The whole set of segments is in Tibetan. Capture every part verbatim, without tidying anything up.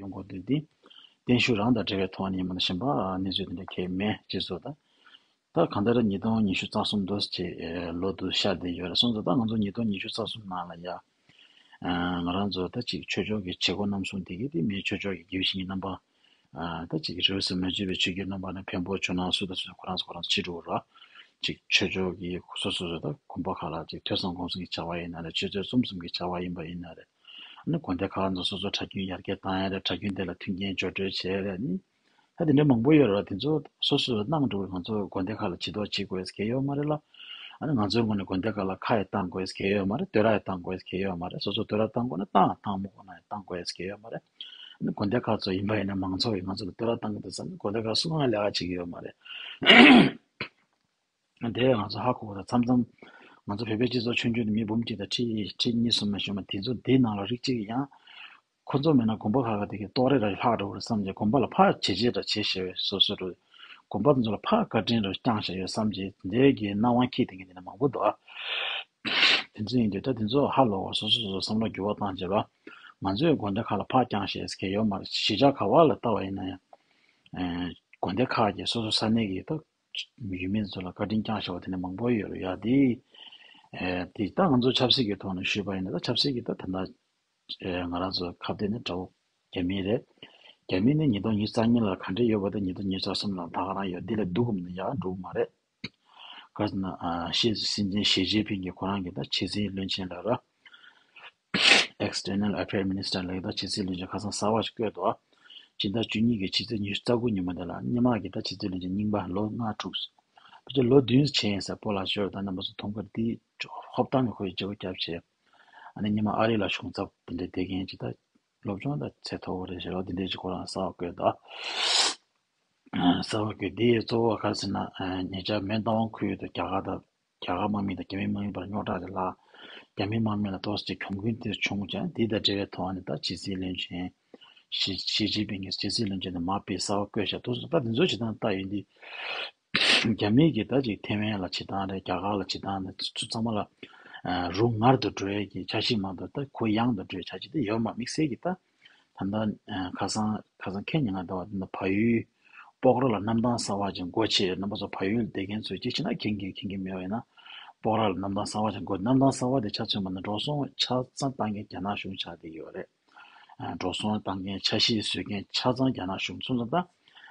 ཡོང་དགོས་དུས་འདི་བརྟན་བཞུགས་རང་དང་འབྲེལ་བའི་ཐོག་ནས་མ་ནི་གཞན་པ་གནས་ཚུལ་དེ་འདྲ་གལ་མེད་ཅེས་སོ། ད་ད་གང་ལྟར་ཉིས་སྟོང་ཉི་ཤུ་རྩ་གསུམ་དུ་ཅེས་ལོ་དུ་ཤར་བསྡད་ཡོད་རེད། སོང་ཙང་ད་ང་ཚོ་ཉིས་སྟོང་ཉི་ཤུ་རྩ་གསུམ་ནང་ལ་ཡ། ང་རང་ཚོ་ད་ཅིག་ཆོས་ཕྱོགས་ཀྱི་བྱེད་སྒོ་རྣམ་གསུམ་དེ་གི་དེ་མིའི་ཆོས་ཕྱོགས་ཀྱི་དགེ་བའི་བཤེས་གཉེན་རྣམ་པ། ད་ཅིག་རེས་སུ་མ་བརྗེད་པའི་ཆོས་བརྒྱུད་རྣམ་པ་ནས་འཕན་པོ་ཇོ་ནང་སུ་དང་སུ་ཁོ་རང་ཚོ་ཁོ་རང་ཚོ་ཕྱི་དྲོ་ར། ཅིག་ཆོས་ཕྱོགས་ཀྱི་སོ་སོ་སོ་ད་དགོན་པ་ཁག་ལ་ཅིག་ཐོས་བསམ་སྒོམ་གསུམ་གྱི་བྱ་བ་ཡིན་ན་རེད། ཆོས་ཚོགས་གསུམ་གསུམ་གྱི་བྱ་བ་ཡིན་པ་ཡིན་ན་རེད། ཨ་ནི་དགོན་སྡེ་ཁག་ཚོ་སོ་སོ་གྲྭ་རྒྱུན་ཡར་རྒྱས་བཏང་ཡ་རེད། གྲྭ་རྒྱུན་དེ་ལ་མཐུན་རྐྱེན་སྦྱོར་སྤྲོད་བྱས་རེད། ཨ་ནི་ད་དེ་འདྲ་མང་པོ་ཡོད་རེད་བ། དེ་ཚོ་སོ་སོས་གནང་འགྲོ་གི། ང་ཚོ་དགོན་སྡེ་ཁག་ལ་བྱི་དོར་བྱེད་དགོས་ཟེར་གྱི་ཡོད་མ་རེད་ལ། ཨ་ནི་ང་ཚོའི་ངོས་ནས་དགོན་སྡེ་ཁག་ལ་ཁ་ཡང་བཏང་དགོས་ཟེར་གྱི་ཡོད་མ་རེད། བསྟོད་ར་ཡང་བཏང་དགོས་ཟེར་གྱི་ཡོད་མ་རེད། སོ་སོ་བསྟོད་ར་བཏང་དགོས་ན་བཏང་། བཏང་མ་དགོས་ན་ཡང་བཏང་དགོས་ཟེར་གྱི་ཡོད་མ་རེད། ཨ་ནི་དགོན་སྡེ་ཁག་ཚོ་ཡིན་པ་ཡིན་ན་མང་ཚོགས་ཀྱིས་ང་ཚོ་ལ་བསྟོད་ར་བཏང་གི་འདུག་ཟེར་ན་དགོན་སྡེ་ཁག་སུ་གང་ལས་ཀ་བྱེད་ཀྱི་ཡོད་མ་རེད། དེ་ང་ཚོ་ཧ་གོ་གི་རེད། མཚམས་མཚམས་ང་ཚོ་བོད་པའི་སྤྱི་ཚོགས་ཆུང་ཆུང་དུ་མི་འབུམ་གཅིག་དང་ཁྲི་ཁྲི་གཉིས་གསུམ་ནས་བྱུང་བ་དེ་ཚོ་འདི་ནང་ལ་རིགས་གཅིག་ཡང་ཁོ་ཚོ་མེད་ན་དགོན་པ་ཁག་ཁག་དེ་གི་ལྟོ་རེ་ར་ལྷག་འགྲོ་གི་རེད་བསམ་བྱས། དགོན་པ་ལ་ཕར་བྱས་རྗེས་ར་བྱས་བཞག་པའི་སོ་སོ་རུ་དགོན་པ་དེ་ཚོ་ལ་ཕར་བཀའ་དྲིན་ར་བསྐྱངས་བཞག་ཡོད་བསམ་བྱས་འདས་ཀྱི་སྣང་བ་འཁྱེར་བསྡད་མཁན་དེ་འདྲ་མང་པོ་འདུག་ཨ། དེ་ཚོ་ཡིན་དུས་ད་དེ་ཚོ་ཧ་ལོག་པ། སོ་སོ་སོ་སོ་བསམ་བློ་འགྱུར་བ་བཏང་བྱས་པ། ང་ཚོས་དགོན་སྡེ་ཁག་ལ་ཕར་བསྐྱངས་བཞག་ཟེར་མཁན་ཡོད་མ་རེད། གཞིས་ཆགས་ག་བ་ལ་ལྟ་བ་ཡིན་ན་ཡང་། དགོན་སྡེ་ཁག་གིས་སོ་སོ་ས་གནས་ཀྱི་ད་ཡུལ་མི་ཚོ་ལ་བཀའ་དྲིན་བསྐྱངས་བཞག་པ་དེ་འདྲ་མང་པོ་ཡོད་རེད་ཡ། དེ་དེ་ད་ང་ཚོ་ཆབ་སྲིད་ཀྱི་ཐོག་ནས་ཞུས་པ་ཡིན་ན། ད་ཆབ་སྲིད་ཀྱི་ད་ད་ལྟ་ང་རང་ཚོ་ཁ་གཏད་ནས་དགྲ་བོ་རྒྱ་མི་རེད། རྒྱ་མི་ནི་ཉིས་སྟོང་ཉི་ཤུ་རྩ་གཉིས་ལ་ག་འདྲ་ཡོད་པ་དེ་ཉིས་སྟོང་ཉི་ཤུ་རྩ་གསུམ་ལ་ད་ག་རང་ཡོད། འདི་ལས་སྡུག་གམ་ན་ཡག་འགྲོ་གི་མ་རེད། ག་ཟེར་ན། ཨ། ཞི་སྲིད་འཛིན་ཞི་ཅིན་ཕིང་གིས་ཁོ་རང་གི་ད་ཕྱི་སྲིད་བློན་ཆེན་ལ་ར། External Affairs Minister ལ་ད་ཕྱི་སྲིད་བློན་ཆེན་ཁ་སང་གསར་པ་ཞིག་བསྐོས་འདུག་ཨ། སྤྱི་ཟླ་བཅུ་གཉིས་ཀྱི་ཕྱི་ཚེས་ཉི་ཤུ་རྩ་དགུ་ཉིན་མོ་དེ་ལ་སྔོན་མ་གི་ད་ཕྱི་སྲིད་བློན་ཆེན་རྙིང་པ་ལོ་ལྔ་དྲུག་ཕལ་ཆེར་ལོ་བདུན་ཕྱིན་ཡིན་ཟེར། སྤོ་ལགས་ཞོར་ད་རྣམ་པ་ཚོ་མཐོང་གི་རེད། དེ་ཧོབ་ཏང་གི་ཁོའི་བརྗེ་པོ་བརྒྱབ་བྱས། ཨ་ནི་སྔོན་མ་ཨ་རི་ལ་གཞུང་ཚབ་དེ་འདྲའི་བསྡད་མཁན་ཅིག་ད་སློབ་སྦྱོང་ད་ཚད་མཐོ་པོ་རེད་ཟེར་བ་དེ་འདྲའི་ཅིག་ཁོ་རང་གསར་པ་བསྐོས་འདུག་ཨ། གསར་པ་བསྐོས་དེ་གཙོ་བོ་ག་རེ་ཟེར་ན། ཨ། ཉེ་ཆར་མོན་རྟ་དབང་ཁུལ་དུ་རྒྱ་གར་དང་། རྒྱ་གར་དམག་མི་དང་རྒྱ་མི་དམག་མི་བར་རྙོག་དྲ་དེ་ལ། རྒྱ་མི་དམག་མི་ལ་ཏོག་ཙམ་གྱོང་གུན་དེ་བྱུང་ཀྱང་། དེ་དང་འབྲེལ་བའི་ཐོག་ནས་ད་ཕྱི་སྲིད་བློན་ཆེན་ཞི་ཞི་ཅིན་ཕིང་གིས་ཕྱི་སྲིད་བློན་ཆེན་དེ་མར་ཕར་གསར་པ་བསྐོས་བཞག་འདུག་ཟེར། ད་དེ་ཚོ་བྱེད་སྟངས་ལྟ་ཡོང་དུས། རྒྱ་མི་གིས་ད་ཅིག་ཐེ་ཝན་ལ་བྱེད་སྟངས་རེད། རྒྱ་གར་ལ་བྱེད་སྟངས་རེད། ཚུར་ཚང་མ་ལ་རུ་ངར་དུ་འགྲོ་ཡས་ཀྱི་འཆར་གཞི་མ་གཏོགས་ད་གུ་ཡངས་དུ་འགྲོ་ཡས་འཆར་གཞི་དེ་ཡོད་མ། དམིགས་བསལ་གྱི་ད་ད་ལྟ་ཁ་སང་ཁ་སང་ཁེ་ཉིན་ང་ཟླ་བ་འདི་ན་ཕ་ཡུལ་སྤོག་ར་ལ་གནམ་ཐང་གསར་པ་ཅིག་སྒོ་ཕྱེ། རྣམ་པ་ཚོ་ཕ་ཡུལ་བསྡད་མཁན་ཚོས་ཅིག་ཕྱིན་ན་མཁྱེན་གྱི་མཁྱེན་གྱི་མེད་པ་ཡིན་ན། སྤོག་ར་ལ་གནམ་ཐང་གསར་པ་ཅིག་སྒོ། གནམ་ཐང་གསར་པ་དེ་ཆ་མཚོན་པ་ན་འགྲོ་སོང་ཆ་ཚང་བཏང་མཁན་རྒྱ་ནག་གཞུང་ཆགས་བསྡད་ཡོད་རེད། འགྲོ་སོང་བཏང་མཁན་འཆར་གཞི་བཟོ་མཁན་ཆ་ཚང་རྒྱ་ནག་གཞུང་སོང་ཙང་། ད་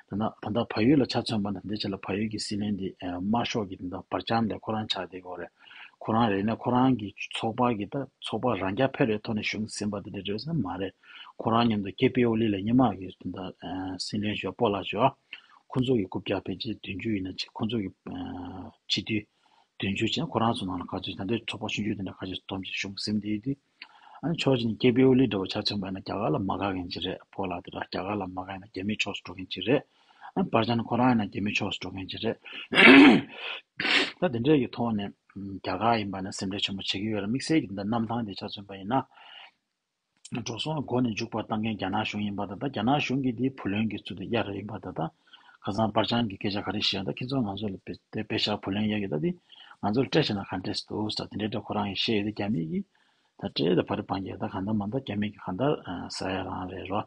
ད་ལྟ་ད་ལྟ་ཕ་ཡུལ་ལ་ཆ་མཚོན་པ་ན་འདི་ཆ་ལ་ཕ་ཡུལ་གྱི་སྲིད་བློན་འདི་དམར་ཤོག་གི་ད་ལྟ་བར་ཅན་དེ་ཁོ་རང་ཆགས་བསྡད་ཡོད་རེད། ཁོ་རང་རེད་ན་ཁོ་རང་གི་ཚོགས་པ་གི་ད་ཚོགས་པ་རང་རྐྱ་འཕེར་བའི་ཐོག་ནས་གཞུང་ཟིན་པ་དེ་འདྲ་རེད་ཟེར་ན་མ་རེད། ཁོ་རང་མཉམ་དུ་ཀེ་པི་ཨོ་ལི་ལ་སྔོན་མ་གི་ད་ལྟ་སྲིད་བློན་ཞོ་སྤོ་ལགས་ཞོ། ཁོ་ཚོ་གི་རྐུབ་བཀྱག་ཕལ་ཆེར་བདུན་ཅུ་ཡིན་ན་ཆེ། ཁོ་ཚོ་གི་སྤྱི་འཐུས་བདུན་ཅུ་བྱས་ན་ཁོ་རང་ཚོ་ནང་ལ་ག་ཚོད། ད་ལྟའི་ཚོགས་པ་ཆུང་ཆུང་དེ་འདྲ་ཁ་ཤས་སྡོམ་བྱས་གཞུང་ཟིན་བསྡད་དུས། ཨ་ནི་ཕྱོགས་གཅིག་ནས་ཀེ་པི་ཨོ་ལི་འདྲ་བོ་ཆ་མཚོན་པ་ཡིན་ན་རྒྱ་གར་ལ་མ་དགའ་མཁན་ཅིག་རེད། སྤོ་ལགས་དེ་ར་རྒྱ་གར་ལ་མ་དགའ་ཡིན་ན་རྒྱ་མིའི་ཕྱོགས་སུ་འགྲོ་མཁན་ཅིག་རེད། ཨ་ནི་བར་ཅན་ཁོ་རང་ཡིན་ན་རྒྱ་མིའི་ཕྱོགས་སུ་འགྲོ་མཁན་ཅིག་རེད། ད་དེ་འདྲའི་གི་ཐོག་ནས་རྒྱ་གར་ཡིན་པ་ན་སེམས་ཁྲལ་ཆེན་པོ་བྱེད་ཀྱི་ཡོད་རེད། དམིགས་བསལ་གྱི་འདི་གནམ་ཐང་དེ་ཆ་མཚོན་པ་ཡིན་ན། འགྲོ་སོང་མགོ་ནས་མཇུག་བར་བཏང་མཁན་རྒྱ་ནག་གཞུང་ཡིན་པ་དང་། ད་རྒྱ་ནག་གཞུང་གིས་དེའི་བུ་ལོན་གྱི་ཚུལ་དུ་གཡར་རེ་ཡིན་པ་དང་། ད་ཁ་སང་པར་ཅང་གི་སྐད་ཆ་ག་རེ་བཤད་ཡོད། ད་ཁྱེད་ཚོ་ང་ཚོ་ལ་དཔེ་དེ་དཔེ་ཤག་བུ་ལོན་གཡར་གྱི། ད་དེ་ང་ཚོ་ལ་སྤྲད་བྱས་ན་ག་འདྲས་སུ་འདུག་ཟེར་དེ་འདྲའི་འདྲ་ཁོ་རང་གིས་བཤད་ཡོད་དེ། རྒྱ་མི་གིས་ད་སྤྲད་ད་ཕ་རི་སྤང་རྒྱག་ད་གང་ལྟར་མ་ལྟར་རྒྱ་མི་གིས་གང་ལྟར་ཟ་ཡ་རང་རེད་རོ།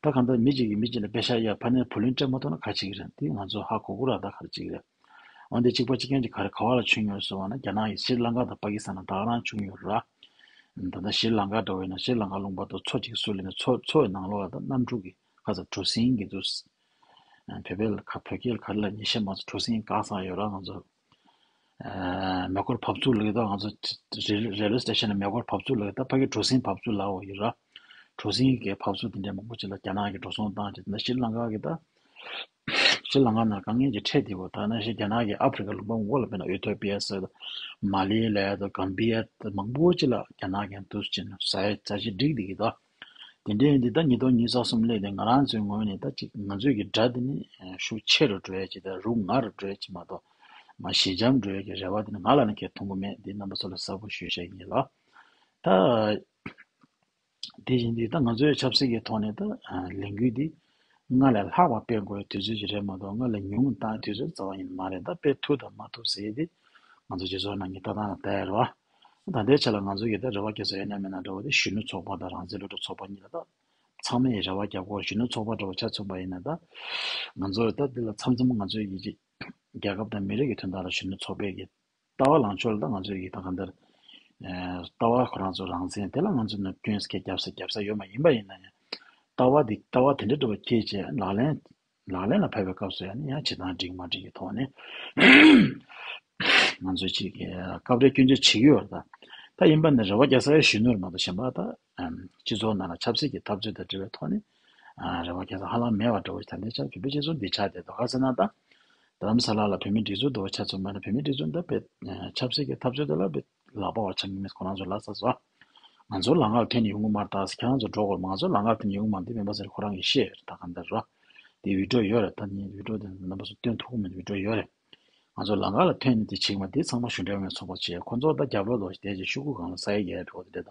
ད་གང་ལྟར་མི་གཅིག་གིས་མི་གཅིག་ལ་དཔེ་ཤག་གཡར། ཕ་ནས་བུ་ལོན་སྤྲད་མ་ཐུབ་ན་ག་བྱེད་ཀྱི་རེད། དེ་ང་ཚོ་ཧ་གོ་གི་ར། ད་ག་རེ་བྱེད་ཀྱི་རེད། འོན་ཏེ་གཅིག་པ་གཅིག་རྐྱང་གཅིག་ག་རེ་ག་བ་ལ་བྱུང་ཡོད་ཟེར་བ་ན། རྒྱ་ནག་གི་ཤྲི་ལང་ཀ་དང་པ་ཀི་སི་ཐན་ལ་ད་ག་རང་བྱུང་ཡོད་ར། ད་ལྟ་ཤྲི་ལང་ཀ་འདྲ་བོ་ཡིན་ན་ཤྲི་ལང་ཀ་ལུང་པ་དང་མཚོ་གཅིག་བསུ་ལེན་ནས་མཚོ་མཚོ་ཡི་ནང་ལོགས་ལ་ད་གནམ་གྲུ་གི་ཁ་ས་གྲུ་གཟིངས་གི་འདུག་བོད་པའི་ལ་ཁ་བོད་སྐད་ལ་ག་རེ་ལབ་ཉེ་ཤེས་མ་སོང་། གྲུ་གཟིངས་བཀག་བཟང་ཡོད་ར། ང་ཚོ་མེ་འཁོར་བབས་ཚུགས་ལབ་ཀྱི་འདུག་ང་ཚོ་རེ་ལ་ཝེ་སི་ཊེ་ཤན་ནས་མེ་འཁོར་བབས་ཚུགས་ལབ་ཀྱི། ད་ཕ་གི་གྲུ་གཟིངས་བབས་ཚུགས་ལབ་འོ་ཡོད་ར། གྲུ་གཟིངས་ཀྱི་བབས་ཚུགས་དེ་འདྲ་མང་པོ་ཅིག་ལ་རྒྱ་ནག་གི་འགྲོ་སོང་བཏང་བྱས། ད་ཤྲི་ལང་ཀ་གི་ད། ཤྲི་ལང་ཀ་ནང་དཀའ་ངལ་གྱི་འཕྲད་དེ་གོ། ད་ནང་བཞིན་རྒྱ་ནག་གི་ཨ་ཧྥི་རི་ཀ་ལུང་པ་མང་པོ་ལ། དཔེར་ན་ཨི་ཐོ་པི་ཡ་ཟེར་དང་། མ་ལི་ལ་ཡ་དང་། གམ་བི་ཡ་དང་། མང་པོ་ཅིག་ལ་རྒྱ་ནག་གིས་འདུག་ཅིག་ཟ་ཡ་ཟ་བྱེད་སྒྲིག་བསྡད་ཀྱི་འདུག་དེ་འདྲ་ཡིན་དུས་ད་ཉིས་སྟོང་ཉི་ཤུ་རྩ་གསུམ་སླེབས་ནས་ང་རང་ཚོའི་ངོས་ནས་ད་ཅིག་ང་ཚོའི་གི་དགྲ་དེ་ནི་ཤུགས་ཆེ་རུ་འགྲོ་ཡ་ཅིག་དང་རུ་ང་རུ་འགྲོ་ཡ་ཅིག་མ་གཏོགས། མ་ཞི་འཇམ་འགྲོ་ཡ་གི་རེ་བ་དེ་ནི་ང་ལ་ནི་གང་ཡང་མཐོང་གི་མེད། འདི་རྣམ་པ་ཚོ་ལ་གསལ་པོ་ཞུས་བཞག་ཡིན་ལ། ད། དེ་བཞིན་དུ་ད་ང་ཚོའི་ཆབ་སྲིད་ཀྱི་ཐོག་ནས་ད་ལས་འགུལ་འདི་སྔར་ལས་ལྷག་པ་སྤེལ་དགོས་དུས་ཚོད་ཅིག་རེད་མ་གཏོགས། སྔར་ལས་ཉུང་བཏང་དུས་ཚོད་རྩ་བ་ཡིན་མ་རེད། ད་སྤེལ་ཐུབ་དང་མ་ཐུབ་ཟེར་ཡས་དེ་ང་ཚོ་སྤྱི་ཚོགས་ནང་གི་ལྟ་སྟངས་ལ་ལྟ་ཡ་རེད་བ། ད་ལྟའི་ཆ་ལ་ང་ཚོ་གི་ད་རེ་བ་སྐྱེ་ས་ཡོད་ན་མེད་ན་འདྲ་བོ་དེ་གཞོན་ནུ་ཚོགས་པ་དང་རང་བཙན་སློབ་ཕྲུག་ཚོགས་པ་གཉིས་ལ་ད་ ཚང་མས་རེ་བ་རྒྱབ་སྐོར་གཞོན་ནུ་ཚོགས་པ་འདྲ་བོ་ཆ་མཚོན་པ་ཡིན་ན་ད། ང་ཚོར་ད་འདི་ལ་མཚམས་མཚམས་ང་ཚོའི་ཡིད་ཀྱི་རྒྱལ་ཁབ་དང་མི་རིགས་ཀྱི་དོན་དག་ལ་གཞོན་ནུ་ཚོགས་པའི་གི་ལྟ་བ་ལངས་ཕྱོགས་ལ་ད་ང་ཚོའི་གི་ད་གང་ལྟར། ལྟ་བ་ཁོ་རང་ཚོ་རང་བཙན་དེ་ལ་ང་ཚོ་ནས་སྐྱོན་སྐད་རྒྱབ་ས་རྒྱབ་ས་ཡོད་མ་ཡིན་པ་ཡིན་ན་ཡང་། ལྟ་བ་འདི་ལྟ་བ་དེ་འདྲ་འདྲ་བོ་ཁྱེད་ཀྱིས་ལག་ལེན། ལག་ལེན་ལ་ཕབ་པའི་སྐབས་སུ་ཡང་ནི་ཡང་བྱེད་སྟངས་འགྲིག་མ་འགྲིག་གི་ཐོག་ནས་ང་ཚོས་ཅིག་སྐབས་རེ་སྐྱོན་བརྗོད་བྱེད་ཀྱི་ཡོད་རེད་ད། ད་ཡིན་པ་ནི་རེ་བ་རྒྱག་ས་ཡང་གཞོན་ནུ་རེད་མ་གཏོགས་གཞན་པ་ད་སྤྱི་ཚོགས་ནང་ལ་ཆབ་སྲིད་ཀྱི་འཐབ་རྩོད་དང་འབྲེལ་བའི་ཐོག་ནས་རེ་བ་རྒྱག་ས་ཧ་ལམ་མེད་པ་འདྲ་བོ་ད་ལྟའི་ཆར་བོད་པའི་སྤྱི་ཚོགས་འདི་ཆགས་བསྡད་འདུག་ག་ཟེར་ན་ད། རྡ་རམ་ས་ལ་ལ་བོད་མིའི་སྒྲིག་འཛུགས་འདྲ་བོ་ཆ་མཚོན་པ་ན་བོད་མིའི་སྒྲིག་འཛུགས་འདི་བོད་ཆབ་སྲིད་ཀྱི་འཐབ་རྩོད་དེ་ལ་བོད་ལག་པ་བ་ཆགས་ཀྱི་མེད་ཁོ་རང་ཚོ་ལ་ས་སོ། ང་ཚོ་ལམ་ཁ་ལ་ཐོན་ནས་ཡོང་གི་མ་རེད་ད་ཟེར་ཁྱེད་རང་ཚོ་འགྲོ་དགོས་རེད་ང་ཚོ་ལམ་ཁ་ལ་ཐོན་ནས་ཡོང་གི་མ་རེད་འདི་མིན་པ་ཟེར་ཁོ་རང་གིས་བཤད་ཡོད་རེད་ད་གང་ལྟར་རོ། དེ་བི་ཌིའོ་ཡོད་རེད་ད་ནི་བི་ཌིའོ་དེ་རྣམ་པ་ཚོ་སྟོན་ཐུབ་ཀྱི་མེད་བི་ཌིའོ་ཡོད་རེད། ང་ཚོ་ལམ་ཁ་ལ་ཐོན་ནས་དེ་བྱེད་ཀྱི་མ་རེད་དེ་ཚང་མ་གཞུང་འབྲེལ་མེད་ཚོགས་པ་བྱས་ཁོ་ཚོ་ད་རྒྱབ་ལོགས་ལོགས་ཤིག་བསྡད་ཅིག་ཤོག་གུ་སྒང་ལ་ས་ཡ་བརྒྱད་རེད་འགྲོ་དེ་རེད་ད།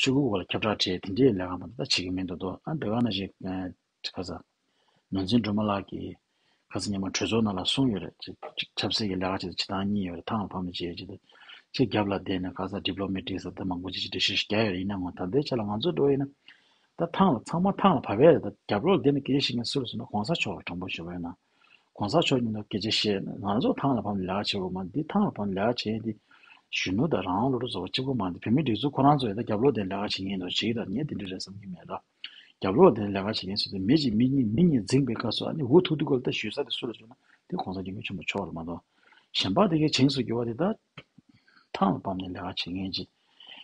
ཤོག་གུ་སྒང་ལ་ཁྱབ་བསྒྲགས་བྱས་དེ་འདྲའི་ལས་ཀ་མ་རེད་ད་བྱེད་ཀྱི་མི་འདུག་དོ་ཨ་འདི་ག་ན་ཞིག་ཁ་ས། ནོར་འཛིན་སྒྲོལ་མ་ལགས་ཀྱིས་ཁ་སང་ཉི་མ་གྲོས་ཚོགས་ནང་ལ་གསུངས་ཡོད་རེད། ཅིག་ཅིག་ཆབ་སྲིད་ཀྱི་ལས་ཀ་ཅིག་དང་བྱེད་སྟངས་གཉིས་ཡོད་རེད། ཐང་ལ་ཕབ་ནས་བྱེད་ཡས་ཅིག་དང་། ཅིག་རྒྱབ་ལ་བསྡད་ནས་ཁ་སང་ཌི་པི་ལོ་མེ་ཊིག་ཟེར་ད་མང་པོ་ཅིག་ཅིག་འགྲེལ་བཤད་ཞིག་རྒྱག་ཡོད་རེད། ཡིན་ན་ངོ་ད་ལྟའི་ཆ་ལ་ང་ཚོ་འགྲོ་ཡིན་ན་ད་ཐང་ལ་ཚང་མ་ཐང་ལ་ཕབ་ཡས་རེད། ད་རྒྱབ་ལོགས་བསྡད་ནས་སྐད་ཆ་བཤད་མཁན་སུ་རེད་ཟེར་ན་གོང་ས་མཆོག་གི་དྲང་པོ་ཞུ་བ་ཡིན་ན། གོང་ས་མཆོག་གཉིས་ལ་སྐད་ཆ་བཤད་ན་ང་ཚོ་ཐང་ལ་ཕབ་ནས་ལས་ཀ་བྱེད་དགོས་མ་འདི་ཐང་ལ་ཕབ་ནས་ལས་ཀ་བྱེད་ཡས་འདི་གཞོན་ནུ་དང་རང་དབང་སློབ་ཕྲུག་ཚོ་གཅིག་པོ་མ་འདི་བོད་མིའི་སྒྲིག་འཛུགས་ཁོ་རང་ཚོ་ཡིན་ད་རྒྱབ་ལོགས་བསྡད་ནས་ལས་ཀ་བྱེད་མཁན་འདུག་བྱེད་ཀྱི་ད་ངས་འདི་འདྲ་རེད་བསམ་གྱི་མེད་ད། རྒྱབ་ལོགས་དེ་ལས་ཀ་བྱེད་མཁན་ཟེར་དུས་མི་གཅིག་མི་གཉིས་མི་གཉིས་འཛིངས་པའི་སྐབས་སུ་ཨ་ནི་འུ་ཐུག་དུས་སྐབས་ལ་ད་ཞུ་ས་དེ་སུ་ལ་ཞུ་ན་དེ་གོང་ས་སྐྱབས་མགོན་ཆེན་པོ་མཆོག་རེད་མ་གཏོགས་གཞན་པ་དེ་གའི་བྱིངས་སུ་རྒྱུ་བ་དེ་ད་ཐང་ལ་ཕབ་ནས་ལས་ཀ་བྱེད་མཁན་ཅིག་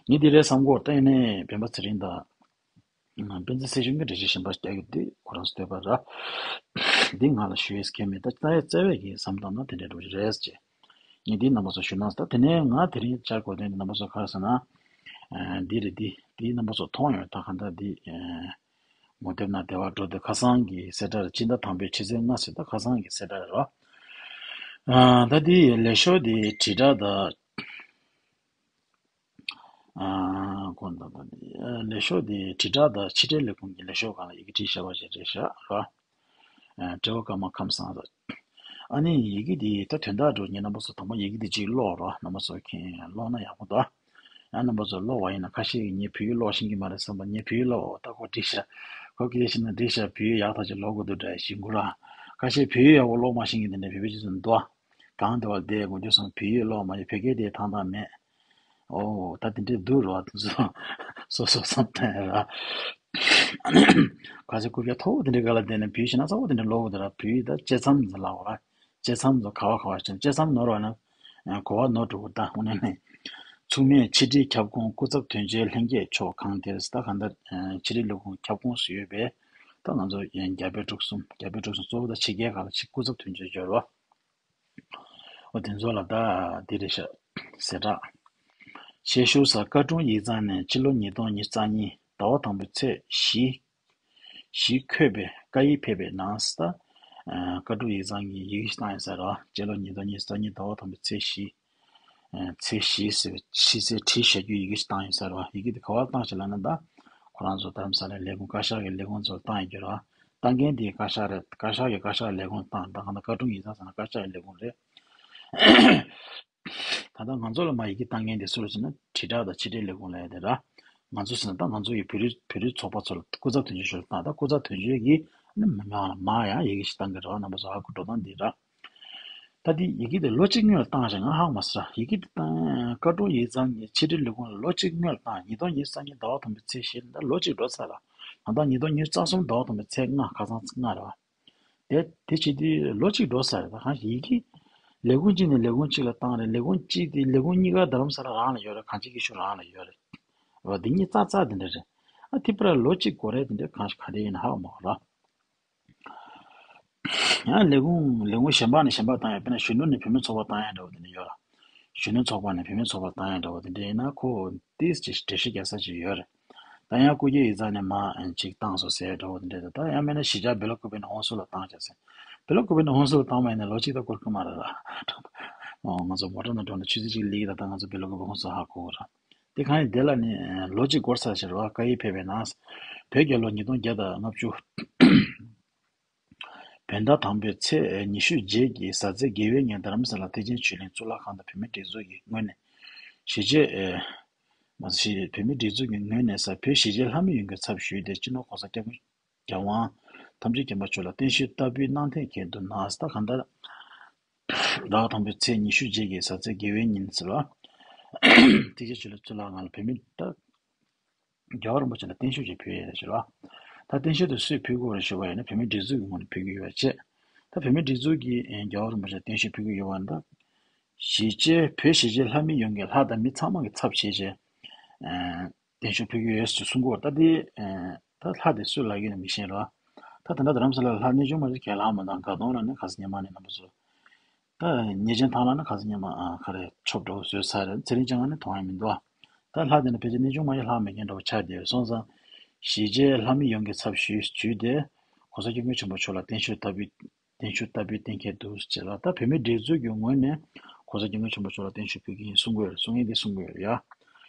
ངས་དེ་རེད་བསམ་གོ་ད་ཡིན་ནའི་སྤེན་པ་ཚེ་རིང་དང་སྤེན་ཚེ་ཚེ་ཆུང་གི་འགྲེལ་བཤད་གཞན་པ་རྒྱག་རྒྱུ་དེ་ཁོ་རང་ཚོ་འདོད་པ་ར་འདི་ང་ལ་ཞུ་ཡས་ཁྱད་མེད་ད་ལྟ་ཡ་བརྩེ་བས་ཀྱི་བསམ་བཏང་ན་དེ་འདྲའི་འགྲོ་གི་རེད་ཅེས། ངས་འདི་རྣམ་པ་ཚོ་ཞུ་ན་ད་དེ་ནས་ང་དེ་རིང་བཅར་དགོས་དོན་འདི་རྣམ་པ་ཚོ་ག་རེ་ཟེར་ན། ཨ་འདི་རེད་འདི་འདི་རྣམ་པ་ཚོ་མཐོང་ཡོད་ད་ག་འདྲ་འདི། ཨ་ངོ་དེབ་ནང་བདེ་བར་འགྲོ་དུས་ཁ་སང་གི་གསལ་བསྒྲགས་རེད། སྤྱི་ཟླ་དང་པོའི་ཕྱི་ཚེས་ལྔ་ཚེས་ད་ཁ་སང་གི་གསལ་བསྒྲགས་རེད་བ། ཨ་ད་འདི་ལས་ཤོག་འདི་དྲིལ་བསྒྲགས་ད། ཨ་གོ་འདུག་གོ་འདུག་ལས་ཤོག་དེ་དྲིལ་བསྒྲགས་དང་ཕྱི་དྲིལ་ལས་ཁུངས་ཀྱི་ལས་ཤོག་སྒང་ལ་ཡི་གེ་བྲིས་བཞག་པ་ཞིག་རེད་ཤག་ར། ཨ་སྤྲེའུ་ཀརྨ་ཁམས་བཟང་རེད། ཨ་ནི་ཡི་གེ་དེ་ད་དོན་དག་འགྲོ་ངས་རྣམ་པ་ཚོ་དང་པོ་ཡི་གེ་དེ་གཅིག་ཀློག་རོགས། རྣམ་པ་ཚོ་མཁྱེན་ཀློག་ན་ཡག་པོ་འདུག་ཨ་རྣམ་པ་ཚོ་ཀློག་པ་ཡིན་ན་ཁ་ཤས་ཀྱིས་ངས་བོད་ཡིག་ཀློག་ཤེས་ཀྱི་མ་རེད་བསམ་པ་ངས་བོད་ཡིག་ཀློག་ད་ཁོ་བྲིས་ཤག་ཁོ་སྐད་ཤེས་ན་བྲིས་ཤག་བོད་ཡིག་ཡག་ཐག་ཆོད་ཀློག་དགོས་འདུག་འདྲ་ཞིག་གུ་ར། ཁ་ཤས་བོད་ཡིག་ཡག་པོ་ཀློག་མ་ཤེས་མཁན་དེ་འདྲ་བོད་པའི་སྤྱི་ཚོགས་འདུག་ཨ། གང་དེ་བར་བསྡད་དགོས་རྒྱུ་སོང་བོད་ཡིག་ཀློག་མ་ཡིན་བོད་སྐད་དེ་ཐང་ཐང་མེད། ཨོ་ད་དེ་འདྲའི་འདུག་རོགས་དེ་ཚོ་སོ་སོ་བསམ་ཐང་ཡ་ར། ཁ་ཆེ་རྐུབ་བཀྱག་མཐོ་པོ་དེ་འདྲའི་སྒང་ལ་བསྡད་ནས་བོད་ཡིག་ཤེས་ན་གཙོ་བོ་དེ་འདྲ་ཀློག་དགོས་དེ་ར། བོད་ཡིག་ད་བཅད་མཚམས་ཟེར་ལབ་དགོས་ར། བཅད་མཚམས་ཚོ་ག་བ་ག་བ་ཞིག་བཅད་མཚམས་ནོར་བ་ན་གོ་བ་ནོར་འགྲོ་གི་ད་དངོས་གནས་ནས། མཚུངས་མེད་ཕྱི་དྲིལ་ཁྱབ་ཁོངས་སྐུ་ཚབ་དོན་གཅོད་ལྷན་རྒྱས་མཆོག་ཁང་དེར་ད་གང་ལྟར་ཕྱི་དྲིལ་ལས་ཁུངས་ཁྱབ་ཁོངས་སུ་ཡོད་པའི་ད་ང་ཚོ་རྒྱ་བལ་འབྲུག་གསུམ་རྒྱ་བལ་འབྲུག་གསུམ་གཙོ་བོ་ད་ཕྱི་རྒྱལ་ཁག་ལ་ཕྱི་སྐུ་ཚབ་དོན་གཅོད་འབྱོར་བ། འོ་དེ་ཚོ་ལ་ད་འདི་རེད་ཤག་ཟེར་གྲགས། ཞེས་ཞུ་ས་བཀའ་དྲུང་ཡིག་ཚང་ནས་ཕྱི་ལོ་ཉིས་སྟོང་ཉི་ཤུ་རྩ་གཉིས་ཟླ་བ་དང་པོའི་ཚེས་བཞི། བཞི་འཁོད་པའི་བཀའ་ཡིག་ཕེབས་པའི་ནང་ད། བཀའ་དྲུང་ཡིག་ཚང་གིས་ཡི་གེ་ཞིག་བཏང་ཡོད་ས་རེད་བ། ཕྱི་ལོ་ཉིས་སྟོང་ཉི་ཤུ་རྩ་གཉིས་ཟླ་བ་དང་པོའི་ཚེས་བཞི། ཚེས་བཞི་ཟེར་བའི་ཕྱི་ཚེས་བྲིས་བཞག་རྒྱུའི་ཡི་གེ་ཞིག་བཏང་ཡོད་ས་རེད་བ། ཡི་གེ་དེ་ག་བར་བཏང་ཞིག་ལབ་ན་ད། ཁོ་རང་ཚོ་དྷ་རམ་ས་ལའི་ལས་ཁུངས་བཀའ་ཤག་གི་ལས་ཁུངས་ཚོར་བཏང་ཡོད་རྒྱུ་རེད་བ། བཏང་མཁན་དེ་བཀའ་ཤག་རེད། བཀའ་ཤག་གིས་བཀའ་ཤག་ལས་ཁུངས་བཏང་། ད་གང་ལྟར་བཀའ་དྲུང་ཡིག་ཚང་ཟེར་ན་བཀའ་ཤག་གི་ལས་ཁུངས་རེད། ད་ལྟ་ང་ཚོ་ལ་མ་ཡི་གེ་བཏང་མཁན་དེ་སུ་རེད་ཟེར་ན་དྲིལ་བསྒྲགས་དང་ཕྱི་དྲིལ་ལས་ཁུངས་ལབ་ཡ་དེ་ར། ང་ཚོ་ཟེར་ན་ད་ང་ཚོ་ཡི་བོད་རིགས་བོད་རིགས་ཚོགས་པ་ཚོ་ལ་སྐུ་ཚབ་དོན་གཅོད་ཞུ་ལ་བཏང་། ད་སྐུ་ཚབ་དོན་གཅོད་ཀྱིས་ནི་མི་མང་ལ་མ་ཡང་ཡི་གེ་ཞིག་བཏང་གི་རེད་བ། རྣམ་པ་ཚོ་ཧ་གོ་འགྲོ་སྟངས་འདི་ར། ད་འདི་ཡི་གེ་དེ་ལོ་གཅིག་སྔོན་ལ་བཏང་ཞིང་ང་ཧ་གོ་མ་སོང་ར། ཡི་གེ་དེ་བཏང་བཀའ་དྲུང་ཡིག་ཚང་གི་ཕྱི་དྲིལ་ལས་ཁུངས་ལ་ལོ་གཅིག་སྔོན་ལ་བཏང་། ཉིས་སྟོང་ཉི་ཤུ་རྩ་གཉིས་ཟླ་བ་དང་པོའི་ཚེས་བཞི་ལ་ད་ལོ་གཅིག་འགྲོ་ཚར་ར། ད་ལྟ་ཉིས་སྟོང་ཉི་ཤུ་རྩ་གསུམ་ཟླ་བ་དང་པོའི་ཚེས་ལྔ་ཁ་སང་ཚེས་ལྔ་རེད་བ། དེ་དེ་བྱེད་དུས་ལོ་གཅིག་འགྲོ་ས་རེད། ད་གང་ཞིག་ཡི་གེ་ལས་ཁུངས་གཅིག་ནས་ལས་ཁུངས་གཅིག་ལ་བཏང་རེད། ལས་ཁུངས་གཅིག་དེ་ལས་ཁུངས་གཉིས་ཀ་རྡ་རམ་ས་ལ་རང་ལ་ཡོད་རེད། གང་ཅི་སྐྱིད་ཤོད་རང་ལ་ཡོད་རེད། འོ་དེ་གཉིས་རྩ་རྩ་དེ་འདྲ་རེད། ཨ་དེ་པར་ལོ་གཅིག་འགོར་རེད། དེ་འདྲ་གང་ཞིག་ག་རེ་ཡིན་ན་ཧ་གོ་མ་གོ་ར། ཡང་ལས་ཁུངས་ལས་ཁུངས་གཞན་པ་ནས་གཞན་པ་བཏང་ཡ་དཔེར་ན་གཞོན་ནུ་ནས་བུད་མེད་ཚོགས་པ་བཏང་ཡ་འདྲ་བོ་དེ་འདྲ་ཡོད་ར། གཞོན་ནུ་ཚོགས་པ་ནས་བུད་མེད་ཚོགས་པ་བཏང་ཡ་འདྲ་བོ་དེ་འདྲ་ཡིན་ན་ཁོ་ཏིས་ཅིག་འགྲེལ་བཤད་རྒྱག་ས་ཅིག་ཡོད་རེད། ད་ཡང་སྐུ་སྒེར་ཡིག་ཚང་ནས་མ་ཅིག་བཏང་སོང་ཟེར་འདྲ་བོ་དེ་འདྲ་རེད། ད་ཡང་མིན་ན་གཞིས་ཆགས་སྦེལ་ཀོབ་ནས་ཧོན་སུར་ལ་བཏང་བྱས་ཟེར། སྦེལ་ཀོབ་ནས་ཧོན་སུར་ལ་བཏང་བ་ཡིན་ན་ལོ་གཅིག་ད་འགོར་གི་མ་རེད་ར། ང་ཚོ་མོ་ཊ་ནང་འགྲོ་ན་ཆུ་ཚོད་གཅིག་སླེབས་ཀྱི་རེད། ད་ང་ཚོ་སྦེལ་ཀོབ་ཧོན་སུར་ཧ་གོ་གི་ར། དེ་གང་ཡིན་དེ་ལ་ནི་ལོ་གཅིག་འགོར་ཚར་ཕྱིར་བ་བཀའ་ཡིག་ཕེབས་པའི་ནང་། བོད་རྒྱལ་ལོ་ཉིས་སྟོང་བརྒྱ་དང་ལྔ་བཅུ། བོད་ཟླ་དང་པོའི་ཚེས་ཉི་ཤུ་རྗེས་ཀྱི་གཟའ་ཚེས་དགུ་པའི་ཉིན་རྡ་རམ་ས་ལ་ཐེག་ཆེན་ཆོས་གླིང་གཙུག་ལག་ཁང་དུ་བོད་མིའི་སྒྲིག་འཛུགས་ཀྱི་ངོས་ནས་གཞིས་བྱེས་ མ་གཞི་བོད་མིའི་སྒྲིག་འཛུགས་ཀྱི་ངོས་ནས་ས་བོད་གཞིས་བྱེས་ལྷ་མི་ཡོངས་ཀྱི་ཚབ་ཞུས་ཏེ་སྤྱི་ནོར་༸གོང་ས་༸སྐྱབས་མགོན་༸རྒྱལ་དབང་ཐམས་ཅད་མཁྱེན་པ་མཆོག་ལ་བརྟན་བཞུགས་བསྟར་འབུལ་གནང་གཏན་འཁེལ་འདུག་ན། ད་གང་ལྟར་ཟླ་བ་དང་པོའི་ཚེས་ཉི་ཤུ་རྗེས་ཀྱི་གཟའ་ཚེས་དགེ་བའི་ཉིན་ཟེར་བ། ཐེག་ཆེན་ཆོས་གླིང་གཙུག་ལག་ཁང་ལ་བོད་མི་ད་རྒྱལ་བ་རིན་པོ་ཆེ་ལ་བརྟན་བཞུགས་ཅིག་ཕུལ་ཡས་ཟེར་བ། ད་བརྟན་བཞུགས་དེ་སུས་ཕུལ་དགོས་རེད་ཞུ་བ་ཡིན་ན་བོད་མིའི་སྒྲིག་འཛུགས་ཀྱི་ངོས་ནས་ཕུལ་གྱི་ཡོད་པ་བྱས། ད་བོད་མིའི་སྒྲིག་འཛུགས་ཀྱིས་རྒྱལ་བ་རིན་པོ་ཆེ་ལ་བརྟན་བཞུགས་ཕུལ་གྱི་ཡོད་པ་ནི་ད། གཞིས་བྱེས་བོད་གཞིས་བྱེས་ལྷ་མི་ཡོངས་ཀྱི་ལྷ་དང་མི་ཚང་མ་གི་ཚབ་བྱས་བྱས། བརྟན་བཞུགས་ཕུལ་གྱི་ཡོད་ཅེས་གསུང་གི་ཡོད་རེད། ད་དེ་ད་ལྷ་དེ་སུ་ལབ་ཀྱི་ཡོད་ན་མི་ཤེས་རོ། ད་ད་ལྟ་རྡ་རམ་ས་ལ་ལྷ་གནས་ཆུང་མ་ཞིག་གྱལ་ལ་མ་དང་དགའ་གདོང་ལ་ནི་ག་ས་ཉི་མ་ནས་རྣམ་པ་ཚོ། ད་ཉེ་ཆེན་ཐང་ལ་ནི་ག་ས་ཉི་མ་ཨ་ག་རེ་ཆོབ་འགྲོ་བཟོས་ཚར་རེད། ཚེ་རིང་ཅང་ནི་མཐོང་ཡ་མི་འདུག་ད་ལྷ་དེ་ནི་ཕལ་ཆེར་གནས་ཆུང་མ་ཞིག་ལྷག་མེད་མཁན་འདྲ་བོ་ཆགས་བསྡད་ཡོད་སོང་ཙང་། གཞིས་བྱེས་ལྷ་མི་ཡོངས་ཀྱི་ཚབ་ཞུས་ཞུས་ཏེ། ༸གོང་ས་༸སྐྱབས་མགོན་ཆེན་པོ་མཆོག་ལ་བརྟན་བཞུགས་བསྟར་འབུལ། བརྟན་བཞུགས་བསྟར་འབུལ་གཏན་འཁེལ་འདུག་ཅེས་ལ། ད་བོད་མིའི་སྒྲིག་འཛུགས་ཀྱི་ངོས་ནས་༸གོང་ས་༸སྐྱབས་མགོན་ཆེན་པོ་མཆོག་ལ་བརྟན་བཞུགས་ཕུལ་གྱི་ཡིན་གསུང་གི་ཡོད་རེད། གསུང་ཡིན་འདི་གསུང་གི་ཡོད་རེད་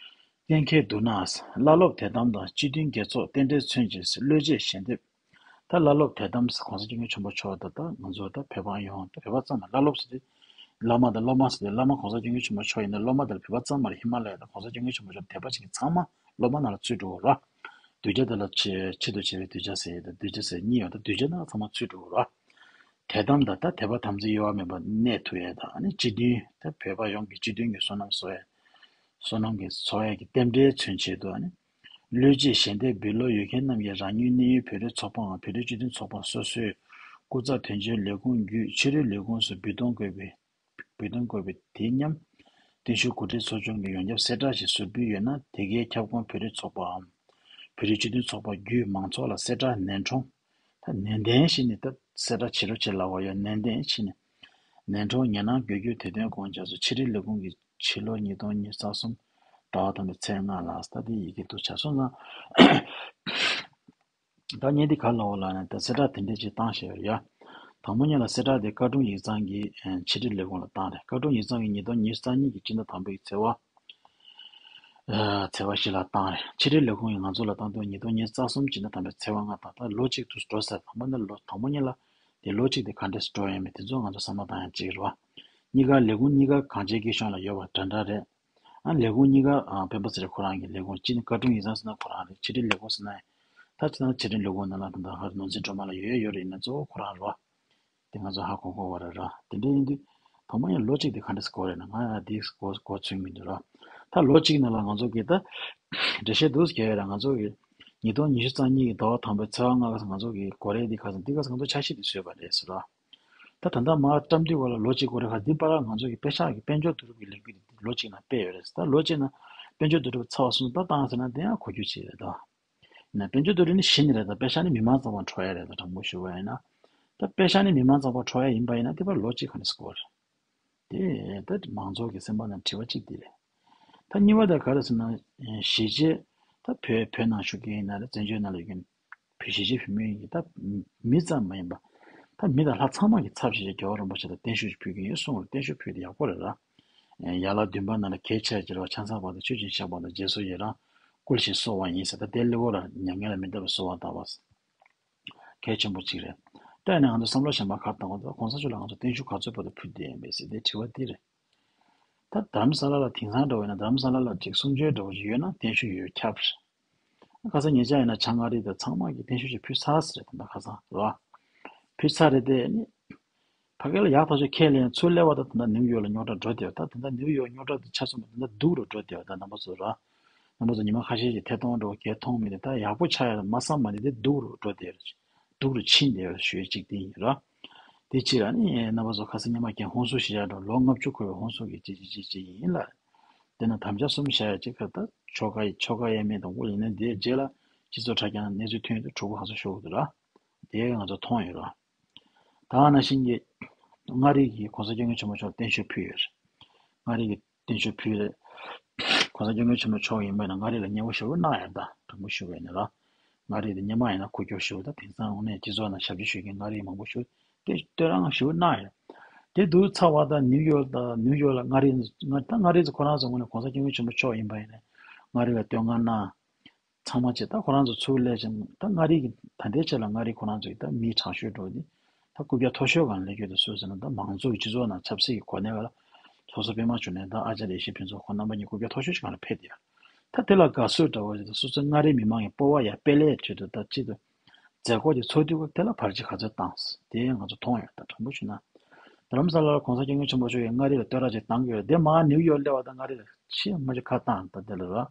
ཡ། གཏན་འཁེལ་འདུག་ན། བླ་སློབ་དད་དམ་དང་སྤྱི་མཐུན་དགེ་ཚོགས་རྟེན་འབྲེལ་མཚོན་བྱེད་བློས་བྱས་ཞལ་འདེབས། ད་བླ་སློབ་དད་དམ་༸གོང་ས་༸སྐྱབས་མགོན་ཆེན་པོ་མཆོག་ད་ད་ང་ཚོ་ད་བོད་པ་ཡོངས་ད་བོད་པ་ཚང་མ་བླ་སློབ་ཟེར་ཏེ། བླ་མ་དང་སློབ་མ་ཟེར་ཏེ་བླ་མ་༸གོང་ས་༸སྐྱབས་མགོན་ཆེན་པོ་མཆོག་ཡིན་ན་སློབ་མ་དང་བོད་པ་ཚང་མ་ལ་ཧི་མ་ལ་ཡ་དང་༸གོང་ས་༸སྐྱབས་མགོན་ཆེན་པོ་མཆོག་དད་པ་བྱེད་མཁན་ཚང་མ་སློབ་མ་ནང་ལ་ཚུད་འགྲོ་གི་རེད། གདུལ་བྱ་དེ་ལ་ཆེ་ཆེད་དུ་བྱས་པའི་གདུལ་བྱ་ཟེར་ཡ་དང་གདུལ་བྱ་ཟེར་གཉིས་ཡོད་ད་གདུལ་བྱ་ནང་ཚང་མ་ཚུད་འགྲོ་གི་རེད། དད་དམ་དང་ད་དད་པ་དམ་ཚིག་གཡོ་བ་མེད་པར་གནས་ཐུབ་ཡས་དང་ཨ་ནི་སྤྱི་མཐུན་ད་བོད་པ་ཡོངས་ཀྱི་སྤྱི་མཐུན་གྱི་བསོད་ནམས་གསོག་ཡས། བསོད་ནམས་ཀྱི་གསོག་ཡས་ཀྱི་རྟེན་འབྲེལ་མཚོན་བྱེད་དུ་ཨ་ནི། བློས་བྱས་ཞལ་འདེབས་འབུལ་ལོ་ཡོད་མཁན་རྣམས་ཀྱིས་རང་ཉིད་གནས་ཡུལ་བོད་རིགས་ཚོགས་པའམ་བོད་རིགས་སྤྱི་མཐུན་ཚོགས་པ་སོ་སོའི་སྐུ་ཚབ་དོན་གཅོད་ལས་ཁུངས་བརྒྱུད་ཕྱི་རོལ་ལས་ཁུངས་སུ་འབུལ་གཏོང་དགོས་པའི་འབུལ་གཏོང་དགོས་པའི་དེ་མཉམ། བརྟན་བཞུགས་གོ་སྒྲིག་ཚོགས་ཆུང་གིས་ཡོངས་ཁྱབ་གསལ་བསྒྲགས་ཤིག་ཟུར་འབུལ་ཡོད་ན་དེ་གའི་ཁྱབ་ཁོངས་བོད་རིགས་ཚོགས་པའམ་བོད་རིགས་སྤྱི་མཐུན་ཚོགས་པ་བརྒྱུད་མང་ཚོགས་ལ་གསལ་བསྒྲགས་ནན་འཁྲུངས། ད་ནན་ཏན་བྱས་ནས་ད་གསལ་བསྒྲགས་བྱེད་རོགས་བྱེད་ལབ་པ་ཡོད། ནན་ཏན་བྱས་ནས་ནན་འཁྲུངས་ཉན་གནང་དགོས་རྒྱུ་དེ་དོན་དགོངས་འཇགས་སུ་ཕྱི་དྲིལ་ལས་ཁུངས་ཀྱི་ཕྱི་ལོ་ཉིས་སྟོང་ཉི་ཤུ་རྩ་གསུམ་ཟླ་བ་དང་པོའི་ཚེས་ལྔ་ལ་ད་ལྟའི་ཡི་གེ་འདུག་ཆ་སོང་ཙང་། ད་བརྙན་འདི་ག་ལ་འོ་ལ་ནས་ད་གསལ་བསྒྲགས་དེ་འདྲས་ཅིག་བཏང་བཞག་ཡོད་རེད་ཡ། དང་པོ་ཉིད་ལ་གསལ་བསྒྲགས་དེ་བཀའ་དྲུང་ཡིག་ཚང་གི་ཕྱི་དྲིལ་ལས་ཁུངས་ལ་བཏང་རེད། བཀའ་དྲུང་ཡིག་ཚང་གི་ཉིས་སྟོང་ཉི་ཤུ་རྩ་གཉིས་ཀྱི་སྤྱི་ཟླ་དང་པོའི་ཚེས་པ། ཚེས་པ་བཞི་ལ་བཏང་རེད། ཕྱི་དྲིལ་ལས་ཁུངས་ཀྱིས་ང་ཚོ་ལ་བཏང་དུས་ཉིས་སྟོང་ཉི་ཤུ་རྩ་གསུམ་སྤྱི་ཟླ་དང་པོའི་ཚེས་པ་ལྔ་དང་ད་ལོ་གཅིག་ཏུ་འགྲོ་ཟེར། དང་པོ་ནི་ལོ་དང་པོ་ཉིད་ལ་དེ་ལོ་གཅིག་དེ་ག་འདྲས་སུ་འགྲོ་ཡོད་མེད་དེ་ཚོ་ང་ཚོ་བསམ་བློ་བཏང་ཡ་གཅིག་རེད་བ། གཉིས་ཀ་ལས་ཁུངས་གཉིས་ཀ་གངས་ཅན་སྐྱིད་གཤོངས་ལ་ཡོད་པ་འདྲ་འདྲ་རེད། ཨ་ལས་ཁུངས་གཉིས་ཀ་ཨ་སྤེན་པ་ཚེ་རིང་ཁོ་རང་གི་ལས་ཁུངས་གཅིག་ནི་བཀའ་དྲུང་ཡིག་ཚང་ཟེར་ན་ཁོ་རང་རེད། ཕྱི་དྲིལ་ལས་ཁུངས་ཟེར་ན་ཡང་ད་ཅི་ན་ཕྱི་དྲིལ་ལས་ཁུངས་ནང་ལ་ད་ལྟ་ཧ་ནོར་འཛིན་སྒྲོལ་མ་ལགས་ཡོད་ཡོད་རེད། ཡིན་ན་གཙོ་བོ་ཁོ་རང་རེད་བ། དེ་ང་ཚོ་ཧ་གོ་གོ་བ་རེད་ར། དེ་འདྲ་ཡིན་དུས་དང་པོ་ཡང་ལོ་གཅིག་དེ་ག་འདྲས་སྐོར་རེད་ན་ང་ཡང་དེ་སྐོར་སྐོར་ཚུལ་མི་འདུག་ར། ད་ལོ་གཅིག་ནང་ལ་ང་ཚོ་གི་ད་འགྲེལ་བཤད་འདུག་སྐྱེལ་ཡོད་ར། ང་ཚོ་གི་ཉིས་སྟོང་ཉི་ཤུ་རྩ་གཉིས་ཀྱི་ཟླ་བ་དང་པོའི་ཚེས་པ་ལྔ་ག་ང་ཚོ་གི་གོ་རེ་འདི་ག་ས་འདི་ག་ས་ང་ཚོ་འཆར་གཞི་འདི་བཟོས་པ་རེད་ཟེར་ར། ད་ད་ལྟ་མ་བཀྲམ་དུས་ག་ལ་ལོ་གཅིག་འགོར་རེད་ག་འདི་པར་ང་ཚོ་གི་དཔེ་ཤག་གི་དཔལ་འབྱོར་བསྡུ་རུབ་ཀྱི་ལས་འགུལ་འདི་ལོ་གཅིག་ནང་སྤེལ་ཡོད་རེད། ད་ལོ་གཅིག་ནང་དཔལ་འབྱོར་བསྡུ་རུབ་ཚར་བ་སོང་ད་བཏང་ཟེར་ན་དེ་ཡང་གོ་རྒྱུ་ཅིག་རེད་ད། ཡིན་ན་དཔལ་འབྱོར་བསྡུ་རུབ་ནི་གཞི་ནས་རེད། ད་དཔེ་ཤག་ནི་མི་མང་ཚང་མར་འཕྲོད་ཡ་རེད། ད་དྲང་པོ་ཞུ་བ་ཡིན་ན། ད་དཔེ་ཤག་ནི་མི་མང་ཚང་མར་འཕྲོད་ཡ་ཡིན་པ་ཡིན་ན་དེ་པར་ལོ་གཅིག་ག་ནས་སྐོར་རེད། དེ་ད་མང་ཚོགས་ཀྱི་སེམས་པ་ནང་དྲི་བ་གཅིག་འདི་རེད། ད་གཉིས་པ་དེ་ག་རེ་ཟེར་ན། གཞིས་བྱེས་ད་བོད་བོད་ནང་བཞུགས་མཁན་ཡིན་ན་རེད། བཙན་བྱོལ་ནང་ལ་ཡོད་མཁན་བོད་གཞིས་བྱེས་བོད་མི་ཡིན་གྱི་ད་མི་ཙམ་མ་ཡིན་པ། ད་མི་དང་ལྷ་ཚང་མ་གི་ཚབ་བྱས་རྒྱལ་བ་རིན་པོ་ཆེ་ལ་བརྟན་བཞུགས་ཕུལ་གྱི་ཡིན་གསུངས་རེད། བརྟན་བཞུགས་ཕུལ་དེ་ཡག་པོ་རེད་ར། ཡན་ལག་བདུན་པ་ནང་ལ་གལ་ཆེ་བ་ཅིག་རེད་བ། ཆང་ས་བར་དུ་ཆོས་ཀྱི་བཤགས་པ་དང་རྗེས་སུ་ཡི་རང་བསྐུལ་ཞིང་གསོལ་བ་ཡིན་ཟེར། ད་དེ་ཀླད་ཀོར་ལ་མྱ་ངན་ལས་མི་འདའ་བར་གསོལ་བ་བཏབ་པ། གལ་ཆེན་པོ་གཅིག་རེད། ད་ཡིན་ན་ང་ཚོ་བསམ་བློ་གཞན་པ་ག་རེ་བཏང་དགོས་འདུག་གོང་ས་མཆོག་ལ་ང་ཚོ་བརྟན་བཞུགས་ག་ཚོད་བར་དུ་ཕུལ་བསྡད་ཡིན་པས་ཟེར་དེ་དྲི་བ་འདི་རེད། ད་རྡ་རམ་ས་ལ་ལ་དེང་སང་འདྲ་བོ་ཡིན་ན་རྡ་རམ་ས་ལ་ལ་ཅིག་གསུང་ཆོས་འདྲ་བོ་ཞིག་ཡོད་ན་བརྟན་བཞུགས་ཡོད་ཁྱབ་རེད། ཁ་སང་ཉེ་ཆར་ཡིན་ན་བྱང་མངའ་རིས་དང་ཚང་མ་གིས་བརྟན་བཞུགས་ཅིག་ཕུལ་ཚར་ཟེར་རེད། ད་ལྟ་ཁ་སང་རེད་བ། ཕུལ་ཚར་རེད་དེ་ནི། ཕ་གི་ལ་ཡག་ཐག་ཆོད་ཁས་ལེན་ཚུར་སླེབས་པ་དང་ད་ལྟ་ནིའུ་ཡོག་ལ་རྙོག་དྲ་འགྲོ་བསྡད་ཡོད། ད་ད་ལྟ་ནིའུ་ཡོག་རྙོག་དྲ་དེ་ཆ་མཚོན་པ་ད་ལྟ་སྡུག་རུ་འགྲོ་བསྡད་ཡོད། ད་རྣམ་པ་ཚོ་ར། རྣམ་པ་ཚོ་ཉི་མ་ཁ་ཤས་ཀྱི་ཐད་གཏོང་འགྲོ་གལ་མཐོང་མི་དེ་ད་ཡག་པོ་ཆགས་ཡ་ལ་མ་བསམ་པ་ནི་དེ་སྡུག་རུ་འགྲོ་བསྡད་ཡོད། སྡུག་རུ་ཕྱིན་བསྡད་ཡོད་ཞུ་ཡ་གཅིག་དེ་ཡིན་ར། དེ་ཕྱིར་ཨ་ནི་རྣམ་པ་ཚོ་ཁ་སང་ཉི་མ་ཁྱེད་ཧོན་སུར་བཞེས་ཡ་འགྲོ་ལོ་ལྔ་བཅུ་འཁོར་བའི་ཧོན་སུར་གྱི་ཅི་ཅི་ཅི་ཅི་ཡིན་ལ། དེ་ན་དམ་བཅའ་གསུམ་བཞག་ཡ་གཅིག་ཁ་ད་ཆོ་ག་ཡི་ཆོ་ག་ཡ་མེད་དང་པོ་ཡིན་ན་དེའི་རྗེས་ལ་སྤྱི་ཚོགས་དྲ་རྒྱ་ནང་གནས་ཚུལ་ཐོན་ཡོད་དུས་གྲོགས་པོ་ཧ་སོ་ཤོར་གི་འདུག་ར། དེ་ང་ཚོ་མཐོང་ཡོད་ར། ད་ག་ནང་བཞིན་གྱི་མངའ་རིས་ཀྱི་གོང་ས་སྐྱབས་མགོན་ཆེན་པོ་མཆོག་བརྟན་བཞུགས་ཕུལ་ཡོད་རེད། མངའ་རིས་ཀྱི་བརྟན་བཞུགས་ཕུལ་རེད། གོང་ས་སྐྱབས་མགོན་ཆེན་པོ་མཆོག་ཡིན་པ་ན་མངའ་རིས་ལ་མཉེས་པོ་ཞེ་པོ་གནང་ཡོད། ད་དྲང་པོ་ཞུ་བ་ཡིན་ན་ར། མངའ་རིས་དེ་སྔོན་མ་ཡིན་ན་ཁུག་ཀྱོག་ཞེ་པོ། ད་དེང་སང་དངོས་གནས་སྤྱི་ཚོགས་ནང་ཞབས་ཕྱི་ཞུ་མཁན་མངའ་རིས་མང་པོ་ཞེ་པོ་དེ་བསྟོད་རང་ཞེ་པོ་གནང་ཡོད། དེ་འདུག་ཚར་བ་ད་ནིའུ་ཡོག་ད་ནིའུ་ཡོག་ལ་མངའ་རིས་ད་མངའ་རིས་ཚོ་ཁོ་རང་ཚོ་དངོས་གནས་གོང་ས་སྐྱབས་མགོན་ཆེན་པོ་མཆོག་ཡིན་པ་ཡིན་ན་མངའ་རིས་ལ་བསྟོད་བསྔགས་གནང་། ཚང་མ་བྱས་ད་ཁོ་རང་ཚོ་ཚུར་སླེབས་ཕྱིན་ད་མངའ་རིས་ཀྱི་ད་ལྟའི་ཆ་ལ་མངའ་རིས་ཁོ་རང་ཚོ་ཡི་ད་མི་དྲག་ཤོས་འགྲོ་འདི་ད་རྐུབ་བཀྱག་མཐོ་ཤོས་སྒང་ལ་སླེབས་ཀྱི་འདུག་སུ་ཟེར་ན་ད་མང་གཙོ་གི་སྤྱི་ཚོགས་ནང་ཆབ་སྲིད་ཀྱི་གོ་གནས་སྒང་ལ་ཚོགས་གཙོ་པད་མ་འབྱུང་གནས་དང་ཨ་ཅཱརྱ་ཡེ་ཤེས་ཕུན་ཚོགས་ཁོང་རྣམ་པ་གཉིས་རྐུབ་བཀྱག་མཐོ་ཤོས་ཤིག་སྒང་ལ་ཕེབས་བསྡད་ཡོད། ད་དེ་ལ་དགའ་བསུ་འདྲ་བོ་ཞིག་དང་སོ་སོའི་མངའ་རིས་མི་མང་གི་སྤོབས་པ་ཡར་སྤེལ་ཡས་ཆེད་དུ་ད་ཅི་དང་མཛད་སྒོ་ཅིག་ཚོགས་དུས་སྐབས་དེ་ལ་བར་ཆད་ག་ཚོད་བཏང་སོང་དེ་ང་ཚོ་མཐོང་ཡོད། ད་དྲང་པོ་ཞུས་ན་རྡ་རམ་ས་ལ་ལ་གོང་ས་སྐྱབས་མགོན་ཆེན་པོ་མཆོག་གིས་མངའ་རིས་ལ་བསྟོད་ར་ཅིག་བཏང་གི་ཡོད་རེད། དེ་མར་ནིའུ་ཡོག་སླེབས་པ་དང་མངའ་རིས་ལ་ཆེས་མ་ཆེ་ཁ་བཏང་ད་དེ་ལ་ར།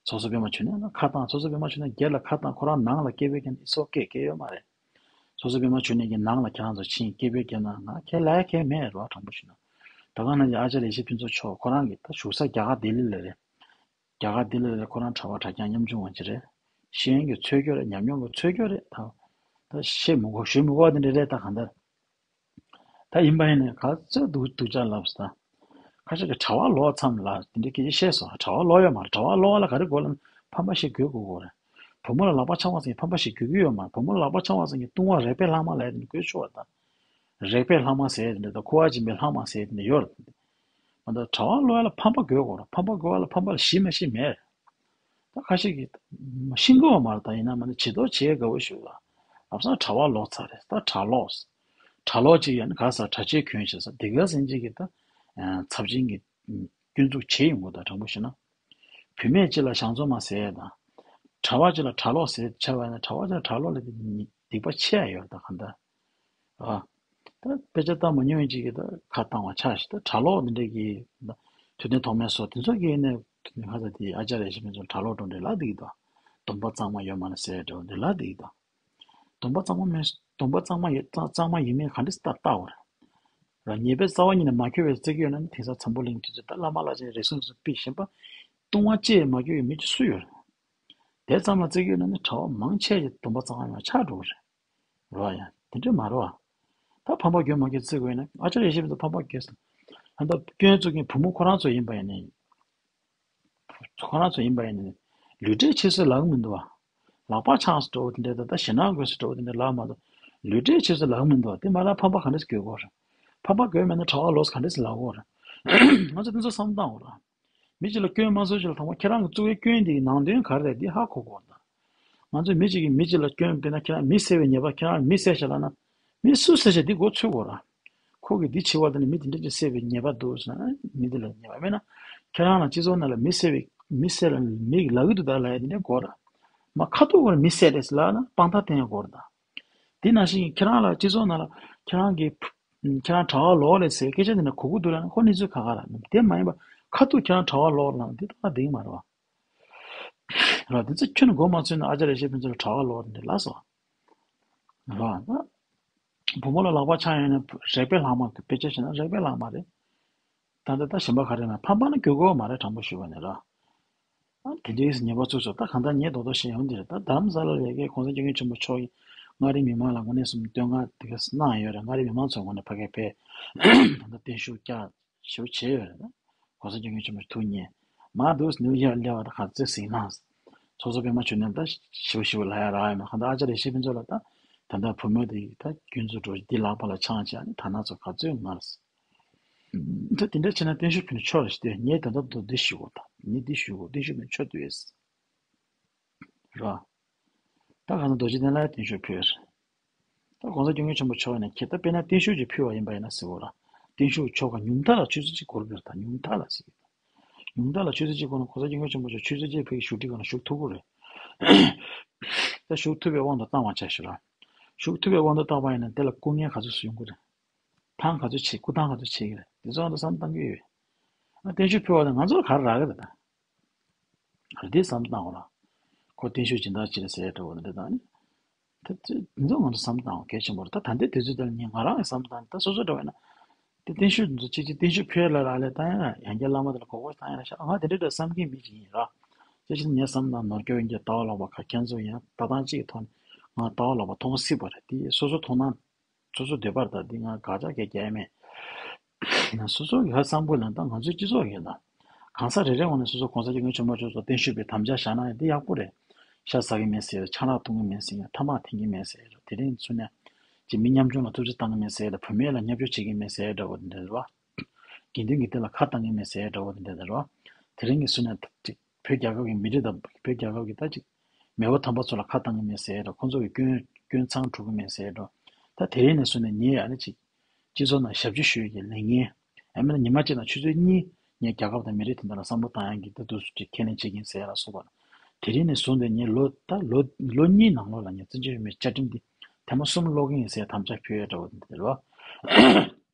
ཚོགས་གཙོ་པད་མ་འབྱུང་གནས་ལ་ཁ་བཏང་། ཚོགས་གཙོ་པད་མ་འབྱུང་གནས་སྒེར་ལ་ཁ་བཏང་། ཁོ་རང་ནང་ལ་སྐད་འབོད་རྒྱག་ན་it's okay སྐད་ཡོད་མ་རེད། ཚོགས་གཙོ་པད་མ་འབྱུང་གནས་ཀྱི་ནང་ལ་ཁྱེད་རང་ཚོ་ཕྱིན་སྐད་འབོད་རྒྱག་ན་ང་ཁྱེད་ལ་ཁྱེད་མེད་རོགས་དྲང་པོ་ཞུ་ན། ད་ག་ནང་བཞིན་ཨ་ཅཱརྱ་ཡེ་ཤེས་ཕུན་ཚོགས་མཆོག་ཁོ་རང་གི་ད་བཞུགས་ས་རྒྱ་གར་ལྡི་ལི་ལ་རེད། རྒྱ་གར་ལྡི་ལི་ལ་རེད། ཁོ་རང་གྲྭ་པ་གྲྭ་རྐྱང་ཉམ་ཆུང་བ་ཅིག་རེད། ཤེས་ཡོན་གྱི་འཚོལ་སྐྱོ་རེད། ཉམས་མྱོང་གི་འཚོལ་སྐྱོ་རེད། ད་ད་བཤད་མི་དགོས་ཞུ་མི་དགོས་པ་དེ་འདྲ་རེད། ད་གང་ལྟར། ད་ཡིན་པ་ཡིན་ནའི་ག་ཚོད་སྡུག་སྡུག་ཅག་ལབ་སོང་། ད་ཁ་ཤས་ཀྱིས་གྲྭ་པ་ལོག་མཚམས་ལ་དེ་འདྲའི་སྐད་ཆ་བཤད་སོང་། གྲྭ་པ་ལོག་ཡོད་མ་རེད། གྲྭ་པ་ལོག་པ་ལ་ག་རེ་དགོས་ལབ་ན་ཕམ་པ་ཞིག་དགོས་དགོས་དགོས་རེད། བུ་མོ་ལ་ལག་པ་འཆང་བ་ཟེར་ཕམ་པ་ཞིག་དགོས་ཀྱི་ཡོད་མ་རེད། བུ་མོ་ལ་ལག་པ་འཆང་བ་ཟེར་མཁན་ལྟུང་བ་རེག་པའི་ལྷག་མ་ལབ་ཡ་དེ་འདྲ་དགོས་ཆོག་པ་དང་། རེག་པའི་ལྷག་མ་ཟེར་ཡ་དེ་འདྲ་དང་ཁུ་བ་འབྱིན་པའི་ལྷག་མ་ཟེར་ཡ་དེ་འདྲ་ཡོད་རེད། མ་གཏོགས་གྲྭ་པ་ལོག་ཡ་ལ་ཕམ་པ་དགོས་དགོས་རེད། ཕམ་པ་དགོས་པ་ལ་ཕམ་པ་ལ་གཞི་མ་གཞི་མེད་རེད། ད་ཁ་ཤས་ཀྱིས་ཤེས་ཀྱི་ཡོད་མ་རེད། ད་ཡིན་ན་མ་ནི་བྱེད་དོ་བྱེད་དགའ་བོ་ཞུ་ལ། ལམ་སང་གྲྭ་པ་ལོག་ཚར་རེད། ད་གྲྭ་ལོག་གྲྭ་ལོག་ཅིག་ཡང་ནི་ག་ས་གྲྭ་ཆས་གྱོན་བྱས་ས་དེ་ག་ཟིན་ཅིག་གི་ད་ཚབས་ཆེན་གྱི་སྐྱོན་འཛུགས་བྱེད་ཡོང་གི། ད་དྲང་པོ་ཞུ་ན། བུད་མེད་ཅིག་ལ་ཞང་བཙོང་མ་ཟེར་ཡ་དང་། གྲྭ་པ་ཅིག་ལ་གྲྭ་ལོག་ཟེར་བྱས་པ་ཡིན་ན་གྲྭ་པ་ཅིག་ལ་གྲྭ་ལོག་ལབ་དེ་སྡིག་པ་ཆེ་ཡ་ཡོད་རེད། ད་ག་འདྲ། ཨ། ད་དཔེ་ཆ་ལྟ་མ་མྱོང་མཁན་ཅིག་གིས་ད་ཁ་བཏང་བ་ཆགས་ཤིག་ད་གྲྭ་ལོག་འདི་འདྲས་ཀྱི་ད་ཐུབ་བསྟན་ཐོགས་མེད་སོགས་དེ་ཚོ་གིས་ནས་ཁ་ཚ་དེ་ཨ་ཅཱརྱ་ཡེ་ཤེས་ཕུན་ཚོགས་གྲྭ་ལོག་འགྲོ་འདྲེ་ལབ་བསྡད་ཀྱི་འདུག་སྡོམ་པ་གཙང་མ་ཡོད་མ་རེད་ཟེར་འགྲོ་འདྲེ་ལབ་བསྡད་ཀྱི་འདུག་སྡོམ་པ་གཙང་མ་མེད། སྡོམ་པ་གཙང་མ་ཡོད་གཙང་གཙང་མ་ཡིན་མིན་ག་འདྲས་ལྟ་ལྟ་བ་རེད། རང་ཉེས་པའི་རྩ་བ་ཉིད་ནས་མ་སྐྱོབ་པའི་རྩིག་གི་ཡོད་ན་ནི་དེང་སང་འཛམ་བུ་གླིང་དུས་ཚོད་ད་བླ་མ་བླ་ཆེན་རེ་ཟུང་ཚོ་ཕུད་བཞིན་པ། ལྟུང་བ་ཅི་ཡང་མ་སྐྱོབ་པའི་མི་ཅིག་སུ་ཡོད་རེད། དེ་ཙམ་ལ་བརྩི་གི་ཡོད་ན་ནི་གྲྭ་པ་མང་ཆེ་ཞིག་སྡོམ་པ་གཙང་མ་ཡོང་ཆགས་འགྲོ་གི་རེད། རེད་བ། ཡང་དེ་འདྲས་མ་རེད་བ། ད་ཕམ་པ་གྱོན་མ་གྱོན་བརྩི་དགོས་ན་ཨ་ཅཱརྱ་ཡེ་ཤེས་ཕུན་ཚོགས་ཕམ་པ་གྱོན་སོང་། ད་ལྟ་སྐྱོན་བཙུགས་མཁན་བུ་མོ་ཁོ་རང་ཚོ་ཡིན་པ་ཡིན་ནའི། ཁོ་རང་ཚོ་ཡིན་པ་ཡིན་ནའི། ལུས་འབྲེལ་བྱེད་སྲོལ་ལབ་ཀྱི་མི་འདུག་བ། ལག་པ་འཆང་སྲོལ་འདྲ་བོ་དེ་འདྲས་ད་ལྟ་ཞེད་སྣང་དགོས་སྲོལ་འདྲ་བོ་དེ་འདྲས་ལབ་མ་གཏོགས། ལུས་འབྲེལ་བྱེད་སྲོལ་ལབ་ཀྱི་མི་འདུག་བ། དེ་མ་ལ་ཕམ་པ་ག་འདྲས་གྱོན་དགོས་རེད། ཕམ་པ་གྱོན་མེད་ན་གྲྭ་པ་ལོག་ག་འདྲས་ལབ་དགོས་རེད། ང་ཚོ་དེ་ཚོ་བསམ་བཏང་དགོས་རེད། མི་གཅིག་ལ་སྐྱོན་མ་བཟོ་ཞིག་ལ་དང་པོ་ཁྱེད་རང་གི་བཙུགས་པའི་སྐྱོན་འདིའི་ནང་དོན་ག་རེ་རེད་འདི་ཧ་གོ་དགོས་དང་། ང་ཚོས་མི་གཅིག་གིས་མི་གཅིག་ལ་སྐྱོན་དཔེར་ན་ཁྱེད་རང་མི་བསད་པའི་ཉེས་པ་ཁྱེད་རང་མི་བསད་ཤག་ལབ་ན། མི་སུ་བསད་ཤག་འདི་མགོ་ཚོས་དགོས་ར། ཁོ་གིས་འདི་བྱས་པ་དེ་ནི་མི་དེ་འདྲ་ཅིག་བསད་པའི་ཉེས་པ་འདུག་ཟེར་ན་མི་དེ་ལ་ཉེས་པ་མེད་ན། ཁྱེད་རང་ལ་སྤྱི་ཚོགས་ནང་ལ་མི་བསད་པའི་མི་བསད་ལ་མི་ལབ་ཀྱི་འདུག་ད་ལབ་ཡ་དེ་འདྲ་དགོས་ར། མ་ཁ་ཐུག་གོ་ར་མི་བསད་རེད་ཟེར་ལབ་ན་དཔང་རྟགས་བསྟན་ཡ་དགོས་ར་ད། དེ་ནང་བཞིན་ཁྱེད་རང་ལ་སྤྱི་ཚོགས་ནང་ལ་ཁྱེད་རང་གི་ཁྱེད་རང་གྲྭ་པ་ལོག་རེད་ཟེར་སྐད་ཆ་དེ་འདྲ་གོ་གི་འདུག་ལབ་ན་ཁོ་གནས་ཚུལ་ཁག་ཁག་ར། དེ་མ་ཡིན་པ་ཁ་ཐུག་ཁྱེད་རང་གྲྭ་པ་ལོག་ལབ་ན་དེ་ཏག་ཏག་འགྲིག་གི་མ་རེད་བ། ར་དེ་ཚོ་ཁྱོན་ནས་མགོ་མ་ཚོས་ན་ཨ་ཅཱརྱ་ཡེ་ཤེས་ཕུན་ཚོགས་ལ་གྲྭ་པ་ལོག་རེད་ལབ་སོང་། ར་ད་བུ་མོ་ལ་ལག་པ་འཆང་ཡོང་ན་རེག་པའི་ལྷག་མ་དཔེ་ཆ་བྱས་ན་རེག་པའི་ལྷག་མ་རེད། ད་ལྟ་ད་གཞན་པ་ག་རེ་ན་ཕམ་པ་ན་གྱོན་དགོས་མ་རེད་དྲང་པོ་ཞུས་པ་ནི་ར། ཨ་དེ་འདྲའི་ཉེས་པ་ཚུགས་སོང་། ད་གང་ལྟར་ངས་རྡོག་རྡོག་བཤད་ཡོང་དེ་རེད། ད་རྡ་རམ་ས་ལ་ལ་ཡ་གི་གོང་ས་སྐྱབས་མགོན་ཆེན་པོ་མཆོག་གིས་མངའ་རིས་མི་མང་ལ་དངོས་གནས་སེམས་བསྟོད་བསྔགས་དེ་ག་གནང་ཡོད་རེད། མངའ་རིས་མི་མང་ཚོའི་ངོས་ནས་ཕ་གིར་ཕེབས། ད་ལྟ་བརྟན་བཞུགས་བསྐྱངས་ཞེ་པོ་བྱས་ཡོད་རེད། ད་གོང་ས་སྐྱབས་མགོན་ཆེན་པོ་ཐུགས་མཉེས། མ་འདུག་ནིའུ་ཡོག་སླེབས་པ་ད་ག་ཚོད་གཟིགས་སྣང་། ཚོགས་གཙོ་པད་མ་འབྱུང་གནས་ད་ཞེ་པོ་ཞེ་པོ་ལབ་ཡ་རག་ཡོད་མ་རེད། གང་ལྟར་ཨ་ཅཱརྱ་ཡེ་ཤེས་ཕུན་ཚོགས་ལ་ད་ད་ལྟ་བུ་མོ་དེ་ད་སྐྱོན་འཛུགས་འགྲོ་འདི་ལག་པ་ལ་འཆང་བྱས་ནས་ད་ན་ཚོ་ག་ཚོད་ངར། ད་དེ་འདྲ་བྱས་ན་བརྟན་བཞུགས་ཕུལ་ན་ཆོག་རེད་ཟེར་ཏེ་ངས་ད་ལྟ་མདོར་བསྡུས་ཞུ་དགོས་དང་ངས་འདི་ཞུ་དགོས། བརྟན་བཞུགས་ཕུལ་ན་ཆོག་འདུག་ཟེར། རོ། ད་གང་ལྟར་རྡོ་རྗེ་གདན་ལ་བརྟན་བཞུགས་ཕུལ། ད་གོང་ས་སྐྱབས་མགོན་ཆེན་པོ་མཆོག་ནས་ཁྱེད་ད་དཔེར་ན་བརྟན་བཞུགས་ཅིག་ཕུལ་བ་ཡིན་པ་ཡིན་ན་ཟེར་བ་ལ། བརྟན་བཞུགས་ཆོ་ག་ཉུང་མཐའ་ལ་ཆུ་ཚོད་གཅིག་འགོར་གྱི་རེད། ད་ཉུང་མཐའ་ལ་ཟེར་གྱི་ད། ཉུང་མཐའ་ལ་ཆུ་ཚོད་གཅིག་འགོར་ན་གོང་ས་སྐྱབས་མགོན་ཆེན་པོ་མཆོག་ཆུ་ཚོད་གཅིག་ཕ་གི་བཞུགས་ཁྲི་སྒང་ལ་བཞུགས་ཐུབ་ཀྱི་རེད། ད་བཞུགས་ཐུབ་པའི་དབང་དུ་བཏང་བ་ཆ་ཞིག་ལ། བཞུགས་ཐུབ་པའི་དབང་དུ་བཏང་བ་ཡིན་ན་དེ་ལ་སྐུ་ངལ་ག་ཚོད་སུ་ཡོང་གི་རེད། ཐང་ག་ཚོད་ཆེ་སྐུ་ཐང་ག་ཚོད་ཆེ་གི་རེད། དེ་ཚོ་ང་ཚོ་བསམ་བཏང་གི་ཡོད། ཨ་བརྟན་བཞུགས་ཕུལ་བ་དང་ང་ཚོར་ག་རེ་རག་གི་རེད་ད། ཨ་རེ་དེ་བསམ་བཏང་བ་ལ། ཁོ་བརྟན་བཞུགས་སྦྱིན་བདག་ཅིག་རེད་ཟེར་འདྲ་བོ་འདི་དང་ནི། དེ་ཚོ་འདི་ཚོ་ང་ཚོ་བསམ་བཏང་བ་གལ་ཆེན་པོ་རེད། ད་ད་ལྟའི་དུས་ཚོད་དེ་ལ་ངས་ང་རང་ཡང་བསམ་བཏང་ད་སོ་སོ་འདྲ་བ་ཡིན་ན། དེ་བརྟན་བཞུགས་འདི་ཚོ་ཅིག་ཅིག་བརྟན་བཞུགས་ཕུལ་ལ་རག་ལས་ད་ཡང་ཡང་རྒྱལ་བླ་མ་དེ་ལ་གོ་གོ་བཏང་ཡང་ར་ཤག་ང་དེ་འདྲ་འདྲ་བསམ་མཁན་མི་ཅིག་ཡིན་ར། ཅིག་ཅིག་ངས་བསམ་བཏང་ནོར་སྐྱོ་ཡིན་གྱི་ལྟ་བ་ལོག་པ་ག་ཁྱེད་ཚོ་ཡང་ལྟ་སྟངས་གཅིག་གི་ཐོག་ནས་ང་ལྟ་བ་ལོག་པ་མཐོང་སྲིད་པ་རེད། དེ་སོ་སོ་མཐོང་སྣང་། སོ་སོ་འདོད་པར་ད་འདི་ང་དགག་བྱ་གས་རྒྱག་ཡ་མེད། སོ་སོ་གི་ཧ་བསམ་དགོས་ལ་ད་ང་ཚོའི་སྤྱི་ཚོགས་ཡིན་ད། གང་ཟག་རེ་རེ་ངོས་ནས་སོ་སོ་གོང་ས་སྐྱབས་མགོན་ཆེན་པོ་མཆོག་ཚོ་བརྟན་བཞུགས་པའི་དམ་བཅའ་བཞག་ན་འདི་ཡག་པོ་རེད། ཤ་ཟ་གི་མེད་ཟེར་ཆང་རག་འཐུང་གི་མེད་ཟེར་ཐ་མག་འཐེན་གི་མེད་ཟེར་དེ་རིང་ཚུན་ནས་ཅི་མི་ཉམ་ཆུང་ལ་ཐུབ་ཚོད་བཏང་གི་མེད་ཟེར་བུད་མེད་ལ་བརྙས་བཅོས་བྱེད་ཀྱི་མེད་ཟེར་འདྲ་བོ་འདི་འདྲ་རེད་བ། དགེ་འདུན་གྱི་སྡེ་ལ་ཁ་བཏང་གི་མེད་ཟེར་འདྲ་བོ་འདི་འདྲ་རེད་བ། དེ་རིང་གི་ཚུན་ནས་ཅིག་བོད་རྒྱལ་ཁབ་ཀྱི་མི་རིགས་དང་བོད་རྒྱལ་ཁབ་ཀྱི་ད་ཅིག་མེས་པོ་དམ་པ་ཚོ་ལ་ཁ་བཏང་གི་མེད་ཟེར་ཡ་དང་ཁོང་ཚོ་གི་སྐྱོན་སྐྱོན་མཚང་སྒྲོག་གི་མེད་ཟེར་ཡ་དང་ད་དེ་རིང་ནས་བཟུང་ནས་ངས་ཨ་ནི་ཅིག་སྤྱི་ཚོགས་ནང་ཞབས་ཕྱི་ཞུ་ཡས་ཀྱི་ལས་འགན་ཡང་མིན་ན་ཉི་མ་གཅིག་ནང་ཆུ་ཚོད་གཉིས་ ངས་རྒྱལ་ཁབ་དང་མི་རིགས་དེ་འདྲ་ལ་བསམ་བློ་བཏང་ཡག་གི་ད་དུས་སུ་ཅིག་ཁས་ལེན་བྱེད་ཀྱིན་ཟེར་ལ་སོགས་པ། དེ་རིང་ནས་བཟུང་སྟེ་ངས་ལོ་ད་ལོ་ལོ་གཉིས་ནང་ལོགས་ལ་ངས་བཙན་བྱོལ་བོད་མིའི་བཅའ་ཁྲིམས་འདི་ཐེངས་མ་གསུམ་ཀློག་གི་ཡིན་ཟེར་དམ་བཅའ་ཕུལ་ཡ་འདྲ་བོ་འདི་འདྲ་རེད་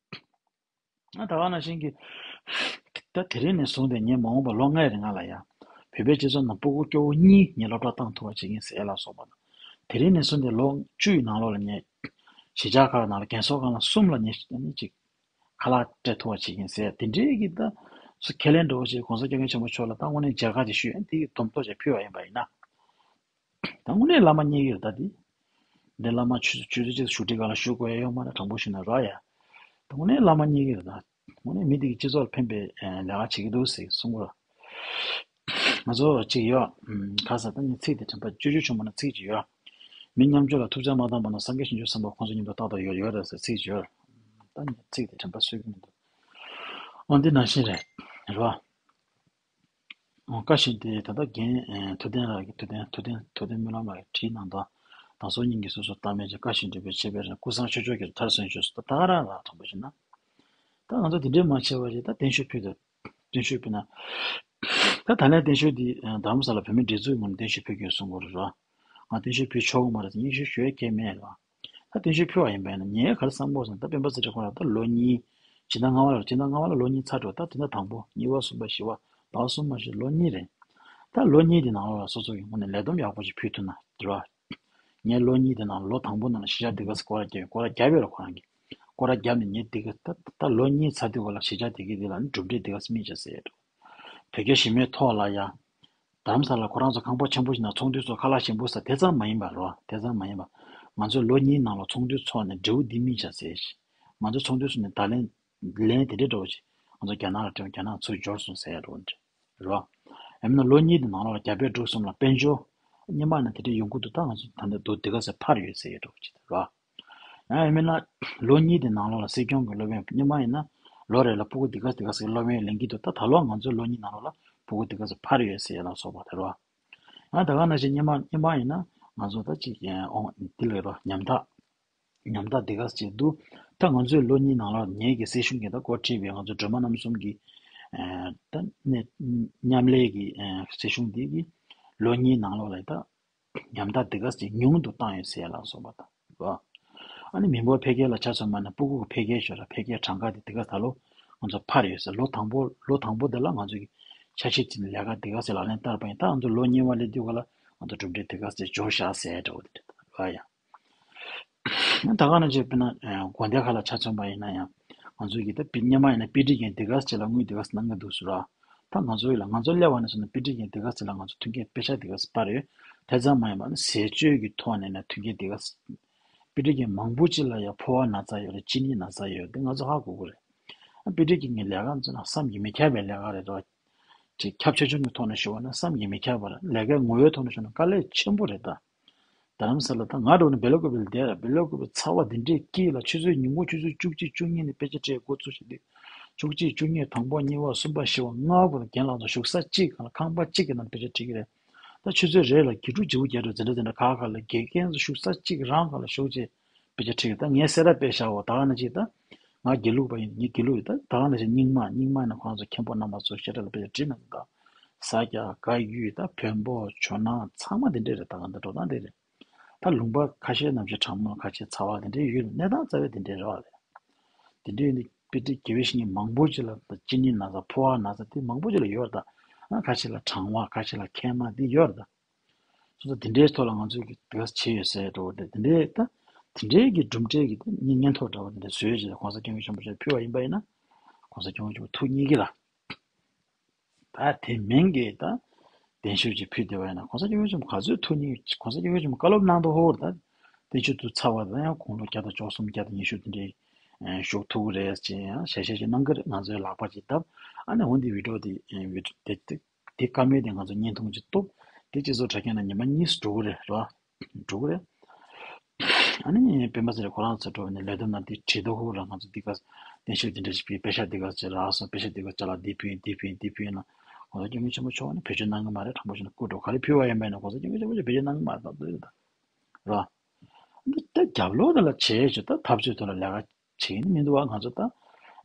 བ། ད་ག་ནང་བཞིན་གྱི། ད་དེ་རིང་ནས་བཟུང་སྟེ་ངས་མ་འོངས་པ་ལོ་ལྔའི་རིང་ལ་ཡང་། བོད་པའི་སྤྱི་ཚོགས་ནང་སྤུ་གུ་སྐྱོ་བོ་གཉིས་ངས་སློབ་གྲྭ་བཏང་ཐུབ་པ་བྱེད་ཀྱིན་ཟེར་ལ་སོགས་པ་དང་། དེ་རིང་ནས་བཟུང་སྟེ་ལོ་བཅུའི་ནང་ལོགས་ལ་ངས། གཞིས་ཆགས་ཁག་ནང་ལ་རྒན་གསོ་ཁང་ལ་གསུམ་ལ་ངས་ནི་ཅིག་ཁ་ལག་སྤྲད་ཐུབ་པ་བྱེད་ཀྱིན་ཟེར་དེ་འདྲའི་གི་ད། སུ་ཁས་ལེན་འགྲོ་བ་ཞིག་༸གོང་ས་༸སྐྱབས་མགོན་ཆེན་པོ་མཆོག་ལ་ད་དངོས་གནས་མཇལ་ཁ་ཅིག་ཞུས་ཡང་དེ་གི་སྡོམ་ཐོ་ཅིག་ཕུལ་བ་ཡིན་པ་ཡིན་ན། ད་དངོས་གནས་བླ་མ་རྙེད་ཀྱི་རེད་ད་དེ། འདི་བླ་མ་ཆུ་ཆུ་ཚོད་གཅིག་བཞུགས་ཁྲི་སྒང་ལ་བཞུགས་དགོས་ཡ་ཡོད་མ་རེད། དྲང་པོ་ཞུས་ན་ར་ཡ། ད་དངོས་གནས་བླ་མ་རྙེད་ཀྱི་རེད་ད། དངོས་གནས་མི་དེ་གི་སྤྱི་ཚོགས་ལ་ཕན་པའི་ལས་ཀ་བྱེད་ཀྱི་འདུག་ཟེར་གསུང་གི་རེད། ང་ཚོ་གཅིག་ཡོད། ག་ས་ད་ངས་ཚིག་དེ་དྲན་པ་སྤྱོད་བརྗོད་ཆུང་མ་ན་ཚིག་ཅིག་ཡོད། མི་མཉམ་སྤྱོད་ལ་ཐུགས་བརྩེ་མ་བཏང་པ་ན་སངས་རྒྱས་བྱང་ཆུབ་སེམས་དཔའ་ཁོང་ཚོ་མཉམ་དུ་རྟག་ཏུ་ཡོད་ཡོད་རེད་ཟེར་ཚིག་ཅིག་ཡོད། ད་ངས་ཚིག་དེ་དྲན་པ་གསོས་ཀྱི་མི་འདུག་འོ་འདི་ནང་བཞིན་རེད། རེད་བ། བཀའ་བཞིན་ཏེ་ད་ལྟ་རྒན་ཐུབ་བསྟན་ལགས་ཀྱིས་ཐུབ་བསྟན་ཐུབ་བསྟན་ཐུབ་བསྟན་སྨོན་ལམ་ལགས་ཀྱིས་བྲིས་གནང་དོན། བདག་སོགས་སྙིང་གི་གསོས་སུ་བཏགས་མེད་ཅིང་། བཀའ་བཞིན་སྒྲུབ་པའི་ཆེ་བའི་རིང་། ཀུན་བཟང་ཆོས་མཆོག་གིས་མཐར་སོན་བྱོས་སོ། ད་ད་ག་རང་ལ་དྲང་པོ་བྱས་ན། ད་ང་ཚོ་དེ་འདྲའི་མང་ཆེ་བ་ཞིག་ད་བརྟན་བཞུགས་ཕུལ་དུ་བརྟན་བཞུགས་ཕུལ་ན། ད་ད་ལན་བརྟན་བཞུགས་འདི་རྡ་རམ་ས་ལ་བོད་མིའི་སྒྲིག་འཛུགས་ངོས་ནས་བརྟན་བཞུགས་ཕུལ་དགོས་གསུང་གི་རེད་བ། ང་བརྟན་བཞུགས་ཕུལ་ཆོག་གི་མ་རེད་ཟེར་སྙན་ཞུ་ཞུ་ཡས་གལ་མེད་ལ། ད་བརྟན་བཞུགས་ཕུལ་བ་ཡིན་པས་ན་ངས་ག་རེ་བསམ་གོ་སོང་ད་སྤེན་པ་ཚེ་རིང་ཁོ་རང་ད་ལོ་གཉིས། ཕྱི་ཟླ་ལྔ་པ་ལ་ཕྱི་ཟླ་ལྔ་པ་ལ་ལོ་གཉིས་ཚར་འགྲོ་ད་དེ་ཟླ་དང་པོ་གཉིས་པ་གསུམ་པ་བཞི་པ་ཟླ་གསུམ་པ་བཞི་ལོ་གཉིས་རེད། ད་ལོ་གཉིས་དེ་ནང་ལོགས་ལ་སོ་སོ་གི་ངོས་ནས་ལས་བསྡོམས་ཡག་པོ་ཞིག་ཕུལ་ཐུབ་ན་འགྲིག་བ། ངས་ལོ་གཉིས་དེ་ནང་ལོ་དང་པོ་ནང་ལ་གཞིས་ཆགས་དེ་ག་སེ་སྐོར་ར་བརྒྱབ་ཡོད་སྐོར་ར་བརྒྱབ་ཡོད་ར་ཁོ་རང་གིས། སྐོར་ར་བརྒྱབ་ནས་ངས་དེ་ག་ད་ད་ལོ་གཉིས་ཚར་དུས་ག་ལ་གཞིས་ཆགས་དེ་ག་དེ་ལ་ནི་གྲུབ་འབྲས་དེ་ག་སེ་སྨིན་བྱ་ཟེར་ཡོད་འགྲོ། བོད་རྒྱ་ཞི་མོལ་ཐོག་ལ་ཡ། རྡ་རམ་ས་ལ་ཁོ་རང་ཚོ་ཁང་པ་ཆེན་པོ་ཞིག་ནང་ཚོགས་འདུ་ཚོགས་ཁ་ལག་ཞིམ་པོ་ཟ་དེ་ཙམ་མ་ཡིན་པ་རོ་དེ་ཙམ་མ་ཡིན་པ། ང་ཚོས་ལོ་གཉིས་ནང་ལ་ཚོགས་འདུ་ཚོགས་ནས་འབྲས་བུ་འདི་སྨིན་བྱ་ཟེར་ཞིག་ང་ཚོ་ཚོགས་འདུ་ཚོགས་ནས་ད་ལན་ལན་དེ་འདྲའི་འགྲོ་བ་ཞིག་ང་ཚོ་རྒྱ་ནག་ལ་སྤྲད་རྒྱ་ནག་ཚུར་འབྱོར་སོང་ཟེར་ཡ་འགྲོ་འདྲ་རོ། ཡང་མིན་ན་ལོ་གཉིས་དེ་ནང་ལ་རྒྱ་བལ་འབྲུག་གསུམ་ལ་དཔལ་འབྱོར་སྔོན་མ་ནས་དེ་འདྲའི་ཡོང་གི་འདུག་ད་ང་ཚོ་ད་ལྟ་འདུག་དེ་ག་ཚོད་འཕར་ཡོད་ཟེར་ཡ་འགྲོ་ཅིག་རོ། ཡང་ཡང་མིན་ན། ལོ་གཉིས་དེ་ནང་ལོགས་ལ་སྲིད་སྐྱོང་གི་སློབ་ཡོན་སྔོན་མ་ཡིན་ན། ལོ་རེ་ལ་ཕྲུ་གུ་འདི་ག་འདི་ག་ཟེར་སློབ་ཡོན་ལེན་གྱི་འདུག་ད་ད་ལོ་ང་ཚོའི་ལོ་གཉིས་ནང་ལོགས་ལ་ཕྲུ་གུ་འདི་ག་ཟེར་འཕར་ཡོད་ཟེར་ཡ་ལ་སོགས་པ་དེ་རོ། ཡང་ད་ག་ནང་བཞིན་སྔོན་མ་སྔོན་མ་ཡིན་ན་ང་ཚོ་ད་ཅིག་ཨོང་འདི་ལས་རོ་ཉམ་ཐག་ཉམ་ཐག་འདི་ག་ཟེར་འདུག་ད་ང་ཚོའི་ལོ་གཉིས་ནང་ལོགས་ངེད་ཀྱི་སྲིད་གཞུང་གིས་ད་འགོ་ཁྲིད་པའི་ང་ཚོ་སྒྲོལ་མ་རྣམ་གསུམ་གྱི་ད་ནས་མཉམ་ལས་ཀྱི་སྲིད་གཞུང་འདི་གི་ལོ་གཉིས་ནང་ལོགས་ལ་ད། ཉམ་ཐག་དེ་ག་ཅིག་ཉུང་དུ་བཏང་ཡོད་ཟེར་ཡ་ལ་སོགས་པ་དང་། རོ། ཨ་ནི་མི་འབོར་འཕེལ་རྒྱས་ལ་ཆ་མཚོན་པ་ན་ཕྲུ་གུ་འཕེལ་རྒྱས་ཤོར་ར་འཕེལ་རྒྱས་གྲངས་ཀ་དེ་དེ་ག་ད་ལོ་ང་ཚོ་འཕར་ཡོད་ཟེར་ལོ་དང་པོ་ལོ་དང་པོ་དེ་ལ་ང་ཚོ་གི་ཆ་ཤས་ཅིག་ནས་ལས་ཀ་དེ་ག་ཟེར་ལག་ལེན་བསྟར་བ་ཡིན་ད་ང་ཚོ་ལོ་གཉིས་པ་སླེབས་དུས་ག་ལ་ང་ཚོ་གྲུབ་འབྲས་དེ་ག་ཟེར་འབྱོར་བཞག་ཟེར་འདྲ་བོ་དེ་འདྲ་ད་ལོ་ཡ། ད་ག་ནང་བཞིན་དཔེར་ན་དགོན་སྡེ་ཁག་ལ་ཆ་མཚོན་པ་ཡིན་ན་ཡང་ང་ཚོ་གི་ད་དཔེ་སྔོན་མ་ཡིན་ན་དཔེ་ཁྲིད་མཁན་དེ་ག་ཅིག་ལ་དངུལ་དེ་ག་གནང་གི་འདུག་ཟེར་ར། ད་ང་ཚོ་ཡིན་ལ་ང་ཚོ་སླེབས་པ་ནས་བཟུང་ནས་དཔེ་ཁྲིད་མཁན་དེ་ག་ཅིག་ལ་ང་ཚོ་མཐུན་རྐྱེན་དཔེ་ཆ་དེ་ག་སྤར་ཡོད། དེ་ཙམ་མ་ཡིན་པ་ནི་ཟས་སྤྱོད་ཀྱི་ཐོག་ནས་ན་མཐུན་རྐྱེན་དེ་ག་དཔེ་ཁྲིད་མཁན་མང་པོ་ཅིག་ལ་ཡང་ཕོ་བ་ན་ཚ་ཡོད་རེད་གཅིན་སྙི་ན་ཚ་ཡོད་དེ་ང་ཚོ་ཧ་གོ་གི་རེད། དཔེ་ཁྲིད་མཁན་གྱི་ལས་ཀ་ཚོ་ན་བསམ་གྱིས་མི་ཁྱབ་པའི་ལས་ཀ་རེད་དོ། ཅིག་ཁྱབ་ཆེ་ཆུང་གི་ཐོག་ནས་ཞུ་བ་ན་བསམ་གྱིས་མི་ཁྱབ་པར་ལས་ཀའི་ངོ་བོའི་ཐོག་ནས་ཞུ་ན་དཀའ་ལས་ཆེན་པོ་རེད་ད། རྡ་རམ་ས་ལ་ད་ང་འགྲོ་ནས་སྦེལ་ཀོབ་ལ་བསྡད་ལ་སྦེལ་ཀོབ་ཚ་བ་འདི་འདྲས་སྐྱིད་ལ་ཆུ་ཚོད་ཉིན་གུང་ཆུ་ཚོད་བཅུ་གཅིག་བཅུ་གཉིས་ནས་དཔེ་ཆ་ཁྲིད་འགོ་ཚུགས་ཤིག་འདི། བཅུ་གཅིག་བཅུ་གཉིས་དང་པོ་གཉིས་པ་གསུམ་པ་བཞི་པ་ལྔ་པ་ལ་རྒན་ལགས་ཚོ་བཞུགས་ས་གཅིག་གང་ལ་ཁང་པ་གཅིག་གི་ནང་དཔེ་ཆ་ཁྲིད་ཀྱི་རེད། ད་ཆུ་ཚོད་རེ་ལ་དགེ་ཕྲུག་བརྗེ་པོ་བརྒྱད་འགྲོ་འཛིན་གྲྭ་འཛིན་གྲྭ་ཁག་ཁག་ལ་དགེ་རྒན་ཚོ་བཞུགས་ས་གཅིག་རང་གང་ལ་བཞུགས་རྗེས་དཔེ་ཆ་ཁྲིད་ཀྱི་ད་ངས་གསལ་བསྒྲགས་སྤེལ་བཞག་འོ་ད་ག་ནང་བཞིན་ད། ང་དགེ་ལུགས་པ་ཡིན་ངས་དགེ་ལུགས་ཡིན་ད་ད་ག་ནང་བཞིན་རྙིང་མ་རྙིང་མ་ཡིན་ན་ཁོ་རང་ཚོ་མཁན་པོ་རྣམ་པ་ཚོ་བཤད་གྲྭ་ལ་དཔེ་ཆ་ཁྲིད་ན་ད། ས་སྐྱ་བཀའ་བརྒྱུད་ད་བོན་པོ་ཇོ་ནང་ཚང་མ་དེ་འདྲས་རེད་ད་ག་འདི་འགྲོ་སྟངས་དེ་རེད། ད་ལུང་པ་ཁ་ཤས་ནམ་ཞིག་གྲང་མོ་ཁ་ཤས་ཚ་བ་དེ་འདྲའི་ཡོད་གནས་སྟངས་རྩ་བའི་དེ་འདྲའི་རེད་བ་རེད། དེ་འདྲའི་ནི་དཔེ་ཁྲིད་དགེ་བའི་བཤེས་གཉེན་མང་པོ་ཅིག་ལ་ད་གཅིན་སྙི་ན་ཚ་ཕོ་བ་ན་ཚ་དེ་མང་པོ་ཅིག་ལ་ཡོད་རེད་ད། ཨ་ཁ་ཤས་ལ་གྲང་བ་ཁ་ཤས་ལ་མཁལ་མ་དེ་ཡོད་རེད་ད། སོ་སོ་དེ་འདྲའི་ཐོག་ལ་ང་ཚོས་ཀྱི་དེ་ག་བྱས་ཡོད་ཟེར་འགྲོ་བ་དེ་དེ་འདྲའི་ད་དེ་འདྲའི་གི་གྲུབ་འབྲས་ཀྱི་ད་སྙིང་སྙན་ཐོ་འདྲ་བ་དེ་འདྲ་བཟོས་བྱས་ད་གོང་ས་སྐྱབས་མགོན་ཆེན་པོ་མཆོག་ཕུལ་བ་ཡིན་པ་ཡིན་ན་གོང་ས་སྐྱབས་མགོན་ཆེན་པོ་ཐུགས་མཉེས་ཀྱི་ལ། ད་དེ་མིན་གྱི་ད་གདན་ཞུ་ཅིག་ཕུལ་བསྡད་པ་ཡིན་ན་གོང་ས་སྐྱབས་མགོན་ཆེན་པོ་ག་ཚོད་ཐུགས་མཉེས་གོང་ས་སྐྱབས་མགོན་ཆེན་པོ་བཀའ་སློབ་གནང་དུས་ཧོར་ད་བསྟན་བཅོས་དུ་ཚར་བ་དང་ཡང་དགུང་ལོ་བརྒྱ་དང་བཅུ་གསུམ་བརྒྱ་དང་ཉི་ཤུ་དེ་འདྲའི་བཞུགས་ཐུབ་ཀྱི་རེད་ཅེས་ཡང་ཞལ་བཞེས་ཅིག་གནང་གི་རེད། ང་ཚོའི་ལག་པ་ཅིག་བརྡབས་ཨ་ནི་འོན་ཏེ་བི་ཌིའོ་དེ་བི་ཌིའོ་དེ་དེ་དེ་བཀའ་མོལ་དེ་ང་ཚོ་བརྙན་ཐུང་ཅིག་གཏུབ། དེ་སྤྱི་ཚོགས་དྲ་རྒྱ་ནང་ཉི་མ་གཉིས་སུ་འགྲོ་གི་རེད་རེད་བ། འགྲོ་གི་རེད། ཨ་ནི་སྤེན་པ་ཚེ་རིང་ཁོ་རང་ཚོ་འགྲོ་བ་ནས་ལས་དོན་ནང་དེ་བྲིས་དོ་ཧུ་ར་ང་ཚོ་འདི་ག་གདན་ཞུ་འདི་འདྲ་ཞིག་ཕུལ་པེ་ཤ་འདི་ག་ཅེ་རག་སོང་པེ་ཤ་འདི་ག་ཅ་ལག་འདི་ཕུལ་འདི་ཕུལ་འདི་ཕུལ་ན་ཁོང་ཚོ་སྐྱབས་མགོན་ཆེན་པོ་མཆོག་ནི་བེད་སྤྱོད་གནང་གི་མ་རེད། དྲང་པོ་བཤད་ན་སྐུ་འགྲོ་ག་རེ་ཕུལ་བ་ཡིན་པ་ཡིན་ན་ཁོང་ཚོ་སྐྱབས་མགོན་ཆེན་པོ་མཆོག་བེད་སྤྱོད་གནང་གི་མ་རེད་ད་འདི་རེད་ད་ར། འདི་ད་རྒྱབ་ལོག་དེ་ལ་བྱས་ཆོག་ད་འཐབ་རྩོད་དེ་ལ་ལས་ཀ་བྱེད་ཀྱི་མི་འདུག་བ། ང་ཚོ་ད་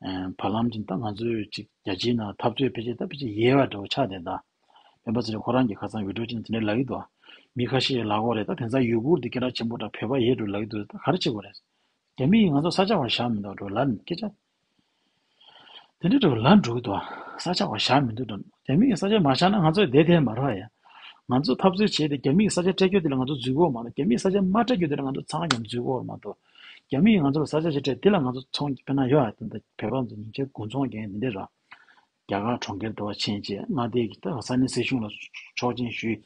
བར་ལམ་གྱི་ད་ང་ཚོའི་ཅིག་རྒྱལ་སྤྱིའི་ནང་འཐབ་རྩོད་ཕལ་ཆེར་ད་ཕལ་ཆེར་ཡལ་བ་འདྲ་བོ་ཆགས་བསྡད་ད། སྤེན་པ་ཚེ་རིང་ཁོ་རང་གིས་ཁ་སང་བི་ཌི་ཡོ་ཅིག་ནང་དེ་འདྲ་ལབ་ཀྱི་འདུག་མི་ཁ་ཤས་ཀྱིས་ལབ་ཀྱི་རེད། ད་དེང་སང་ཡུ་གུར་འདི་སྐད་གྲགས་ཆེན་པོ་འདྲ་བོད་པ་ཡལ་འགྲོ་ལབ་ཀྱི་འདུག་ད་ག་རེ་བྱེད་དགོས་རེད། རྒྱ་མི་ཡིས་ང་ཚོ་ས་ཆ་བར་བཞག་མི་འདུག་འགྲོ་ལབ་ནས་སྐད་ཆ། དེ་འདྲ་འགྲོ་ལབ་འགྲོ་གི་འདུག་ས་ཆ་བར་བཞག་མི་འདུག་འགྲོ། རྒྱ་མི་ཡིས་ས་ཆ་མ་བཞག་ན་ང་ཚོ་བསྡད་བསྡད་མ་རེད་ཡ། ང་ཚོ་འཐབ་རྩོད་བྱས་ཏེ་རྒྱ་མི་ཡིས་ས་ཆ་སྤྲད་རྒྱུ་དེ་ལ་ང་ཚོ་འཛུལ་གྱི་ཡོད་མ་རེད། རྒྱ་མི་ཡིས་ས་ཆ་མ་སྤྲད་རྒྱུ་དེ་ལ་ང་ཚོ་ཚང་མ་ཀྱང་འཛུལ་གྱི་ཡོད་མ་གཏོགས། རྒྱ་མི་ཡིས་ང་ཚོ་ལ་ས་ཆ་ཞིག་སྤྲད་དེ་ལ་ང་ཚོ་ཚོང་དཔེར་ན་ཡོད་ཨ། དེ་འདྲ་བོད་པ་ཚོ་ཉིན་བྱེད་དགུན་ཚོང་རྒྱག་མཁན་དེ་འདྲ་རེད། རྒྱ་གར་གྲོང་ཁྱེར་དུ་བ་ཕྱིན་བྱས་མངའ་སྡེ་གི་ད་ས་གནས་སྲིད་གཞུང་ལ་ཆོག་མཆན་ཞུས།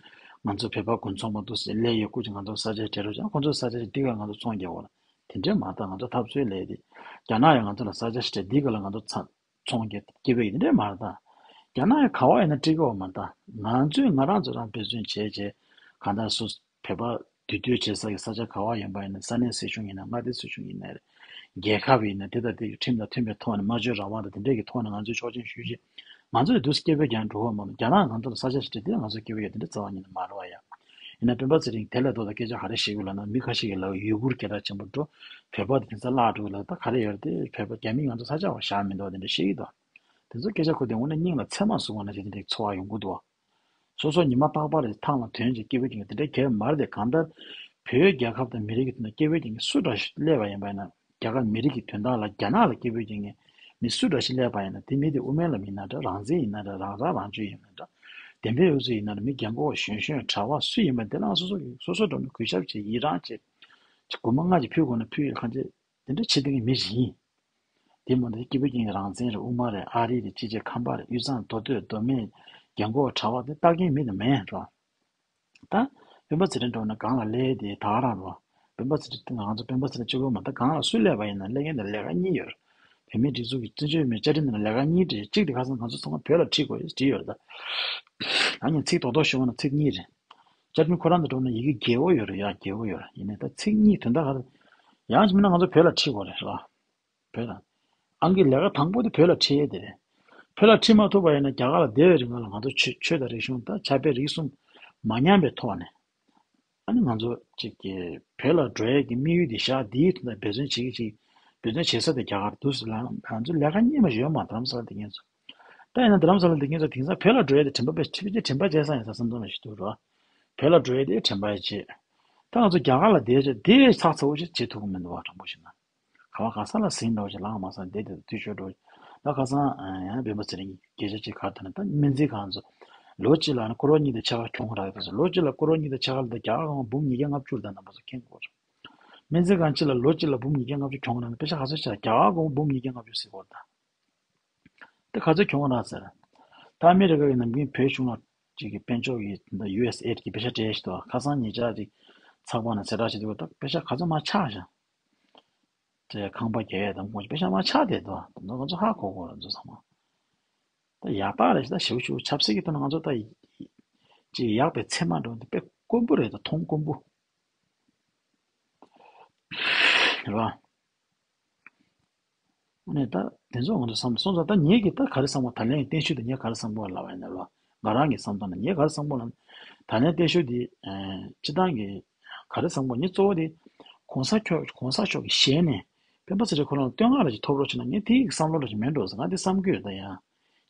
ང་ཚོ་བོད་པ་དགུན་ཚོང་མ་འདུག་ཟེར་སླེབས་ཡོད། སྐུ་མཁྱེན་ང་ཚོ་ས་ཆ་སྤྲད་རོགས་བྱ། ཁོང་ཚོ་ས་ཆ་འདི་ག་ང་ཚོ་ཚོང་རྒྱག་དགོས་ལ། དེ་འདྲས་མ་རེད་ད། ང་ཚོ་འཐབ་རྩོད་ལས་དེ། རྒྱ་ནག་ཡང་ང་ཚོ་ལ་ས་ཆ་སྤྲད་འདི་ག་ལ་ང་ཚོ་ཚ་ཚོང་རྒྱག་སྐྱིད་པོ་ཡིན་འདྲས་མ་རེད་ད། རྒྱ་ནག་ཡང་ག་བ་ཡིན་ན་འགྲིག་གི་ཡོད་མ་རེད་ད། ང་ཚོས་ང་རང་ཚོ་རང་འབད་བརྩོན་བྱས་བྱས་གང་ལྟར་སོ་བོད་པ་འདུས་སྡོད་བྱེད་ས་ཀྱི་ས་ཆ་ག་བ་ཡིན་པ་ཡིན་ན། ས་གནས་སྲིད་གཞུང་ཡིན་ན། མངའ་སྡེ་སྲིད་གཞུང་ཡིན་ན་རེད། རྒྱལ་ཁབ་ཡིན་ན། དེ་དང་དེ་གི་ཁྲིམས་དང་མཐུན་པའི་ཐོག་ནས། སྨྲ་བརྗོད་རང་དབང་དང་དེ་འདྲས་ཀྱི་ཐོག་ནས་ང་ཚོས་ཆོག་མཆན་ཞུས་བྱས། ང་ཚོ་ལ་འདུག་སེ་སྐད་འབོད་རྒྱག་འགྲོ་བ་མ་གཏོགས། རྒྱ་ནག་ང་ཚོ་ལ་ས་ཆ་ཞིག་སྤྲད་དེ་ང་ཚོ་སྐད་འབོད་རྒྱག་དེ་འདྲ་རྩ་བ་ཉིད་ནས་མ་རེད་བ་ཡ། ཡིན་ན་སྤེན་པ་ཚེ་རིང་དེ་ལས་ལྡོག་སྟེ་སྐད་ཆ་ག་རེ་བཤད་ཀྱི་ཡོད་ལབ་ན། མི་ཁ་ཤས་ཀྱིས་ལབ། ཡུ་གུར་སྐད་གྲགས་ཆེན་པོ་འགྲོ། བོད་པ་དེ་དེང་སང་བརླག་འགྲོ་ལབ། ད་ག་རེ་ཡོད་རེད། དེ་བོད་པ་རྒྱ་མིས་ང་ཚོ་ས་ཆ་བར་བཞག་མི་འདུག་དེ་འདྲ་བཤད་ཀྱི་འདུག་དེ་ཚོ་སྐད་ཆ་གོ་དུས་དངོས་གནས་སྙིང་ལ་ཚེར་མ་ཟུག་པ་ནང་བཞིན་དེ་འདྲའི་ཚོར་བ་ཡོང་གི་འདུག་སོ་སོ་ཉི་མ་རྟག་པར་ཐང་ལ་ཐོན་བྱས་སྐད་འབོད་རྒྱག་མཁན་དེ་འདྲ་གང་ཡང་མ་རེད་དེ། གང་ལྟར་བོད་རྒྱལ་ཁབ་དང་མི་རིགས་ཀྱི་དོན་དུ་སྐད་འབོད་རྒྱག་མཁན་སུ་འདྲ་ཞིག་སླེབས་པ་ཡིན་པ་ཡིན་ན། རྒྱ་གར་མི་རིགས་ཀྱི་དོན་དག་ལ་རྒྱ་ནག་ལ་སྐད་འབོད་རྒྱག་མཁན་མི་སུ་འདྲ་ཞིག་སླེབས་པ་ཡིན་ན། དེ་མི་དེ་དབུ་མའི་ལམ་ཡིན་ན་འདྲ། རང་བཙན་ཡིན་ན་འདྲ། རང་རང་རང་སྐྱོང་ཡིན་ན་འདྲ། བདེན་པའི་འོས་བཙན་ཡིན་ན་འདྲ། མི་རྒན་གོག་གཞོན་གཞོན་གྲྭ་པ་སུ་ཡིན་པ་དེ་ལ་སོ་སོ་གིས་སོ་སོ་འགྲོ་ནས་གུས་ཞབས་བྱེད། ཡི་རང་བྱེད། ཅིག་སྒོར་མོ་ལྔ་ཅིག་ཕུལ་དགོས་ན་ཕུལ་ཡོད། གང་བྱེད། དེ་འདྲ་བྱེད་བསྡད་མཁན་མི་ཞིག་ཡིན། དེ་མ་གཏོགས་སྐད་འབོད་རྒྱག་མཁན་རང་བཙན་རེད། དབུ་མ་རེད། ཨ་རི་རེད། ཅི་བྱེད། ཁམས་པ་རེད། དབུས་གཙང་མདོ་སྟོད་མདོ་སྨད་རྒན་གོག་གྲྭ་པ་དེ་ལྟ་མཁན་མི་དེ་མེད་འགྲོ། ད་སྤེན་པ་ཚེ་རིང་འགྲོ་ན་སྒང་ལ་སླེབས་ཏེ་ད་ག་རང་རོ། སྤེན་པ་ཚེ་རིང་ང་ཚོ་སྤེན་པ་ཚེ་རིང་གཅིག་པོ་མ་ད་སྒང་ལ་སུ་སླེབས་པ་ཡིན་ན་སླེབས་མཁན་དེ་ལས་ཀ་གཉིས་ཡོད་རེད། བོད་མིའི་སྒྲིག་འཛུགས་ཀྱི་བཙན་བྱོལ་བོད་མིའི་བཅའ་ཁྲིམས་ནང་ལས་ཀ་གཉིས་བྲིས། གཅིག་དེ་ཁ་སང་ང་ཚོ་ཚང་མ་བོད་ལ་ཁྲིད་དགོས་བྲིས་ཡོད་རེད་ད། ཨ་ནི་ཚིག་རྡོག་རྡོག་ཤོད་ན་ཚིག་གཉིས་རེད། བཅའ་ཁྲིམས་ཁོ་རང་དུ་འགྲོ་ན་ཡི་གེ་རྒྱལ་པོ་ཡོད་རེད། ཡ་རྒྱལ་པོ་ཡོད་རེད། ཡིན་ནའི་ད་ཚིག་གཉིས་དོན་དག་ག་རེ། ཡང་ཅིག་མིན་ན་ང་ཚོ་བོད་ལ་ཁྲིད་དགོས་རེད་ར། བོད་ལ། ཨང་ཀི་ལས་ཀ་དང་པོ་དེ་བོད་ལ་ཁྲིད་ཡས་དེ་རེད། བོད་ལ་ཁྲིད་མ་ཐུབ་པ་ཡིན་ན་རྒྱ་གར་ལ་བསྡད་པའི་རིང་ལ་ང་ཚོ་ཆོས་ཆོས་དང་རིག་གཞུང་དང་ཆབ་དཔལ་རིག་གསུམ་མ་ཉམས་པའི་ཐོག་ནས། ཨ་ནི་ང་ཚོ་ཅིག་གི་བོད་ལ་འགྲོ་ཡས་ཀྱི་དམིགས་ཡུལ་དེ་བཞག་འདིའི་དོན་དག་འབད་བརྩོན་བྱེད་ཀྱི་ཅིག་འབད་བརྩོན་བྱེད་ས་དེ་རྒྱ་གར་འདུག་ཟེར་ལ། ང་ཚོ་ལས་ཀ་རྙེད་མ་ཡོད་མ་རྡ་རམ་ས་ལ་བསྡད་མཁན་ཚོ། ད་ཡིན་ན་རྡ་རམ་ས་ལ་བསྡད་མཁན་ཚོ་དེང་སང་བོད་ལ་འགྲོ་ཡས་དེ་དྲན་པ་དཔེ་ཆ་དྲན་པ་བརྗེད་ས་ཡིན་ས་བསམ་བསམ་ཞིག་འདུག་རོ། བོད་ལ་འགྲོ་ཡས་དེ་དྲན་པ་བརྗེད། ད་ང་ཚོ་རྒྱ་གར་ལ་བསྡད་བྱས་དེ་ཚགས་ཚུད་པོ་ཞིག་བྱེད་ཐུབ་ཀྱི་མི་འདུག་བ། དྲང་པོ་བཤད་ན། ག་བ་ག་ས་ལ་ཟིན་འདྲ་བོ་ཞིག་ལངས་མ་སོང་། བསྡད་དེ་འཐུས་ཤོར་འགྲོ། ད་ཁ་སང་ཡང་སྤེན་པ་ཚེ་རིང་གིས་སྐད་ཆ་ཅིག་ག་རེ་ལབ་ན། ད་སྨན་རྩིས་ཁང་ཚོ་ལོ་གཅིག་ལ་ནི་ཀོ་རོ་གཉིས་དང་ཕྱེད་ཀ་གྱོང་རག་ཡོད་ཟེར། ལོ་གཅིག་ལ་ཀོ་རོ་གཉིས་དང་ཕྱེད་ཀ་ལ་ད་རྒྱ་གར་གོང་འབུམ་ཉིས་བརྒྱ་ལྔ་བཅུ་ལ་ད་རྣམ་པ་ཚོ་མཁྱེན་གྱི་ཡོད་རེད། སྨན་རྩིས་ཁང་གཅིག་ལ་ལོ་གཅིག་ལ་འབུམ་ཉིས་བརྒྱ་ལྔ་བཅུ་གྱོང་རག་ན་པེ་ཤ་ག་ཚོད་ཆགས། རྒྱ་གར་གོང་འབུམ་ཉིས་བརྒྱ་ལྔ་བཅུ་ཟེར་གྱི་ཡོད་རེད་ད། དེ་ག་ཚོད་གྱོང་རག་ཟེར། ད་ཨ་མི་རི་ཀ་གི་ནམ་རྒྱུན་བོད་གཞུང་ལ་ཅིག་གི་དཔལ་འབྱོར་གྱི་ད་ཡུ་ཨེས་ཨེ་ཌི་གི་པེ་ཤ་སྤྲད་ཤི་ཏོ། ཁ་སང་ཉེ་ཆར་ཅིག་ཚགས་པར་ནང་གསལ་བསྒྲགས་བྱེད་དུས་ད་པེ་ཤ་ག་ཚོད་མར་ཆག་ཤག་དེ་ཁང་པ་རྒྱག་ཡས་དང་ཁོང་ཚོ་པེ་ཤ་མར་ཆག་བསྡད་དོ། དེ་ཚོ་ང་ཚོ་ཧ་གོ་དགོས་རེད། ང་ཚོ་ཚང་མ་ད་ཡག་རྟགས་རེད་ཤག་ད་ཞེ་པོ་ཞེ་པོ་ཆབ་སྲིད་ཀྱི་ཐོག་ནས་ང་ཚོ་ད་ཅིག་ཡག་པའི་མཚན་མ་འགྲོ་འདི་དཔེ་དཀོན་པོ་རེད། ད་མཐོང་དཀོན་པོ་རེད་བ། ཨ་ནི་ད་དེ་ཚོ་ང་ཚོ་བསམ་སོང་ཙང་། ད་ངེད་ཀྱིས་ད་ག་རེ་བསམ་གོ། ད་ལན་གྱི་བརྟན་བཞུགས་དེ་ངས་ག་རེ་བསམ་གོ་ལབ་པ་ཡིན་ན་ལོ། ང་རང་གི་བསམ་སྟངས་ནི་ངས་ག་རེ་བསམ་གོ་ལབ་ན། ད་ལན་བརྟན་བཞུགས་དེ་ཨ་སྤྱི་བཏང་གི་ག་རེ་བསམ་གོ། ངས་གཙོ་བོ་དེ་གོང་ས་མཆོག་གོང་ས་མཆོག་གི་ཞལ་ནས་སྤེན་པ་ཚེ་རིང་ཁོ་རང་ལ་བསྟོད་བསྔགས་ར་ཅིག་ཐོབ་རོགས་བྱས་ན་ངས་དེ་ཡི་བསམ་བློ་ར་ཅིག་མེད་འགྲོ་ཟེར། ང་དེ་བསམ་གྱི་ཡོད། ད་ཡང་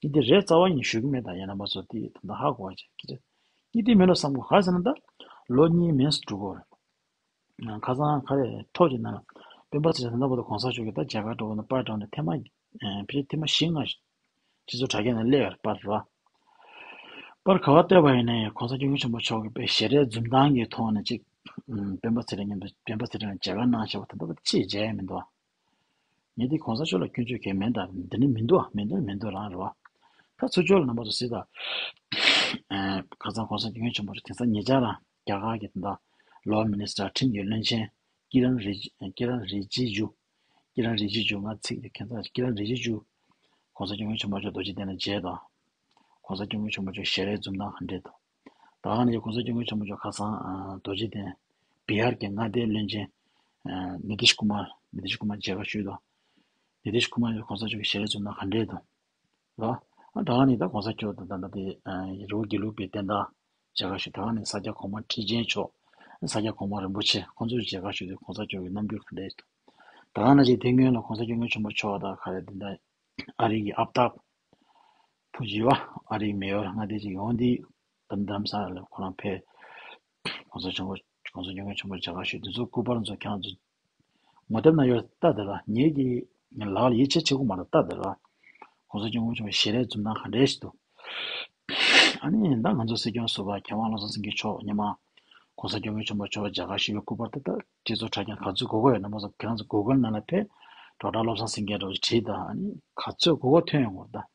ངས་དེ་རེད་རྩ་བ་ཉིད་ཞུ་གི་མེད། ད་ཡང་རྣམ་པ་ཚོ་དེ་ད་ལྟ་ཧ་གོ་བ་ཅིག་གི་རེད། ངས་དེ་མེད་འགྲོ་བསམ་གོ། ག་རེ་ཟེར་ན་ད་ལོ་གཉིས་མིན་སུ་འགྲོ་གི་རེད། ཁ་སང་ག་རེ་ཐོག་གི་ནང་ལ་སྤེན་པ་ཚེ་རིང་ད་ལྟ་བར་དུ་གོང་ས་མཆོག་གིས་ད་མཇལ་ཁ་འགྲོ་བ་ན་པར་བཏང་ནས་ཐེངས་མ་ཕལ་ཆེར་ཐེངས་མ་བཞི་ལྔ་ཞིག་སྤྱི་ཚོགས་དྲ་རྒྱ་ནང་སླེབས་ཡོད་རེད། པར་རེད་བ། པར་ག་བ་བལྟས་པ་ཡིན་ན་ཡང་གོང་ས་སྐྱབས་མགོན་ཆེན་པོ་མཆོག་གིས་དཔེ་ཞལ་རས་འཛུམ་མདངས་ཀྱི་ཐོག་ནས་ཅིག་སྤེན་པ་ཚེ་རིང་མཉམ་དུ་སྤེན་པ་ཚེ་རིང་ལ་མཇལ་ཁ་གནང་བཞག་པ་དེ་ད་ཅིག་མཇལ་ཡ་མི་འདུག་བ། ངས་འདི་གོང་ས་མཆོག་ལ་སྐྱོན་བརྗོད་གང་ཡང་མེད། ད་འདི་ནི་མི་འདུག་ཨ། མི་འདུག་མི་འདུག་རང་རེད་བ། ད་ཚུར་ཕྱོགས་ལ་རྣམ་པ་ཚོ་གཟིགས་དང་། ཁ་སང་གོང་ས་སྐྱབས་མགོན་ཆེན་པོ་དེང་སང་ཉེ་ཆར་རང་རྒྱ་གར་གྱི་ད་ལྟ་ལོ་མི་ནི་སི་ཊར་ཁྲིམས་ཀྱི་བློན་ཆེན་ཀི་རན་རི་ཀི་རན་རི་ཇི་ཇུ། ཀི་རན་རི་ཇི་ཇུ། ང་ཚིག་དེ་ཁྱད་མཚར། ཀི་རན་རི་ཇི་ཇུ་གོང་ས་སྐྱབས་མགོན་ཆེན་པོ་མཆོག་རྡོ་རྗེ་གདན་ལ་མཇལ་དང་། གོང་ས་སྐྱབས་མགོན་ཆེན་པོ་མཆོག་ཞལ་རས་འཛུམ་མདངས་ག་འདྲས་འདུག་ད་ག་ནས་གོང་ས་སྐྱབས་མགོན་ཆེན་པོ་མཆོག་ཁ་སང་རྡོ་རྗེ་གདན་བི་ཧར་གྱི་མངའ་སྡེའི་བློན་ཆེན་ནི་ཏིཤ་ཀུ་མར། ནི་ཏིཤ་ཀུ་མར་མཇལ་ཁ་ཞུས་དང་། ནི་ཏིཤ་ཀུ་མར་གོང་ས་མཆོག་གི་ཞལ་རས་འཛུམ་མདངས་ག་འདྲས་འདུག་ལ། ད་ག་ནས་ད་གོང་ས་མཆོག་དང་ད་ལྟ་དེ་རི་བོ་དགེ་ལུགས་པའི་བསྟན་བདག་མཇལ་ཁ་ཞུས། ད་ག་ནས་ས་སྐྱ་གོང་མ་ཁྲི་ཆེན་མཆོག་ས་སྐྱ་གོང་མ་རིན་པོ་ཆེ་ཁོང་ཚོས་མཇལ་ཁ་ཞུས་དུས་གོང་ས་མཆོག་གི་རྣམ་འགྱུར་ག་འདྲས་འདུག་ད་ག་ནང་བཞིན་དེ་སྔོན་ལ་གོང་ས་སྐྱབས་མགོན་ཆེན་པོ་མཆོག་དང་ག་རེ་འདི་འདྲ་ ཨ་རི་གི་ཨབ་སྟག་བུ་ཡི་བ་ཨ་རི་མེ་ཡོར་ལྔ་སྡེ་ཅིག་ཡོང་དེ་དམ་དམ་ས་ལ་ཁོ་རང་ཕེ་གོང་ས་ཆེན་པོ་གོང་ས་སྐྱབས་མགོན་ཆེན་པོ་མཇལ་ཁ་ཞུས་དེ་ཚོ་སྐུ་པར་ཚོ་ཁྱེད་རང་ཚོ་ངོ་དེབ་ན་ཡོད་ལྟ་དེ་ལ་ངེད་ཀྱི་ལག་ལ་ཡིད་ཆེས་བྱེད་དགོས་མ་རེད་ལྟ་དེ་ལ་གོང་ས་སྐྱབས་མགོན་ཆེན་པོ་ཞལ་རས་འཛུམ་མདངས་ག་འདྲས་ཞིག་འདུག་ཨ་ནི་ད་ང་ཚོ་སྲིད་སྐྱོང་ཟུར་པ་མཁས་དབང་བློ་བཟང་སེང་གེ་མཆོག་ཉི་མ་གོང་ས་སྐྱབས་མགོན་ཆེན་པོ་མཆོག་མཇལ་ཁ་ཞུ་བའི་སྐུ་པར་དེ་ད་སྤྱི་ཚོགས་དྲ་རྒྱ་ག་ཚོད་དགོས་དགོས་ཡོད་ན་མ་ཚོ་ཁྱེད་རང་ཚོ་གུ་གལ་ནང་ལ་ཕེབས་ཌོག་ཊར་བློ་བཟང་སེང་གེ་འདྲ་བོ་བྲིས་དང་ཨ་ནི་ག་ཚོད་དགོས་དགོས་ཐོན་ཡོང་གི་རེད་ད།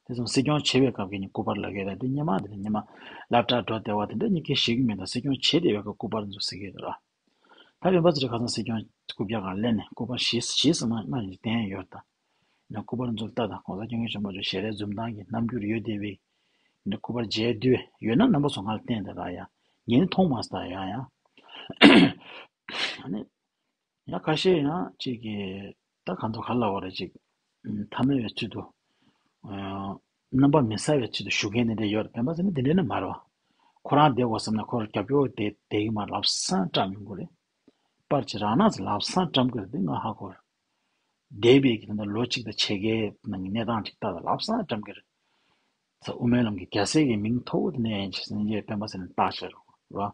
དེ་ཙམ་སྲིད་སྐྱོང་བྱེད་པའི་སྐབས་ཀྱི་ཉི་སྐུ་པར་ལ་གས་ད་དེ་ཉི་མ་དེ་ཉི་མ་སློབ་གྲྭ་འགྲོ་བདེ་བ་དེ་འདྲ་ཉི་སྐད་ཤེས་ཀྱི་མེད་ད་སྲིད་སྐྱོང་བྱེད་བདེ་བའི་སྐུ་པར་འཛུགས་ཟེར་གི་རེད་ལ། ད་རིམ་པ་ཚོ་རེ་ཁ་སང་སྲིད་སྐྱོང་སྐུ་རྒྱག་གང་ལེན་ནས་སྐུ་པར་ཞིས་ཞིས་སུ་མ་མ་ཡིན་བསྟན་ཡོད་ད། ཡིན་ན་སྐུ་པར་འཛུགས་ལྟ་དང་གོང་ས་སྐྱབས་མགོན་ཆེན་པོ་མཆོག་ཞལ་རས་འཛུམ་མདངས་ཀྱི་རྣམ་འགྱུར་ཡོད་བསྡད་པའི་ཡིན་ན་སྐུ་པར་མཇལ་དུས་ཡོད་ན་རྣམ་པ་ཚོ་ང་ལ་བསྟན་ད་ར་ཡ་ངས་ནི་མཐོང་མ་སོང་ད་ཡ་ཡ། ཨ་ནི་ཡང་ཁ་ཤས་ཡང་གཅིག་གིས་ད་གང་ཚོ་ག་ལ་བ་རེ་གཅིག་ཐ་མལ་བའི་ཚུལ་དུ་རྣམ་པ་མི་གསལ་བའི་ཚུལ་དུ་ཞུ་མཁན་དེ་འདྲ་ཡོད་རེད། སྤེན་པ་ཚེ་རིང་དེ་འདྲ་ནི་མ་རེད་བ། ཁོ་རང་བསྡད་དགོས་བསམ་ན་ཁོར་རྒྱབ་སྐྱོར་དེ་བསྡད་ཀྱི་མ་རེད། ལབ་སང་བཀྲམ་ཡོང་གི་རེད། པར་ཅིག་རང་ནང་ཚོ་ལབ་སང་བཀྲམ་གི་རེད་དེ་ང་ཧ་གོ་རེད། འདས་པའི་གི་ད་ལོ་གཅིག་དང་ཕྱེད་ཀའི་ནང་གི་གནས་སྟངས་ཅིག་ལྟ་ད་ལབ་སང་བཀྲམ་གི་རེད། ཚ་དབུ་མའི་ལམ་གྱི་རྒྱལ་སྲས་ཀྱི་མིང་མཐོ་བོ་དེ་ནས་ཡིན་ཞེས་སེང་གེ་སྤེན་པ་ཚེ་རིང་བཏགས་བཞག་རོགས་ར།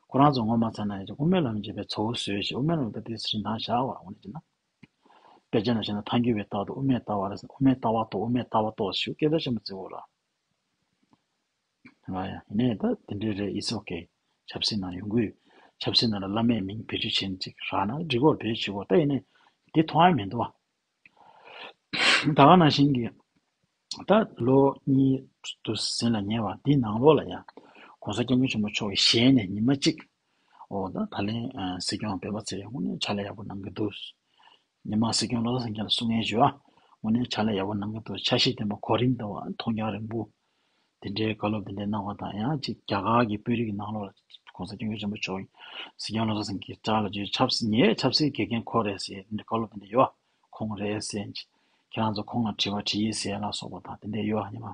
ཁོ་རང་ཚོ་ངོ་མ་ཚ་ན་ཡིན་ཅིག་དབུ་མའི་ལམ་བྱེད་པའི་ཚ་བོ་བཟོས་ཞེས་དབུ་མའི་ལམ་ད་དེ་སྲིད་དང་བཞག་བར་འོང་ནས་ཅི་ན། དཔེ་ཆ་ན་བྱས་ན་ཐང་རྒྱུ་བའི་རྟགས་དང་དབུ་མའི་ལྟ་བ་རེད། དབུ་མའི་ལྟ་བ་ཏོག་དབུ་མའི་ལྟ་བ་ཏོག་ཞུ་སྐད་ཆ་ཆེན་པོ་བརྩི་འོ་ར། ར་ཡ་ཡིན་ནའི་ད་དེ་འདྲའི་རེད། ཨི་སོག་གི་ཆབ་སྲིད་ནང་ཡོང་གི་ཡོད། ཆབ་སྲིད་ནང་ལ་བླ་མའི་མིང་བེད་སྤྱོད་བྱེད་ཅིག་རག་ན་འགྲིག་གོ་བེད་སྤྱོད་གོ་ད་ཡིན་ནའི་དེ་མཐོང་ཡ་མི་འདུག་བ། ད་ག་ནང་བཞིན་གྱི་ད་ལོ་གཉིས་དུ་ཟིན་ལ་ཉེ་བ་འདིའི་ནང་ལོགས་ལ་ཡང་གོང་ས་སྐྱབས་མགོན་ཆེན་པོ་མཆོག་གི་ཞལ་ནས་ཉི་མ་གཅིག་འོ་ད་ད་ལན་སྲིད་སྐྱོང་སྤེན་པ་ཚེ་རིང་དངོས་གནས་ཕྱག་ལས་ཡག་པོ་གནང་གི་འདུག་ཉི་མ་སྲིད་སྐྱོང་བློ་བཟང་སེང་གེ་ལ་གསུང་མཁན་ཞུ་བ་དངོས་གནས་ཕྱག་ལས་ཡག་པོ་གནང་གི་འདུག་འཆར་གཞི་ལྡན་པ་གོ་རིམ་ལྟ་བུ་མཐོང་རྒྱ་རིང་པོ་དེ་འདྲའི་བཀའ་སློབ་དེ་འདྲའི་གནང་བ་དང་ཡང་གཅིག་རྒྱ་གར་གྱི་དཔོན་རིགས་ཀྱི་ནང་ལོགས་ལ་གོང་ས་སྐྱབས་མགོན་ཆེན་པོ་མཆོག་གིས་སྲིད་སྐྱོང་བློ་བཟང་སེང་གེའི་བཀྲ་ལ་བརྗོད་ཆབ་སྲིད་ངའི་ཆབ་སྲིད་དགེ་རྒན་ཁོ་རེད་ཟེར་འདི་བཀའ་སློབ་དེ་འདྲ་ཡོད་ཁོང་རེད་ཟེར་ཁྱེད་རང་ཚོ་ཁོང་ལ་དྲི་བ་དྲི་ཡིན་ཟེར་ལ་སོགས་པ་དང་དེ་འདྲ་ཡོད་ཉི་མ་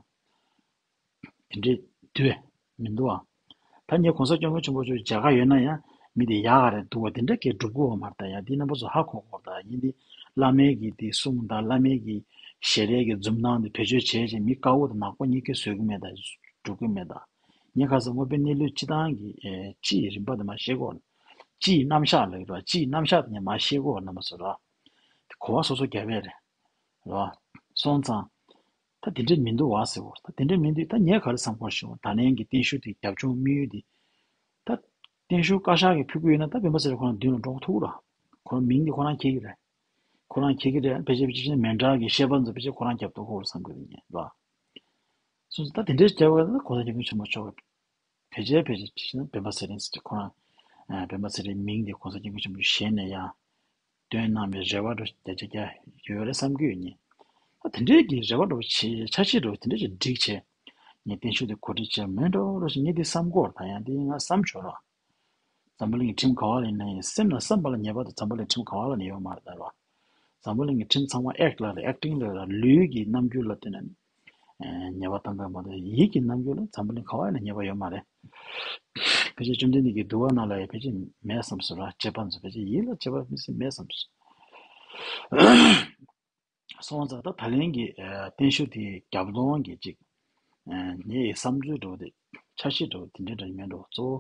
དེ་འདྲའི་དུས་མི་འདུག་ཨ། ད་ངས་གོང་ས་སྐྱབས་མགོན་ཆེན་པོ་མཆོག་མཇལ་ཁ་ཡོད་ན་ཡང་མི་དེ་ཡག་ག་རེད་འདུག་བ་དེ་འདྲ་སྐད་སྒྲུབ་དགོས་བ་མ་རེད་ད་ཡ་འདི་རྣམ་པ་ཚོ་ཧ་གོ་དགོས་ད་ཡིན་འདི་བླ་མའི་གི་དེ་གསུང་དང་བླ་མའི་གི་ཞལ་རས་ཀྱི་འཛུམ་མདངས་དེ་བེད་སྤྱོད་བྱས་བྱས་མི་དཀར་བོ་དང་ནག་པོ་གཉིས་ཀ་བཟོ་གི་མེད་ད། འགྲོ་གི་མེད་ད། ངས་ཁ་སང་དངོས་པོའི་གནས་ལུགས་སྤྱི་བཏང་གི་ཨེ་སྤྱི་ཡི་རིམ་པ་དེ་མ་ཤེས་གོ། སྤྱི་ཡི་རྣམ་གཞག་ལ་ཡོད་ར་སྤྱི་ཡི་རྣམ་གཞག་དེ་ངས་མ་ཤེས་གོ་རྣམ་པ་ཚོ་ར། དེ་གོ་བ་སོ་སོ་རྒྱབ་པས་རེད། ར། སོང་ཙང་། ད་དེ་འདྲས་མི་འདུག་བ་ཟེར་གོ་ད་དེ་འདྲས་མི་འདུག་ད་ངས་ག་རེ་བསམ་གོ་ཞུ་ད་ལན་གྱི་བརྟན་བཞུགས་དེ་རྒྱབ་ལྗོངས་དམིགས་ཡུལ་དེ། ད་བརྟན་བཞུགས་བཀའ་ཤག་གིས་ཕུལ་གི་ཡོད་ན་ད་སྤེན་པ་ཚེ་རིང་ཁོ་རང་མདུན་ལ་འགྲོ་ཐུབ་ར། ཁོ་རང་མིང་དེ་ཁོ་རང་འཁྱེར་གི་རེད། ཁོ་རང་འཁྱེར་གྱི་རེད། ཕལ་ཆེར་ཕལ་ཆེར་མེ་འདྲ་གི་ཤེས་པ་ཚོ་ཕལ་ཆེར་ཁོ་རང་རྒྱབ་ཏུ་ཁོ་རུ་བསམ་གྱི་རེད་ཉན་ལ། སོང་ཙང་ད་དེ་འདྲའི་རྒྱབ་པ་ན་གོང་ས་སྐྱབས་མགོན་ཆེན་པོ་མཆོག་གི་ཕལ་ཆེར་ཕལ་ཆེར་ཕལ་ཆེར་སྤེན་པ་ཚེ་རིང་ཟེར་ཏེ་ཁོ་རང་སྤེན་པ་ཚེ་རིང་མིང་དེ་གོང་ས་སྐྱབས་མགོན་ཆེན་པོ་ཞལ་ནས་ཡང་བཏོན་གནང་བའི་རེ་བ་འདྲ་བརྒྱ་ཆ་བརྒྱ་ཡོད་རེད་བསམ་གྱི་ཡོད་ཉན། ད་དེ་འདྲའི་གི་རེ་བ་འདྲ་བོ་བྱེད་འཆར་གཞི་འདྲ་བོ་དེ་འདྲ་ཅིག་སྒྲིག་བྱས་ངས་བརྟན་བཞུགས་དེ་གོ་སྒྲིག་བྱས་མེད་འགྲོ་འགྲོ་ཞིག་ངས་དེ་བསམ་གོ་ད་ཡང་དེ་ང་བསམ་ཆོག་ར། འཛམ་བུ་གླིང་གི་ཁྲིམས་ག་བ་ལ་ཡིན་ན་ཡང་སེམས་ལ་བསམ་པ་ལ་ཉེས་པ་དང་འཛམ་བུ་གླིང་ཁྲིམས་ག་བ་ལ་ནི་ཡོད་མ་རེད་ད་ར། འཛམ་བུ་གླིང་གི་ཁྲིམས་ཚང་མ་ཨེག་ལ་རེད་ཨེག་ཊིང་ལ་རེད་ལུས་ཀྱི་རྣམ་འགྱུར་ལ་བལྟས་ན་ནི་ཉེས་པ་གཏོང་གི་མ་གཏོགས་ཡིད་ཀྱི་རྣམ་འགྱུར་ལ་འཛམ་བུ་གླིང་ག་བ་ཡིན་ན་ཉེས་པ་ཡོད་མ་རེད། ཕལ་ཆེར་བཅོམ་ལྡན་འདས་ཀྱི་འདུལ་བ་ནང་ལ་ཡང་ཕལ་ཆེར་མེད་བསམ་སོ་ར་བཅས་པ་ཚོ་ཕལ་ཆེར་ཡིད་ལ་བྱེད་པ་མི་སྲིད་མེད་བསམ་སོ། སོང་ཙང་ད་ད་ལན་གྱི་ཨ་བརྟན་བཞུགས་དེའི་རྒྱབ་ལྗོངས་ཀྱི་ཅིག་ཨ་ངའི་བསམ་ཚུལ་འདྲ་བོ་དེ་འཆར་གཞི་འདྲ་བོ་དེ་འདྲའི་འདྲ་མིན་འགྲོ་གཙོ་བོ་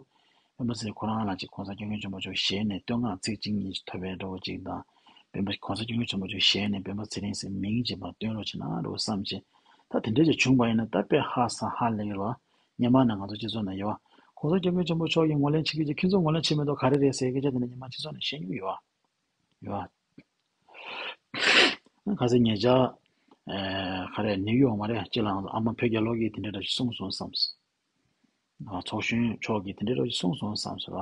སྤེན་པ་ཚེ་རིང་ཁོ་རང་ལ་ཅིག་གོང་ས་སྐྱབས་མགོན་ཆེན་པོ་མཆོག་ཞལ་ནས་བསྟོད་བསྔགས་ཚིག་གཅིག་གཉིས་ཤིག་ཐོབ་པའི་འདྲ་བོ་ཅིག་དང་སྤེན་པ་གོང་ས་སྐྱབས་མགོན་ཆེན་པོ་མཆོག་ཞལ་ནས་སྤེན་པ་ཚེ་རིང་ཟེར་མིང་ཅིག་ཕར་བཏོན་རོགས་བྱེད་ན་འདྲ་བོ་བསམ་བྱས། ད་དེ་འདྲའི་ཅིག་བྱུང་བ་ཡིན་ན་ད་དཔེ་ཧ་སང་ཧ་ལས་ཀྱི་རེད་བ། སྔོན་མ་ནས་ང་ཚོ་སྤྱི་ཚོགས་ནང་ཡོད་བ། གོང་ས་སྐྱབས་མགོན་ཆེན་པོ་མཆོག་གིས་ངོས་ལེན་བྱེད་ཀྱི་ཅིག་ཁྱེད་ཚོ་ངོས་ལེན་བྱེད་མི་འདུག་ག་རེ་རེད་ཟེར་སྐད་ཆ་དེ་འདྲ་ཉི་མ་སྤྱི་ཚོགས་ནང་བཤད་མྱོང་ཡོད་བ། ཡོད་བ། ཁ་སང་ཉེ་ཆར། ཨེ། ག་རེ་ནིའུ་ཡོག་མ་རེད་ཅི་ལ་ཨ་མ་བོད་རྒྱལ་ལོ་གིས་དེ་འདྲ་འདྲ་ཞིག་གསུངས་སོང་བསམས། ཨ་ཚོགས་གཞོན་མཆོག་གིས་དེ་འདྲ་འདྲ་ཞིག་གསུངས་སོང་བསམས་སོ།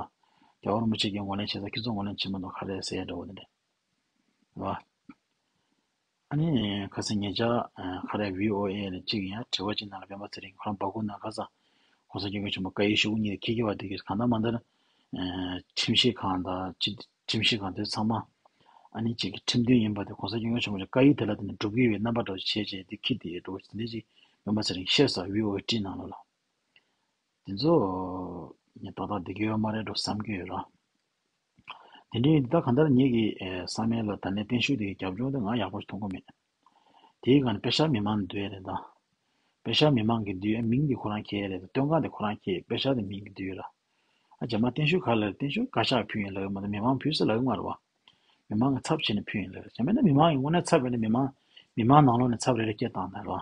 རྒྱལ་བ་རིན་པོ་ཆེ་གིས་ངོས་ལེན་བྱས་ཙང་ཁྱེད་ཚོ་ངོས་ལེན་བྱེད་མི་འདུག་ག་རེ་ཟེར་ཡ་འདྲ་བོ་དེ་འདྲ། རེད་བ། ཨ་ནི་ཁ་སང་ཉེ་ཆར་ཨ་ག་རེ་བྷི་ཨོ་ཨེ་ལ་གཅིག་ཡང་དྲི་བ་གཅིག་ནང་ལ་སྤེན་པ་ཚེ་རིང་ཁོ་རང་སྦ་ཁུག་ནང་ཁ་སང་གོང་ས་སྐྱབས་མགོན་ཆེན་པོ་བཀའ་ཡིག་ཞུ་གི་ཉིད་ཁྱི་ཁྱི་བ་དེ་གིས་གང་ལྟར་མ་ལྟར་ཨ་ཁྲིམས་ཞིབ་ཁང་དང་སྤྱི་ཁྲིམས་ཞིབ་ཁང་དེ་ཚང་མ་ཨ་ནི་གཅིག་གི་ཁྲིམས་མཐུན་ཡིན་པ་དེ་གོང་ས་སྐྱབས་མགོན་ཆེན་པོ་བཀའ་ཡིག་དེ་ལ་བརྟེན་ནས་སྒྲུབ་ཀྱི་ཡོད་པའི་རྣམ་པ་འདྲ་བོ་བྱས་བྱས་དེ་ཁྱི་དེ་འགྲོ་དེ་འདྲ་ཅིག་སྤེན་པ་ཚེ་རིང་བཤད་ས་བྷི་ཨོ་ཨེ་ནང་ལོགས་ལ། དེ་ཚོ་ངས་ཏག་ཏག་བསྡད་ཀྱི་ཡོད་མ་རེད་འགྲོ་བསམ་གྱི་ཡོད་ར། དེ་འདྲའི་ད་གང་ལྟར་ངེད་ཀྱི་ཨེ་བསམ་ཡས་ལ་ད་ནས་བརྟན་བཞུགས་དེ་གི་རྒྱབ་ལྗོངས་དེ་ང་ཡག་པོ་ཞིག་མཐོང་གི་མེད། དེའི་སྒང་ནས་པེ་ཤག་མི་མང་འདུས་ཡས་རེད་ད། པེ་ཤག་མི་མང་གི་འདུས་ཡས་མིང་དེ་ཁོ་རང་ཁྱེར་ཡས་རེད་ད། སྟོན་ཁ་དེ་ཁོ་རང་ཁྱེར་ཡས། པེ་ཤག་དེ་མིང་གི་འདུས་ཡས་ར། ཨ་རྗེས་མ་བརྟན་བཞུགས་ག་ལ་རེད། བརྟན་བཞུགས་བཀའ་ཤག་ཕུལ་ཡིན་ལབ་ཡོད་མ་གཏོགས་མི་མང་ཕུལ་ཟེར་ལབ་ཡོད་མ་རེད་བ། མི་མང་གི་ཚབ་བྱས་ནས་ཕུལ་ཡིན་ལབ་རེད། བྱས་མེད་ན་མི་མང་གི་དངོས་གནས་ཚབ་ཡིན་ན་མི་མང་མི་མང་ནང་ལོགས་ནས་ཚབ་རེ་རེ་སྐད་བཏང་ན་རེད་བ།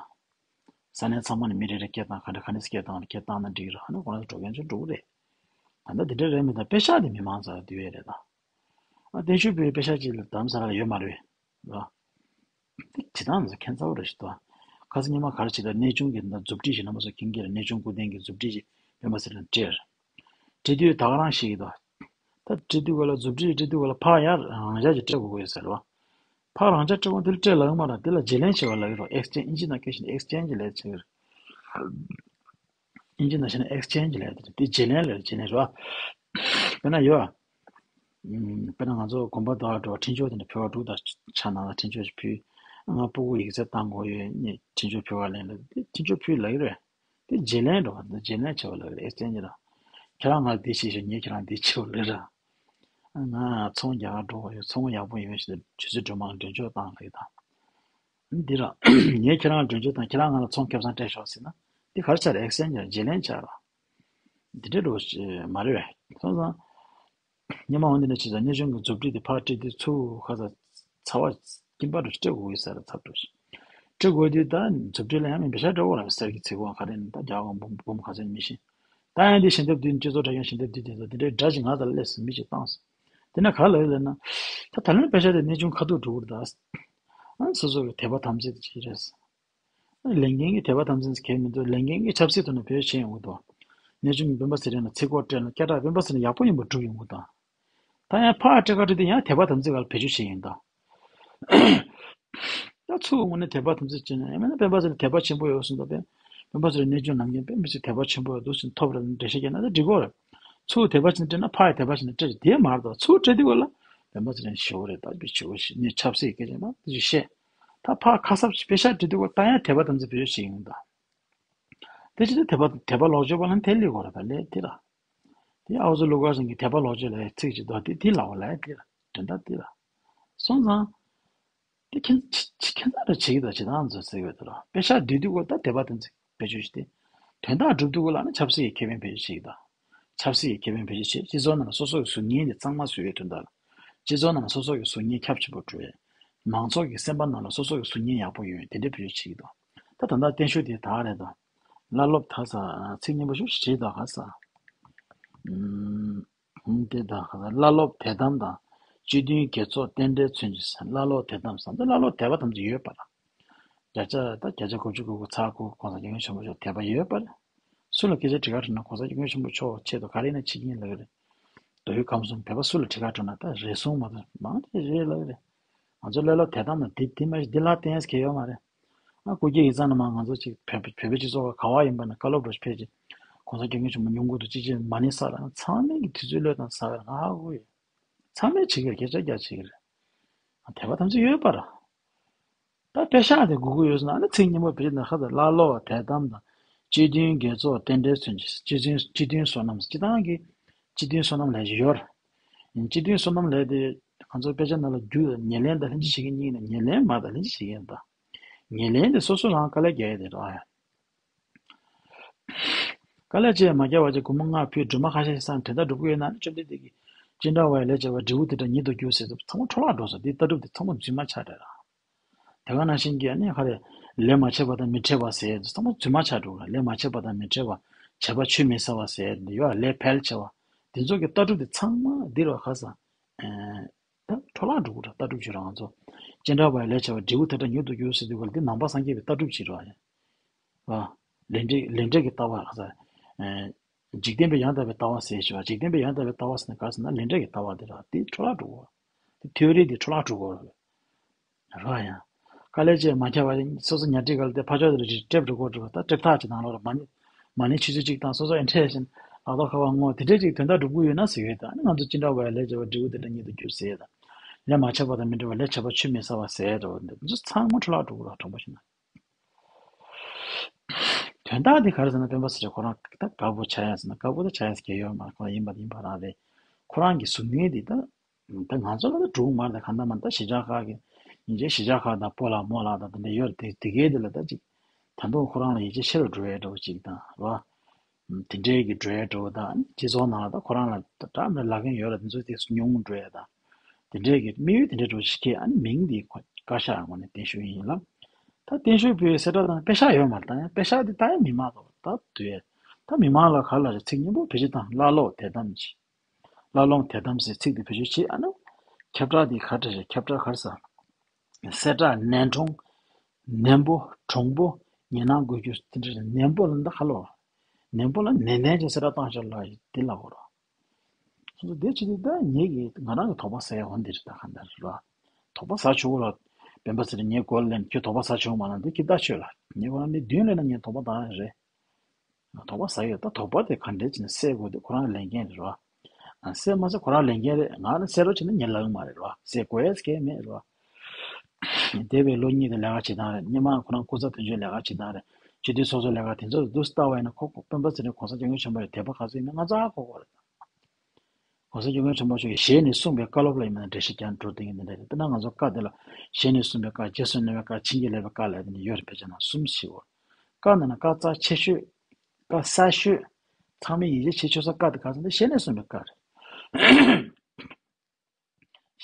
ས་གནས་ཚང་མ་ནས་མི་རེ་རེ་སྐད་བཏང་ག་འདྲ་ག་ནས་སྐད་བཏང་ལ་སྐད་བཏང་ན་འགྲིག་གི་རེད། ཨ་ནི་ཁོ་རང་ཚོ་འགྲོ་མཁན་ཚོ་འགྲོ་གི་རེད། ད་ལྟ་འདི་འདྲ་རེད་མི་ད་པེ་ཤག་དེ་མི་མང་ཚོ་ལ་འདུས་ཡས་རེད་ད། ཨ་བརྟན་བཞུགས་པའི་པེ་ཤག་ཅིག་ལ་དམ་ས་ར་ལ་ཡོད་མ་རེད་ལ། དེ་བྱེད་སྟངས་ཚོ་ཁྱད་མཚར་པོ་རེད་ཤི་ཏོ། ཁ་སང་ཉི་མ་ག་རེ་བྱེད་ད་གནས་ཆུང་གི་ད་མཛུབ་ཁྲིད་ཞིག་རྣམ་པ་ཚོ་མཁྱེན་གྱི་རེད། གནས་ཆུང་སྐུ་རྟེན་གྱི་མཛུབ་ཁྲིད་ཅིག་སྤེན་པ་ཚེ་རིང་སྤྲད། སྤྲད་དུས་ད་ག་རང་ཞིག་ཡིན་ཏོ། ད་སྤྲད་དུས་ག་ལ་མཛུབ་ཁྲིད་སྤྲད་དུས་ག་ལ་ཕར་ཡར་རང་འཇགས་ཀྱི་སྤྲད་དགོས་ཀྱི་ཡོད་ཟེར་བ། ཕར་རང་འཇགས་སྤྲད་དགོས་དེ་ལ་སྤྲད་ལ་ཡོད་མ་རེད། དེ་ལ་བརྗེ་ལེན་བྱེད་པ་ལ་ཡོད་རོ། ཨེག་སི་ཅེན་ཇི། དབྱིན་ཇི་ནང་སྐད་བཤད་ན་ཨེག་སི་ཅེན་ཇི་ལབ་ཡས་ཅིག་ཡོད་རེད། དབྱིན་ཇི་ནང་བཤད་ན་ཨེག་སི་ཅེན་ཇི་ལབ་ཡས་དེ་རེད། དེ་བརྗེ་ལེན་ལབ་ཡས། བརྗེ་ལེན་རེད་བ། དཔེར་ན་ཡོད། ཨམ། དཔེར་ན་ང་ཚོ་དགོན་པ་དུ་བ་འགྲོ་བ་འཕྲིན་ཆོག་དེ་འདྲ་ཕུལ་བ་འདུག་ད་ཆ་ནང་ལ་འཕྲིན་ཆོག་ཅིག་ཕུལ། ང་སྤུ་གུ་ཡིག་ཚད་བཏང་དགོས་ཡོད། ངས་འཕྲིན་ཆོག་ཕུལ་བ་ལེན་ལ་དེ་འཕྲིན་ཆོག་ཕུལ་ལབ་ཀྱི་རེད། དེ་བརྗེ་ལེན་འགྲོ་བ་འདི་བརྗེ་ལེན་བྱེད་པ་ལབ་ཀྱི་རེད། ཨེག་སི་ཅེན་ཇི་ལ། ཁྱེད་རང་ང་འདི་བྱེད་ཤོག་ངས་ཁྱེད་རང་འདི་བྱེད་པ་ལབ་ར། ང་ཚོང་རྒྱག་ག་འགྲོ་བ་ཡོད། ཚོང་ཡག་པོ་ཡོད་ཞེས་ཇུས་གསོ་སྒྲོལ་མ་མགྲོན་འཇོག་བཏང་ལབ་ཀྱི་ད། འདི་ར། ངས་ཁྱེད་རང་མགྲོན་འཇོག་དང་ཁྱེད་རང་ང་ལ་ཚོང་ཁེ་བཟང་སྤྲད་ཤོག་ཟེར་ན། འདི་ག་རེ་ཆགས་རེད། ཨེག་སི་ཅེན་ཇི་རེད། བརྗེ་ལེན་ཆགས་ར། འདི་འདྲ་འགྲོ་ཞེས་མ་རེད་བས། སོང་ཙང་། སྙན་མ་འོང་འདི་འདྲ་བྱས་ཙང་གནས་ཆུང་གི་མཛུབ་ཁྲིད་དེ་ཕར་སྤྲད་དུས་ཚུར་ཁ་ས་ཚ་བ་སྐྱིན་པ་འགྲོ་སྤྲད་དགོས་ཡོད་ས་རེད། ཚབ་འགྲོ་ཞེས་སྤྲད་དགོས་དུས་ད་མཛུབ་ཁྲིད་ལ་ཡང་མི་འབེལ་ཤ་འགྲོ་དགོས་ར། གསེར་གྱི་ཚིག་གོང་ག་རེ་ནི་ད་རྒྱ་གར་འབུམ་འབུམ་ག་ཚོད་མི་ཤེས། ད་ཡང་འདི་ཞལ་འདེབས་བསྡུས་ནས་སྤྱི་ཚོགས་དྲ་རྒྱ་ཞལ་འདེབས་བསྡུས་དེ་ཚོ་དེ་འདྲའི་སྒྲ་ཅིག་ང་ཚོ་ལ་སླེབས་སོང་། མི་ཅིག་བཏང་སོང་། དེ་ན་ག་ལ་ལབ་ན། ད་ད་ལན་པེ་ཤ་དེ་གནས་ཆུང་ཁ་ཐུག་འགྲོ་གི་རེད་ད། ཨ་སོ་སོ་གི་དད་པ་དམ་ཚིག་དེ་ཅིག་རེད། ལས་འགན་གྱི་དད་པ་དམ་ཚིག་གལ་མི་འདུག་ལས་འགན་གྱི་ཆབ་སྲིད་ཐོག་ནས་བེད་སྤྱོད་བྱེད་ཡོང་གི་འདུག་གནས་ཆུང་གི་སྤེན་པ་ཚེ་རིང་ལ་ཚིག་སྐོར་སྤྲད་ན་སྐད་གྲགས་སྤེན་པ་ཚེ་རིང་ཡག་པོ་ཡིན་པ་སྒྲུབ་ཡོང་གི་འདུག་ད་ཡང་ཕར་སྤྲད་ཁ་སྤྲད་དུས་ཡང་དད་པ་དམ་ཚིག་སྒང་ལ་བེད་སྤྱོད་བྱེད་ཡིན་ད། ད་ཚུར་དངོས་གནས་དད་པ་དམ་ཚིག་བྱེད་ན་ཡང་མིན་ན་སྤེན་པ་ཚེ་རིང་དད་པ་ཆེན་པོ་ཡོད་གསུངས་ད། སྤེན་པ་ཚེ་རིང་གནས་ཆུང་ནམ་རྒྱུན་དཔེ་མི་སྲིད་དད་པ་ཆེན་པོ་ཡོད་འདུག་ཟེར་ཐོབ་རེད་འགྲེལ་བཤད་བརྒྱབ་ན་ད་འགྲིག་གོ་རེད། ཚུར་དད་པ་བྱེད་ན་སྤྲད་ན་ཕར་དད་པ་བྱེད་ན་སྤྲད་རེད། དེ་མ་རེད་ད། ཚུར་སྤྲད་དུས་སྒང་ལ་སྤེན་པ་ཚེ་རིང་ཞེ་པོ་རེད། ད་བེད་སྤྱོད་བྱེད་ནས་ཆབ་སྲིད་སྐད་ཆ་ན་དེ་ཅིག་བཤད། ད་ཕར་ཁ་གསབ་པེ་ཤག་སྤྲད་དུས་སྒང་ད་ཡང་དད་པ་དམ་ཚིག་བེད་སྤྱོད་བྱེད་ཡོང་ད། དེ་ཅི་སྟེ་དད་པ་དད་པ་ལོག་སྤྱོད་པ་ལ་ཐལ་ལེ་གོ་ར། ད་ལེ་དེ་ར། དེ་ཨའུ་ཛི་ལུ་གར་སིང་གི་དད་པ་ལོག་སྤྱོད་ལ་ཚིག་ཅིག་འདུག་དེ་དེ་ལ་བ་ལ་དེ་ར། དོན་དག་དེ་ར། སོང་ཙང་། དེ་ཁྱེད་ཁྱེད་ཁྱེད་ཚ་ར་བྱེད་ཀྱི་ད་བྱེད་སྟངས་ཚོ་ཟེར་གི་ཡོད་དེ་ར། པེ་ཤག་བསྡུས་དུས་སྒང་ད་དད་པ་དམ་ཚིག་བེད་སྤྱོད་བྱེད་དེ། དོན་དག་སྒྲུབ་དུས་སྒང་ལ་ནི་ཆབ་སྲིད་ཀྱི་ཁེ་ཕན་བེད་སྤྱོད་བྱེད་ཀྱི་ད། ཆབ་སྲིད་ཀྱི་ཁེ་ཕན་བེད་སྤྱོད་བྱེད། སྤྱི་ཚོགས་ནང་ལ་སོ་སོ་གི་གཟུགས་བརྙན་དེ་གཙང་མ་བཟོ་ཡས་དོན་དག་ལ། སྤྱི་ཚོགས་ནང་ལ་སོ་སོ་གི་གཟུགས་བརྙན་ཁྱབ་ཆེ་པོ་འགྲོ་ཡས། མང་ཚོགས་ཀྱི་སེམས་པ་ནང་ལ་སོ་སོ་གི་གཟུགས་བརྙན་ཡག་པོ་ཡོད་ཡས་དེ་འདྲའི་བེད་སྤྱོད་བྱེད་ཀྱི་འདུག་ད་ད་ལྟ་བརྟན་བཞུགས་དེ་ད་རེད་ད། བླ་སློབ་ད་ས་ཚིག་སྙན་པོ་ཞིག་བྲིས་འདུག་ག་ས། ཨུམ། དེ་ད་ག་ས་བླ་སློབ་དད་དམ་དང་། སྤྱི་མཐུན་དགེ་ཚོགས་རྟེན་འབྲེལ་མཚོན་ཅིང་། བླ་སློབ་དད་དམ་བསམ་སྟེ་བླ་སློབ་དད་པ་དམ་ཚིག་ཡོད་པར། བརྒྱ་ཆ་ད་བརྒྱ་ཆ་དགུ་བཅུ་གོ་དགུ་ཚེག་དགུ་༸གོང་ས་༸སྐྱབས་མགོན་ཆེན་པོ་མཆོག་དད་པ་ཡོད་པ་རེད། སུ་ལ་སྐད་ཆ་དྲི་ག་དྲིས་ན་༸གོང་ས་༸སྐྱབས་མགོན་ཆེན་པོ་མཆོག་ཆེད་དུ་ག་རེ་ཡིན་ན་བྱེད་ཀྱི་ཡིན་ལབ་ཀྱི་རེད། མདོ་དབུས་ཁམས་གསུམ་བོད་པ་སུ་ལ་དྲི་ག་དྲིས་ན་ད་རེ་ཟུང་མ་གཏོགས་མང་དེ་རེད་ལབ་ཀྱི་རེད། ང་ཚོ་བླ་སློབ་དད་དམ་ལ་འདི་འདི་མ་གཞི་འདི་ལ་བརྟེན་ཡས་གལ་ཡོད་མ་རེད། ཨ་སྐུ་སྒེར་ཡིག་ཚང་ནང་མ་ང་ཚོ་ཅིག་བོད་བོད་པའི་སྤྱི་ཚོགས་ག་བ་ཡིན་པ་ན་བཀའ་སློབ་འགྲོ་ཕེབས་ཀྱི།༸གོང་ས་༸སྐྱབས་མགོན་ཆེན་པོ་མྱུང་གུ་དུ་ཅི་ཅི་མ་ཎི་བསགས་ལ་ཚང་མས་ཀྱི་དུས་ཚོད་བློས་བཏང་བསགས་ལ་ཧ་གོ་ཡོད། ཚང་མས་བྱེད་ཀྱི་རེད། སྐད་ཆ་རྒྱག་བྱེད་ཀྱི་རེད། དད་པ་དམ་ཚིག་ཡོད་པར། ད་པེ་ཤག་དེ་དགོས་ཀྱི་ཡོད་ཟེར་ན་ཨ་ནི་ཚིག་སྙན་པོ་བེད་ན་ཁ་ཚ་བླ་སློབ་དད་དམ་དང་། སྤྱི་མཐུན་དགེ་ཚོགས་རྟེན་འབྲེལ་མཚོན་ཅིང་། སྤྱི་མཐུན་སྤྱི་མཐུན་བསོད་ནམས་སྤྱི་བཏང་གི། སྤྱི་མཐུན་བསོད་ནམས་ལས་ཀྱི་ཡོད་རེད། སྤྱི་མཐུན་བསོད་ནམས་ལས་དེ་ང་ཚོ་དཔེ་ཆ་ནང་ལ་རྒྱུ་ཉེར་ལེན་དང་ལྷན་ཅིག་བྱེད་མཁན་གཉིས་ནས་ཉེར་ལེན་མ་དང་ལྷན་ཅིག་བྱེད་མཁན་དང་། ཉེར་ལེན་དེ་སོ་སོ་རང་དཀའ་ལས་རྒྱག་ཡ་དེ་རེད་ཨ་ཡ། དཀའ་ལས་བྱས་མ་རྒྱག་པ་བྱས་སྒོར་མོ་ལྔ་ཕུལ་སྒྲོལ་མ་ཁ་ཤས་ཤིག་བསགས་དྲན་རྟགས་སྒྲུབ་ཀྱི་ཡོད་ན་ནི་བཅོམ་ལྡན་འདས་ཀྱིས་ཅི་འདྲ་བ་ཡི་ལས་བྱས་པ་འབྲས་བུ་དེ་འདྲ་ཉིད་དུ་འགྱུར་ཟེར་དུས་ཚང་མ་འཕྲོ་བརླག་འགྲོ་སོང་། དེ་ལྟ་གྲུབ་དེ་ཚང་མ་རྫུན་མ་ཆགས་བསྡད་ར། དེ་ག་ནང་བཞིན་གྱི་ཨ་ནི་ཧ་རེ་ལས་མ་བྱས་པ་དང་མི་འཕྲད་པ་ཟེར་དུས་ཚང་མ་རྫུན་མ་ཆགས་འགྲོ་ར། ལས་མ་བྱས་པ་དང་མི་འཕྲད་པ། བྱས་པ་ཆུད་མི་ཟ་བ་ཟེར་དུས་ཡོད་ལས་འཕེལ་ཆེ་བ། དེ་ཚོ་གི་ལྟ་གྲུབ་དེ་ཚང་མ་འདི་ར་ཁ་ས། ད་འཕྲོ་བརླག་འགྲོ་གི་ར། ལྟ་གྲུབ་བྱེད་ར་ང་ཚོ། ཅི་འདྲ་བ་ཡི་ལས་བྱས་པ་འབྲས་བུ་དེ་འདྲ་ཉིད་དུ་འགྱུར་ཟེར་དུས་ག་ལ་འདི་ནང་པ་སངས་རྒྱས་པའི་ལྟ་གྲུབ་བྱེད་ར་ཡ། ལས་འབྲས་ལས་འབྲས་ཀྱི་ལྟ་བ་ཁ་ས། འཇིག་རྟེན་པའི་ཡང་དག་པའི་ལྟ་བ་ཟེར་ཞུ་བ། འཇིག་རྟེན་པའི་ཡང་དག་པའི་ལྟ་བ་ཟེར་ན་ག་ཟེར་ན་ལས་འབྲས་ཀྱི་ལྟ་བ་འདི་ར། འདི་འཕྲོ་བརླག་འགྲོ་གི་ར། འདི་ཐེའོ་རི་འདི་འཕྲོ་བརླག་འགྲོ་གི་ར། ར་ཡ། དཀའ་ལས་བྱས་མ་ཁྱབ་པ་སོ་སོ་ཉལ་ཁྲིའི་སྒང་ལ་དེ་ཕར་ཕྱོགས་དེ་རེ་ཊེབ་རི་ཀོཌ་འགྲོ་ད་ཊེབ་ཐག་ཅིག་ནང་ལོགས་ལ་མ་ཎི་མ་ཎི་ཆུ་ཚོད་གཅིག་བཏང་སོ་སོ་ཨེ་འཕྲད་བཞིན་ལག་ཐོག་ཁ་པར་བསྔོག་དེ་འདྲས་ཅིག་དོན་དག་སྒྲུབ་ཀྱི་ཡོད་ན་ཟེར་ཡོད་ད། ཨ་ནི་ང་ཚོ་ཅི་འདྲ་བ་ཡི་ལས་བྱས་པ་འབྲས་བུ་དེ་འདྲ་ཉིད་དུ་འགྱུར་ཟེར་ད། ལས་མ་བྱས་པ་དང་མི་འབྲལ་བ། ལས་བྱས་པ་ཆུད་མི་ཟ་བ་ཟེར་ད། འདི་ཚོ་ཚང་མ་འཕྲོ་བརླག་འགྲོ་གི་ར་དྲང་པོ་བཤད་ན། དོན་དག་འདི་ག་རེ་ཟེར་ན་སྤེན་པ་ཚེ་རིང་ཁོ་རང་ད་དཀར་པོ་ཆགས་ཡ་ཟེར་ན་དཀར་པོ་ད་ཆགས་ཡ་ཟེར་གྱི་ཡོད་མ་རེད། ཁོ་རང་ཡིན་པ་ཡིན་པ་རང་རེད། ཁོ་རང་གི་གཟུགས་བརྙན་འདི་ད། ད་ང་ཚོ་ལ་ད་འགྲོ་གི་མ་རེད། ད་གང་ལྟར་མ་ད་གཞིས་ཆགས་ཁག་གི་ ཡིན་ཅེ་གཞིས་ཆགས་ཁག་དང་སྤོ་ལགས་རྨོ་ལགས་དང་དེ་འདྲ་ཡོད་རེད། དེ་དེ་གའི་དེ་ལ་ད་ཅིག་ད་དུང་ཁོ་རང་ལ་ཡིད་ཆེས་ཆེ་རུ་འགྲོ་ཡས་འདྲ་བོ་ཅིག་དང་རོ། དེ་འདྲའི་གི་འགྲོ་ཡས་འདྲ་བོ་དང་སྤྱི་ཚོགས་ནང་ལ་ད་ཁོ་རང་ལ་ད་འདྲ་མི་ལབ་མཁན་ཡོད་རེད། དེ་ཚོ་དེ་ཉུང་ངུ་འགྲོ་ཡས་དང་། དེ་འདྲའི་གི་དམིགས་ཡུལ་དེ་འདྲའི་འདྲ་བོ་ཞིག་གིས་ཨ་ནི་མིང་འདི་ཁོ་བཀའ་ཤག་ངོས་ནས་བརྟན་བཞུགས་ཡིན་ལབ། ད་བརྟན་བཞུགས་ཕུལ་བའི་གསལ་བསྒྲགས་དང་པེ་ཤག་ཡོད་མ་རེད། ད་ཡང་པེ་ཤག་འདི་ད་ཡང་མི་མང་ལ་ད་དུས་ད་མི་མང་ལ་ག་ལ་རེ་ཚིག་སྙན་པོ་བེད་སྤྱོད་བཏང་། བླ་ལོག་དད་དམ་ཅིག་བླ་ལོག་དད་དམ་ཟེར་ཚིག་འདི་བེད་སྤྱོད་བྱེད། ཨ་ནི་ཁྱབ་བསྒྲགས་འདི་ག་འདྲ་རེད། ཁྱབ་བསྒྲགས་ག་རེ་ཟ། གསལ་བསྒྲགས་ནན་དྲོང་། ནན་པོ། དྲང་པོ། ཉན་ན་དགོས་རྒྱུ་དེ་འདྲ་རེད། ནན་པོ་ལ་འདི་ཧ་ལོ། ནན་པོ་ལ་ནན་ཏན་ཅིག་གསལ་བསྒྲགས་བཏང་ཤོག་ལ་འདི་ལ་འོ་རོ། སོ་སོ་དེ་བྱེད་དུས་ད་ངེད་ཀྱིས་ང་རང་གི་དོགས་པ་ཟ་ཡ་འོ་འདི་རེད། ད་ག་འདྲ་རེད་རོ། དོགས་པ་ཟ་ཆོག་གོ་ལ། སྤེན་པ་ཚེ་རིང་ངའི་མགོ་ལ་སླེབས། ཁྱོད་དོགས་པ་ཟ་ཆོག་མ་ལ་འདི་ཁྱེད་ལྟ་ཆོད་ལ། ངའི་མགོ་ལ་མི་བདུན་སླེབས་ན་ངས་དོགས་པ་བཏང་ཡ་རེད། དོགས་པ་ཟ་ཡོད། ད་དོགས་པ་དེ་ག་འདྲས་བྱས་ནས་སེལ་དགོས་དེ་ཁོ་རང་ལས་འགན་རེད་རོ། ཨ་སེལ་མ་སེལ་ཁོ་རང་ལས་འགན་རེད། ང་ལ་སེལ་རོགས་བྱས་ན་ངས་ལབ་ཀྱི་མ་རེད་རོ། སེལ་དགོས་ཡས་གལ་མེད་རོ། འདས་པའི་ལོ་གཉིས་དེ་ལས་ཀ་བྱེད་སྟངས་རེད། སྔོན་མ་ཁོ་རང་སྐུ་ཚབ་དོན་གཅོད་ལས་ཀ་བྱེད་སྟངས་རེད། སྤྱི་འཐུས་ཚོགས་གཙོ་ལས་ཀ་དེ་ཚོ་འདུག་ལྟ་བ་ཡིན་ན་ཁོ་ཁོ་སྤེན་པ་ཚེ་རིང་གོང་ས་སྐྱབས་མགོན་ཆེན་པོ་ཡི་དད་པ་ག་ཚོད་ཡིན་མིན་ང་ཚོ་ཧ་གོ་གོ་རེད། གོང་ས་སྐྱབས་མགོན་ཆེན་པོ་མཆོག་གིས་ཞལ་ནས་གསུངས་པའི་བཀའ་སློབ་ལ་ཡིན་ན་འགྲེལ་བཤད་རྒྱག་འགྲོ་བསྡད་མཁན་འདི་འདྲ་རེད། དཔེར་ན་ང་ཚོ་བཀའ་འདི་ལ་ཞལ་ནས་གསུངས་པའི་བཀའ། རྗེས་སུ་གནང་བའི་བཀའ། བྱིན་གྱིས་བརླབས་པའི་བཀའ་ལབ་ཡ་དེ་འདྲ་ཡོད་རེད། ཕལ་ཆེར་ནང་གསུམ་ཞིག་འོ། བཀའ་ནང་ན་བཀའ་རྩ་ཆེ་ཤོས། བཀའ་གསར་ཤོས། ཚང་མས་ཡིད་ཆེས་བྱེད་ཆོག་ས་བཀའ་དེ་ག་ཚོད་འདི་ཞལ་ནས་གསུངས་པའི་བཀའ་རེད།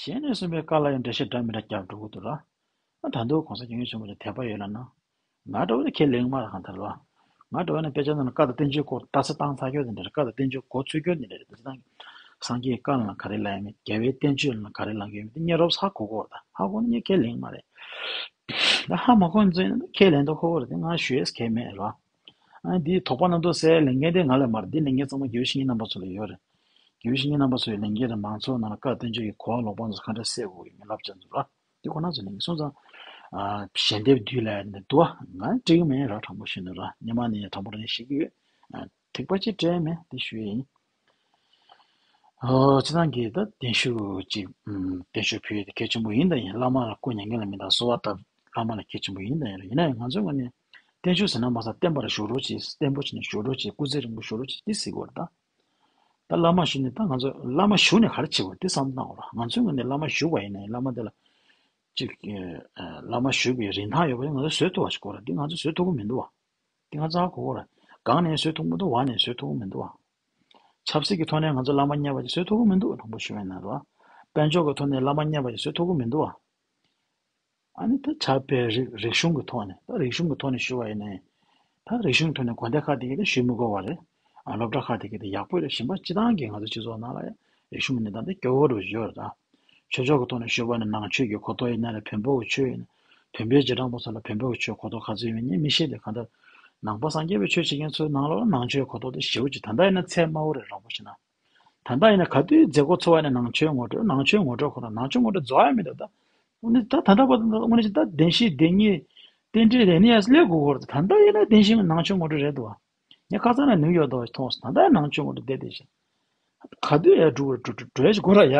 ཞལ་ནས་གསུངས་པའི་བཀའ་ལ་ཡང་འགྲེལ་བཤད་འདྲ་མི་འདྲ་རྒྱབ་འགྲོ་གི་འདུག་ལ། ད་དུང་གོང་ས་སྐྱབས་མགོན་ཆེན་པོ་ལ་དད་པ་ཡོད་ལབ་ན། ང་འདྲ་བོ་ནི་ཁས་ལེན་མ་རེད་གང་ལྟར་ལ། ང་འདྲ་བོ་ནི་དཔེ་ཆ་ནང་ལ་བཀའ་དང་བསྟན་བཅོས་སྐོར་ལྟ་ས་བཏང་ཚར་རྒྱུ་དེ་འདྲ་རེད། བཀའ་དང་བསྟན་བཅོས་མགོ་ཚོས་རྒྱུ་དེ་འདྲ་རེད། ད་ཅི་ཐང་གི་སངས་རྒྱས་བཀའ་ལ་ག་རེ་ལབ་ཡ་མེད། རྒྱལ་བའི་བསྟན་བཅོས་ལ་ག་རེ་ལབ་ཡ་མེད། དེ་ཉེ་རོབ་ཧ་གོ་གོ་རེད། ད་ཧ་གོ་ན་ངས་ཁས་ལེན་མ་རེད། ད་ཧ་མ་གོ་ནི་ཚོ་ཡིན་ན་ཁས་ལེན་དོ་ཁོ་བོ་རེད། དེ་ང་ཞུ་ཡས་གལ་མེད་ར། ཨ་འདིའི་དོགས་པ་རྣམ་རྟོག་སེལ་ལས་འགན་དེ་ང་ལ་མ་རེད། འདི་ལས་འགན་ཚང་མ་དགེ་བའི་བཤེས་གཉེན་རྣམ་པ་ཚོ་ལ་ཡོད་རེད། དགེ་བའི་བཤེས་གཉེན་རྣམ་པ་ཚོའི་ལས་འགན་རེད། མང་ཚོགས་ནང་ལ་བཀའ་བསྟན་བཅོས་ཀྱི་གོ་བ་ལོག་པ་ཚོ་ག་འདྲ་སེལ་དགོས་ཡོད་མེད་བསླབ་བྱ་ཚོ་ར། འདི་ཁོ་ན་ཚོ་ལས་འགན་སོང་ཙང་། ཨ་ཞལ་འདེབས་བསྡུས་ལ་ཡ་འདི་འདུག་ཨ། ང་འགྲིག་གི་མེད་ར། དྲང་པོ་བཤད་ན་ར། སྔོན་མ་ནས་དྲང་པོ་རང་ཤེས་ཀྱི་ཡོད། ཨ་ཐིགས་པ་གཅིག་སྤྲད་མེད་དེ་ཞུ་ཡ་ཡིན། ཨོ་སྤྱི་བཏང་གི་ད་བརྟན་བཞུགས་ཅིག་ཨུམ་བརྟན་བཞུགས་ཕུལ་ཡ་དེ་གལ་ཆེན་པོ་ཡིན་ད་ཡིན། བླ་མ་ལ་སྐུ་མྱ་ངན་ལས་མི་འདའ་གསོལ་བ་བཏབ། བླ་མ་ལ་གལ་ཆེན་པོ་ཡིན་ད་ཡིན་ར། ཡིན་ན་ཡང་ང་ཚོའི་ངོས་ནས་བརྟན་བཞུགས་ཟེར་ན་མ་ཟད་བརྟན་པར་བཞུགས་རོགས་བྱེད། བརྟན་པོ་བྱས་ནས་བཞུགས་རོགས་བྱེད། སྐུ་ཚེ་རིང་པོ་བཞུགས་རོགས་བྱེད་འདི་ཟེར་གི་ཡོད་རེད་ད། ད་བླ་མ་བཞུགས་ནས་ད་ང་ཚོ་བླ་མ་བཞུགས་ནས་ག་རེ་བྱེད་དགོས་འདི་བསམ་བློ་བཏང་དགོས་ར། ང་ཚོའི་ངོས་ནས་བླ་མ་བཞུགས་པ་ཡིན་ན་ཡང་བླ་མ་དེ་ལ་ཅིག་ཨ་བླ་མ་བཞུགས་པའི་རིན་ཐང་ཡོད་པ་ཡིན་ན་ང་ཚོ་བཟོད་ཐུབ་པ་ཞིག་དགོས་ར། འདི་ང་ཚོ་བཟོད་ཐུབ་ཀྱི་མི་འདུག་བ། འདི་ང་ཚོ་ཧ་གོ་གོ་ར། སྒང་ནས་བཟོད་ཐུབ་ཀྱི་མི་འདུག། འོག་ནས་བཟོད་ཐུབ་ཀྱི་མི་འདུག་བ། ཆབ་སྲིད་ཀྱི་ཐོག་ནས་ང་ཚོ་བླ་མ་མཉམ་པ་ཅིག་བཟོད་ཐུབ་ཀྱི་མི་འདུག་བ། དྲང་པོ་ཞུ་བ་ཡིན་ན་ར། དཔལ་འབྱོར་གྱི་ཐོག་ནས་བླ་མ་མཉམ་པ་ཅིག་བཟོད་ཐུབ་ཀྱི་མི་འདུག་བ། ཨ་ནི་ད་ཆབ་དཔལ་རིག་རིག་གཞུང་གི་ཐོག་ནས། ད་རིག་གཞུང་གི་ཐོག་ནས་ཞུ་བ་ཡིན་ན། ད་རིག་གཞུང་གི་ཐོག་ནས་དགོན་སྡེ་ཁག་དེ་གའི་ད་ཞུ་མི་དགོས་པ་རེད། ཨ་སློབ་གྲྭ་ཁག་དེ་གའི་ད་ཡག་པོ་རེད། གཞན་པ་སྤྱི་བཏང་གི་ང་ཚོ་སྤྱི་ཚོགས་ནང་ལ་ཡང་རིག་གཞུང་གི་གནས་སྟངས་དེ་སྐྱོ་བོ་འགྲོ་བཞིན་ཡོད་རེད་ད། ཆོས་ཕྱོགས་ཀྱི་ཐོག་ནས་ཞུ་བ་ནི་ནང་ཆོས་ཀྱི་གོ་རྟོགས་ཡིན་ན་རེད། བོན་པོ་གི་ཆོས་ཡིན་ན། བོན་པོའི་རྗེས་འབྲང་པ་ཚོ་ལ་བོན་པོ་གི་ཆོས་གོ་རྟོགས་ག་ཚོད་ཡོད་མེད་ངས་མི་ཤེས་ཏེ། གང་ལྟར་ནང་པ་སངས་རྒྱས་པའི་ཆོས་བྱེད་མཁན་ཚོའི་ནང་ལོགས་ལ་ནང་ཆོས་གོ་རྟོགས་དེ་ཞེ་པོ་ཅིག་ད་ལྟ་ཡིན་ན་ཚད་དམའ་བོ་རེད། དྲང་པོ་བཤད་ན། ད་ལྟ་ཡིན་ན་ག་དུས་མཛད་སྒོ་ཚོགས་པ་ནས་ནང་ཆོས་ངོ་སྤྲོད། ནང་ཆོས་ངོ་སྤྲོད་ཁོ་ན་ནང་ཆོས་ངོ་སྤྲོད་རྫོགས་ཡ་མེད་ད། ད་དངོས་གནས་ད་ད་ལྟ་བར་དུ་དངོས་གནས་ད་བདེན་བཞི་བདེན་གཉིས་རྟེན་འབྲེལ་རེ་ནི་ཡ་སླེབས་དགོས་ཀྱི་རེད། ད་ལྟ་ཡིན་ན་བདེན་བཞི་ནང་ཆོས་ངོ་སྤྲོད་རེད་འདུག་བ། ངས་ཁ་སང་ན་ནིའུ་ཡོག་དུ་མཐོང་སོང་། ད་ལྟ་ཡང་ནང་ཆོས་ངོ་སྤྲོད་བསྡད་བསྡད་བཞིན། ག་དུས་ཡ་འགྲོ་འགྲོ་འགྲོ་འགྲོ་ཡ་ཞིག་དགོས་ར་ཡ།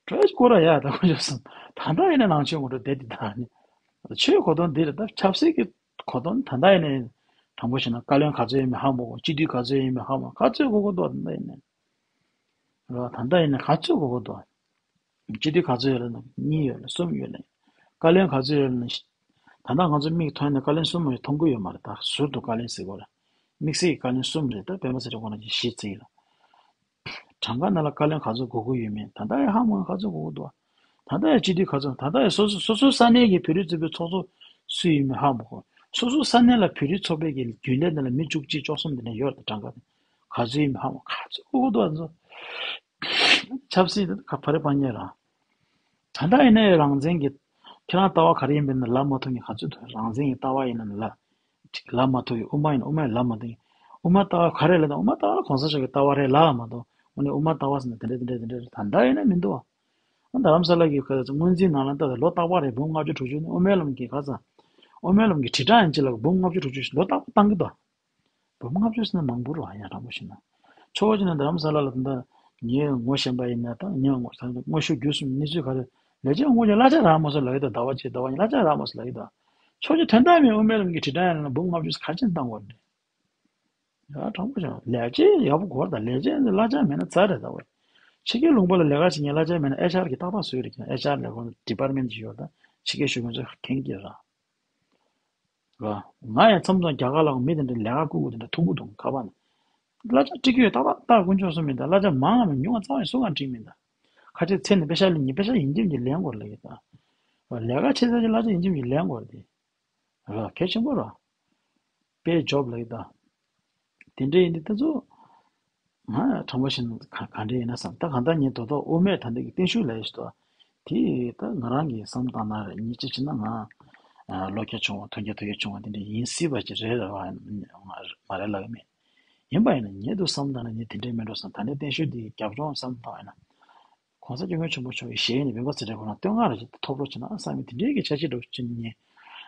འགྲོ་ཡ་ཞིག་དགོས་ར་ཡ། ད་ཁོ་ཅག་སོང་ད་ལྟ་ཡིན་ན་ནང་ཆོས་ངོ་སྤྲོད་བསྡད་བསྡད་ད་ནི། ཆོས་གོ་དོན་འདི་རེད། ད་ཆབ་སྲིད་ཀྱི་གོ་དོན་ད་ལྟ་ཡིན་ནའི་དྲང་པོ་བཤད་ན་བཀའ་བློན་ག་ཚོད་ཡིན་མིན་ཧ་མ་གོ། སྤྱི་འཐུས་ག་ཚོད་ཡིན་མིན་ཧ་མ་ག་ཚོད་གོ་གོ་འདུག་ད་ལྟ་ཡིན་ནའི་རོ། ད་ལྟ་ཡིན་ན་ག་ཚོད་གོ་གོ་འདུག། སྤྱི་འཐུས་ག་ཚོད་ཡོད་ལ་ན་གཉིས་ཡོད་ལ་གསུམ་ཡོད་ལ། བཀའ་བློན་ག་ཚོད་ཡོད་ལ་ན་ད་ལྟ་ང་ཚོ་མིག་མཐོང་ནས་བཀའ་བློན་གསུམ་མ་མཐོང་གི་ཡོད་མ་རེད། ད་ཟུར་དུ་བཀའ་བློན་ཟེར་གོ་ལ། དམིགས་བསལ་གྱི་བཀའ་བློན་གསུམ་རེད། ད་སྤེན་པ་ཚེ་རིང་ཁོང་རང་གིས་བཞི་བརྩི་ཡིན་ལ། གྲངས་ཀ་ནང་ལ་བཀའ་བློན་ག་ཚོད་དགོས་ཀྱི་ཡོད་མེད་ད་ལྟ་ཡང་ཧ་མ་ག་ཚོད་དགོས་ཀྱི་འདུག། ད་ལྟ་ཡང་སྤྱི་འཐུས་ག་ཚོད། ད་ལྟ་ཡང་སོ་སོ་སོ་སོའི་ས་གནས་ཀྱི་བོད་རིགས་ཚོགས་པའི་ཚོགས་གཙོ་སུ་ཡིན་མིན་ཧ་མ་གོ། སོ་སོའི་ས་གནས་ལ་བོད་རིགས་ཚོགས་པའི་གི་རྒྱུན་ལས་ནང་ལ་མི་བཅུ་གཅིག་བཅུ་གསུམ་དེ་འདྲ་ཡོད་རེད། གྲངས་ཀ་དེ་ག་ཚོད་ཡིན་མིན་ཧ་མ་ག་ཚོད་དགོས་ཀྱི་འདུག་ཨ་ཚོ། ཆབ་སྲིད་དེ་ག་བ་རེ་སྤང་ཉེ་ར། ད་ལྟ་ཡིན་ནའི་རང་བཙན་གྱི་ཁྱེད་རང་ལྟ་བ་ག་རེ་ཡིན་པའི་ནང་ལབ་མ་ཐུབ་མཁན་ག་ཚོད་འདུག། རང་བཙན་གྱི་ལྟ་བ་ཡིན་ན་ལབ། ལབ་མ་ཐུབ་ཡོད། དབུ་མ་ཡིན་ན་དབུ་མ་ཡིན་ལབ་མ་ཐུབ་ཡོད། དབུ་མ་ལྟ་བ་ག་རེ་ལབ་དང་དབུ་མ་ལྟ་བ་ལ་གོང་ས་མཆོག་གི་ལྟ་བ་རེད་ལབ་མ་གཏོགས་དངོས་གནས་དབུ་མ་ལྟ་བ་ཟེར་ན་དེ་འདྲ་དེ་འདྲ་དེ་འདྲ་རེད། ད་ལྟ་ཡིན་ན་མི་འདུག་ཨ། ཨ་རྡ་རམ་ས་ལ་གི་ཁ་སྔོན་རྩིས་ནང་ལ་ལྟ་ད་ལོ་རྟག་པར་རེད། འབུམ་ལྔ་བཅུ་དྲུག་ཅུ་ནི་དབུ་མའི་ལམ་གྱི་ཁ་ས། དབུ་མའི་ལམ་གྱི་དྲིལ་བསྒྲགས་ཡན་ཆད་ལ་འབུམ་ལྔ་བཅུ་དྲུག་ཅུ་ལོ་རྟག་པར་བཏང་གི་འདུག། འབུམ་ལྔ་བཅུ་ཟེར་ན་མང་པོ་རེད་བ། ཡ་དྲང་པོ་བཤད་ན། ཕྱོགས་གཅིག་ནས་རྡ་རམ་ས་ལ་ལ་ད་ལྟ་ངས་ངོ་ཤེས་པ་ཡིན་ན་ད་ངས་ངོ་ད་ངོ་ཤུགས་བརྒྱུད་གསུམ་གནས་ཚུལ་ག་རེ་ལས་བྱེད་དངོས་གནས་གླ་ཆ་རག་མ་སོང་ལབ་ཡོད་ད། ཟླ་བ་གཅིག་ཟླ་བ་གཉིས་གླ་ཆ་རག་མ་སོང་ལབ་ཡོད་ད། ཕྱོགས་གཅིག་དོན་དག་མེད་དབུ་མའི་ལམ་གྱི་དྲིལ་བསྒྲགས་ཡན་ལ་འབུམ་ལྔ་བཅུ་ཟེར་ག་རེ་བྱས་ནས་བཏང་དགོས་རེད། ཡ་དྲང་པོ་བྱས་ན་ལས་བྱེད་ཡག་པོ་དགོས་རེད་ད། ལས་བྱེད་འདི་གླ་ཆ་མེད་ན་ཚར་རེད་ད། འོ། ཕྱི་རྒྱལ་ལུང་པ་ལ་ལས་ཀ་བྱེད་མཁན་གླ་ཆ་མེད་ན་ཨེཆ་ཨར་གྱིས་ཏག་ཏག་བཟོས་རེད། ཀྱང་ཨེཆ་ཨར་ལས་ཁུངས་ཌི་པར་མེན་ཅིག་ཡོད་ད། ཕྱི་རྒྱལ་ཞུ་མཁན་ཚོས་མཁྱེན་གྱི་རེད། རེད། ང་ཡང་མཚམས་མཚམས་རྒྱ་གར་ལ་མི་དེ་འདྲ་ལས་ཀ་བསྐུར་དགོས་དེ་འདྲ་ཐུག་གི་འདུག་ཁ་པར་ནང་། གླ་ཆ་སྤྲད་ཀྱི་ཡོད་ཏག་ཏག་ཏག་དཀོན་མཆོག་གསུམ་མིན་ད། གླ་ཆ་མང་བ་ཉུང་བ་རྩ་བ་ནས་སུ་གང་སྤྲད་མིན་ད། ཁ་ཆེ་ཚེ་ནས་པེ་ཤ་ལེན་ཉིན་པེ་ཤ་ཡིན་གཅིག་མིན་གཅིག་ལེན་དགོས་ལབ་ཀྱི་ད། ལས་ཀ་བྱེད་ས་ཀྱི་གླ་ཆ་ཡིན་གཅིག་མིན་གཅིག་ལེན་དགོས་རེད་དེ། རེད། གལ་ཆེན་པོ་རེད། པེ་ཇོབ་ལབ་ཀྱི་ད། དེ་འདྲ་ཡིན་དུས་ད་ཚོ། ང་དྲང་པོ་བཤད་ན་ག་ག་འདྲ་ཡིན་ན་བསམ། ད་གང་ལྟར་ངས་དོ་དོ་དབུ་མེད་ད་འདི་གི་བརྟན་བཞུགས་ལབ་ཡ་ཞིག་འདུག་དེ་ད་ང་རང་གི་བསམ་སྟངས་ན་རེད། ཉིན་གཅིག་བྱས་ན་ང་ཨ་ལོ་བརྒྱ་བྱུང་བ་དོན་བརྒྱ་དོན་བརྒྱད་བྱུང་བ་དེ་འདྲ་ཡིན་སྲིད་པ་ཅིག་རེད། རེད་བ། མ་རེད་ལབ་ཀྱི་མེད། ཡིན་པ་ཡིན་ན་ངས་འདུག་བསམ་སྟངས་ན་ངས་དེ་འདྲ་མིན་འགྲོ་བསམ། ད་ནས་བརྟན་བཞུགས་འདི་རྒྱབ་ལྗོངས་བསམ་སྟངས་ཡིན་ན། ༸གོང་ས་༸སྐྱབས་མགོན་ཆེན་པོ་མཆོག་གི་ཞལ་ནས་སྤེན་པ་ཚེ་རིང་ཁོ་རང་བསྟོད་བསྔགས་རེ་ཞིག་ཐོབ་རོགས་བྱས་ན་བསམ་མི་དེ་འདྲའི་གི་འཆར་གཞི་འགྲོ་བྱས་ནས།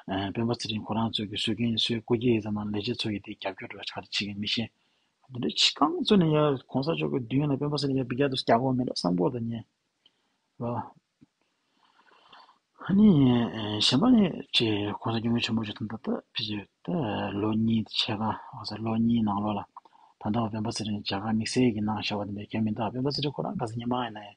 ཨ་སྤེན་པ་ཚེ་རིང་ཁོ་རང་ཚོས་ཀྱི་སྲོལ་རྒྱུན་སྲོལ་སྐུ་སྐྱེ་ཡི་ཙམ་ལས་བྱེད་ཚོ་ཡི་དེ་རྒྱབ་སྐྱོར་འགྲོ་བ་ཆགས་རེ་བྱེད་ཀྱི་མི་ཤེས། དེ་འདྲ་ཅི་གང་ཚོ་ནས་ཡ་༸གོང་ས་མཆོག་གི་མདུན་ལ་སྤེན་པ་ཚེ་རིང་ཡ་བི་རྒྱ་དུ་སྐྱག་གོ་མེད་འགྲོ་བསམ་གོ་ད་ཉེ། རོ། ཨ་ནི་ཨེ་གཞན་པ་ནི་ཅེ་༸གོང་ས་༸སྐྱབས་མགོན་ཆེན་པོ་མཆོག་དང་ད་ལྟ་ཕི་ཅེ་ད་ལོ་གཉིས་ཕྱེད་ཀ་ཨ་ས་ལོ་གཉིས་ནང་ལོགས་ལ་ད་ལྟ་བ་སྤེན་པ་ཚེ་རིང་རྒྱ་གར་དམིགས་བསལ་གྱི་གནང་བཞག་པ་དེ་འདྲ་གལ་མི་འདུག་སྤེན་པ་ཚེ་རིང་ཁོ་རང་ག་ས་ཉི་མ་ཡིན་ན་ཡང་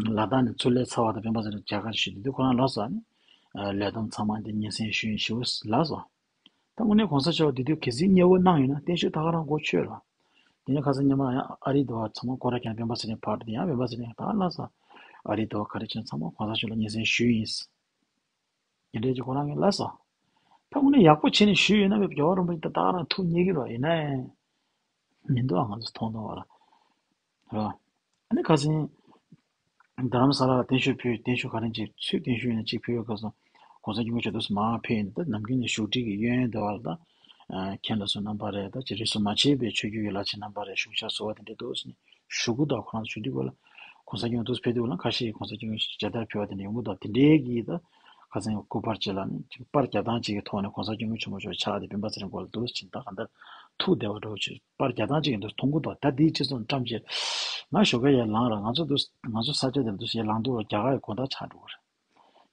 ལ་དྭགས་ནས་ཚུར་སླེབས་ཚར་བ་དང་སྤེན་པ་ཚེ་རིང་རྒྱ་གར་བཞུགས་དུས་དུས་ཁོ་རང་ལབ་སོང་། ཨ་ནི་ལས་བསྡོམས་ཚང་མ་འདི་སྙན་སེང་ཞུ་ཡིན་ཞུ་ལབ་སོང་། ད་དངོས་གནས་གོང་ས་མཆོག་འདི་དུས་གལ་སྲིད་མཉེས་པོ་གནང་ཡོད་ན་བརྟན་བཞུགས་ད་ག་རང་གོ་ཆོད་ལ། དེ་ནས་ཁ་སང་ཉི་མ་ཡང་ཨ་རི་དུ་བ་ཚང་མ་སྐོར་ར་ཁྱེར་སྤེན་པ་ཚེ་རིང་ཕར་དེ་ཡང་སྤེན་པ་ཚེ་རིང་ད་ལ་ས། ཨ་རི་དུ་བ་ག་རེ་བྱས་ཚང་མ་གོང་ས་མཆོག་ལ་སྙན་སེང་ཞུས་ཡིན། དེ་འདྲའི་ཅིག་ཁོ་རང་གིས་ལབ་སོང་། ད་དངོས་གནས་ཡག་པོ་བྱས་ནས་ཞུས་ཡོད་ན་བས་རྒྱལ་བ་རིན་པོ་ཆེ་ད་ད་ག་རང་ཐུགས་མཉེས་ཀྱི་རོ་ཡིན་ན་ཡང་། མི་འདུག་ང་ཚོ་མཐོང་མཐོང་བ་ལ། རེད་བ། ཨ་ནི་ཁ་སང་རྡ་རམ་ས་ལ་ལ་བརྟན་བཞུགས་ཕུལ། བརྟན་བཞུགས་ག་རེ་ཅིག་ཚུལ་བརྟན་བཞུགས་ཡིན་ན་ཅིག་ཕུལ་བའི་སྐབས་སུ་གོང་ས་སྐྱབས་མགོན་མཆོག་ཏུ་མར་ཕེབས་ཡིན་ད་ནམ་རྒྱུན་ནས་བཞུགས་ཁྲི་གི་གཡས་གཡོན་དེ་བ་ལ་ད་མཁན་སློབ་ཚོ་རྣམ་པ་རེད། ད་ཅི་རིས་སུ་མ་ཆད་པའི་ཆོས་བརྒྱུད་ཀྱི་བླ་ཆེན་རྣམ་པ་རེད། བཞུགས་ཤག་བཟོ་བ་དེ་འདྲ་འདུག་ཟེར་ནས་ཞུ་གི་འདུག་ཁོ་རང་ཚོ་ཞུ་དུས་སྐོར་ལ་གོང་ས་སྐྱབས་མགོན་ཏུ་ཕེབས་དུས་སྐོར་ལ་ཁ་ཤས་ཀྱིས་གོང་ས་སྐྱབས་མགོན་མཇལ་དར་ཕུལ་བ་དེ་འདྲ་ཡོང་གི་འདུག་དེ་འདྲའི་གི་ད་ཁ་སང་སྐུ་པར་ཅིག་ལ་ནི་ཅིག་པར་བརྒྱ་ཐམ་ཅིག་གི་ཐོག་ནས་གོང་ས་སྐྱབས་མགོན་ཆེན་པོ་མཆོག་ཕྱག་དེ་སྤེན་པ་ཚེ་རིང་མགོ་ལ་འདུག་ཟེར་ད་གང་ལྟར་ཐུགས་བདེ་བ་འདྲ་བོ་ཅིག་པར་བརྒྱ་ཐམ་ཅིག་གི་འདུག་མཐོང་གི་འདུག་ད་འདིའི་སྤྱི་ཚོགས་བཀྲམ་བྱས། ང་ཞོགས་ཀས་ཡར་ལངས་ར་ང་ཚོ་འདུག་ང་ཚོ་ས་ཆ་དེར་འདུག་ཡར་ལངས་དུས་རྒྱ་གར་གྱི་དགོང་དག་ཆགས་འགྲོ་གི་རེད།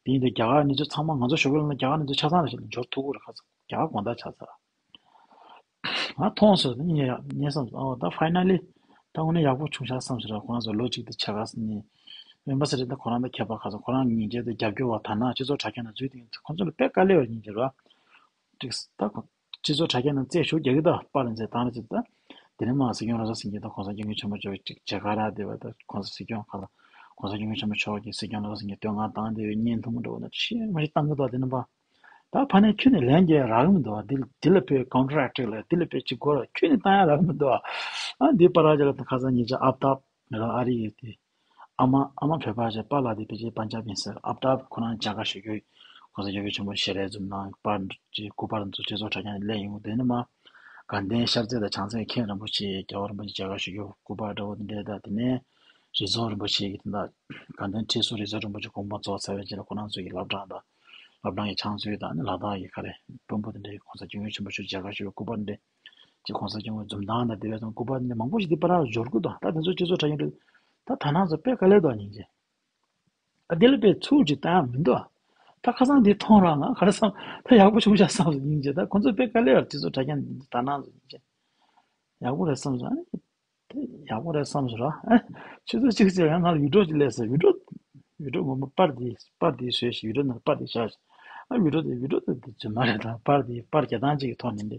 དེ་ཡིན་དུས་རྒྱ་གར་གནས་ཚུལ་ཚང་མ་ང་ཚོ་ཞོགས་ཀས་ལངས་ན་རྒྱ་གར་གནས་ཚུལ་ཆ་ཚང་རེ་ཞིག་ལ་འབྱོར་ཐུབ་ཀྱི་རེད། ཁ་སང་རྒྱ་གར་དགོང་དག་ཆགས་ཚར། ང་མཐོང་སོང་ངས་ངས་བསམ་སོང་། ཨོ་ད་ཕའི་ན་ལི་ད་དངོས་གནས་ཡག་པོ་བྱུང་ཤག་བསམ་སོང་ར། ཁོ་རང་ཚོ་ལོ་གཅིག་དང་ཕྱེད་ཀ་ནས་སྤེན་པ་ཚེ་རིང་ད་ཁོ་རང་དང་ཁྱད་པར་ཁ་སང་ཁོ་རང་ཉིན་རྒྱབ་དང་རྒྱབ་སྐྱོར་བ་དར་ནག་སྤྱི་ཚོགས་དྲ་རྒྱ་ནང་འཛུལ་དེ་ཁོ་ཚོ་ལ་དཔེ་དཀའ་ལས་བ་ཡིན་གྱི་རེད་བ། ཏིག་ད་ཁོ་སྤྱི་ཚོགས་དྲ་རྒྱ་ནང་རྩད་ཞུགས་རྒྱག་གི་ད་པར་ལ་མཛད་སྟངས་རེད་ཅེས་ད། དེ་ནས་མ་སྲིད་སྐྱོང་ར་ས་སེང་གེ་དང་གོང་ས་སྐྱབས་མགོན་ཆེན་པོ་མཆོག་ཅིག་མཇལ་ཁ་རག་བསྡད་པ་ད་གོང་ས་སྲིད་སྐྱོང་ཁ་ལ་གོང་ས་སྐྱབས་མགོན་ཆེན་པོ་མཆོག་གིས་སྲིད་སྐྱོང་ར་ས་སེང་གེ་བསྟོད་བསྔགས་བཏང་བསྡད་པའི་བརྙན་ཐུང་འདྲ་བོ་ན་ཆེས་མ་ཞིག་བཏང་གི་འདུག་དེ་ནས་པ། ད་ཕ་ནས་ཁྱོད་ནས་ལན་རྒྱག་རག་གི་མི་འདུག་བ། འདི་འདི་ལ་བོད་ཀོན་ཊེག་ཊི་ལ་འདི་ལ་བོད་ཅིག་དགོས་ར་ཁྱོད་ནས་བཏང་ཡ་རག་གི་མི་འདུག་བ། ཨ་འདི་པར་ར་ཅིག་ལ་ཁ་སང་ཉིན་ཅིག་ཨབ་ཏབ་ང་རང་ཨ་རི་ཡོད་དེ། ཨ་མ་ཨ་མ་བོད་པ་ཅིག་པཱ་ལགས་དེ་ཕལ་ཆེར་པན་ཇབ་ཡིན་ཟེར། ཨབ་ཏབ་ཁོ་རང་མཇལ་ཁ་ཞུ་རྒྱུ། གོང་ས་སྐྱབས་མགོན་ཆེན་པོ་ཞལ་རས་འཛོམས་གནང་པར་ཅིག་སྐུ་པར་ཚོ་སྤྱི་ཚོགས་དྲ་རྒྱ་ནས་སླེབས་ཡོང་དེ་ནས་མ། དགའ་ལྡན་ཤར་རྩེ་དང་བྱང་རྩེ་མཁན་རིན་པོ་ཆེ་རྒྱལ་བ་རིན་པོ་ཆེ་མཇལ་ཁ་ཞུ་རྒྱུ་སྐུ་པར་འདྲ་བོ་དེ་འདྲས་དང་དེ་ནས་རི་རྫོང་རིན་པོ་ཆེ་གི་དེ་འདྲ་དགའ་ལྡན་ཁྲི་ཟུར་རི་རྫོང་རིན་པོ་ཆེ་དགོངས་པ་རྫོགས་ཚར་བའི་རྗེས་ལ་ཁོ་རང་ཚོ་ཡི་བླ་བྲང་དང་། བླ་བྲང་གི་ཕྱག་མཛོད་དང་ནི་ལ་དྭགས་ཀྱི་ག་རེ་དཔོན་པོ་དེ་འདྲའི་གོང་ས་སྐྱབས་མགོན་ཆེན་པོ་མཆོག་མཇལ་ཁ་ཞུ་བའི་སྐུ་པར་འདི། ཅེས་གོང་ས་སྐྱབས་མགོན་འཛུམ་མདངས་དང་བདེ་བའི་ཚོགས་སྐུ་པར་འདི་མང་པོ་ཞིག་འདི་པར་ར་འབྱོར་གི་འདུག་ད་དེ་ཚོ་སྤྱི་ཚོགས་དྲ་རྒྱ་འདི་ད་ད་ནང་ཚོ་དཔེ་དཀའ་ལས་འདུག་སྙིང་རྗེ། ཨ་འདི་ལ་དཔེ་ཚུར་ཅིག་བཏང་ཡ་མི་འདུག་ད་ཁ་སང་འདི་མཐོང་ར་ང་ག་རེ་བསམ་ད་ཡག་པོ་བྱུང་ཤག་བསམ་སོང་སྙིང་རྗེ། ད་ཁོང་ཚོ་དཔེ་དཀའ་ལས་ར་སྤྱི་ཚོགས་དྲ་རྒྱ་འདི་ད་ནང་ཚོ་སྙིང་རྗེ། ཡག་པོ་རེད་བསམ་སོང་། ཨ་ནི། དེ་ཡག་པོ་རེད་བསམ་སོང་ར། ཨ། ཆུ་ཚོད་གཅིག་ཙམ་ཡང་ང་ལ་ཡུལ་གྲོགས་ཅིག་སླེབས་སོང་། ཡུལ་གྲོགས། ཡུལ་གྲོགས་ངོ་མ་པར་འདི་པར་འདི་བཟོས་ཤིག་ཡུལ་གྲོགས་ནང་པར་འདི་བཞག་ཤིག་ཨ་ཡུལ་གྲོགས་དེ་ཡུལ་གྲོགས་དེ་འདི་རྫུན་མ་རེད་ད། པར་འདི་པར་རྒྱག་སྟངས་གཅིག་གི་ཐོག་ནས་འདི།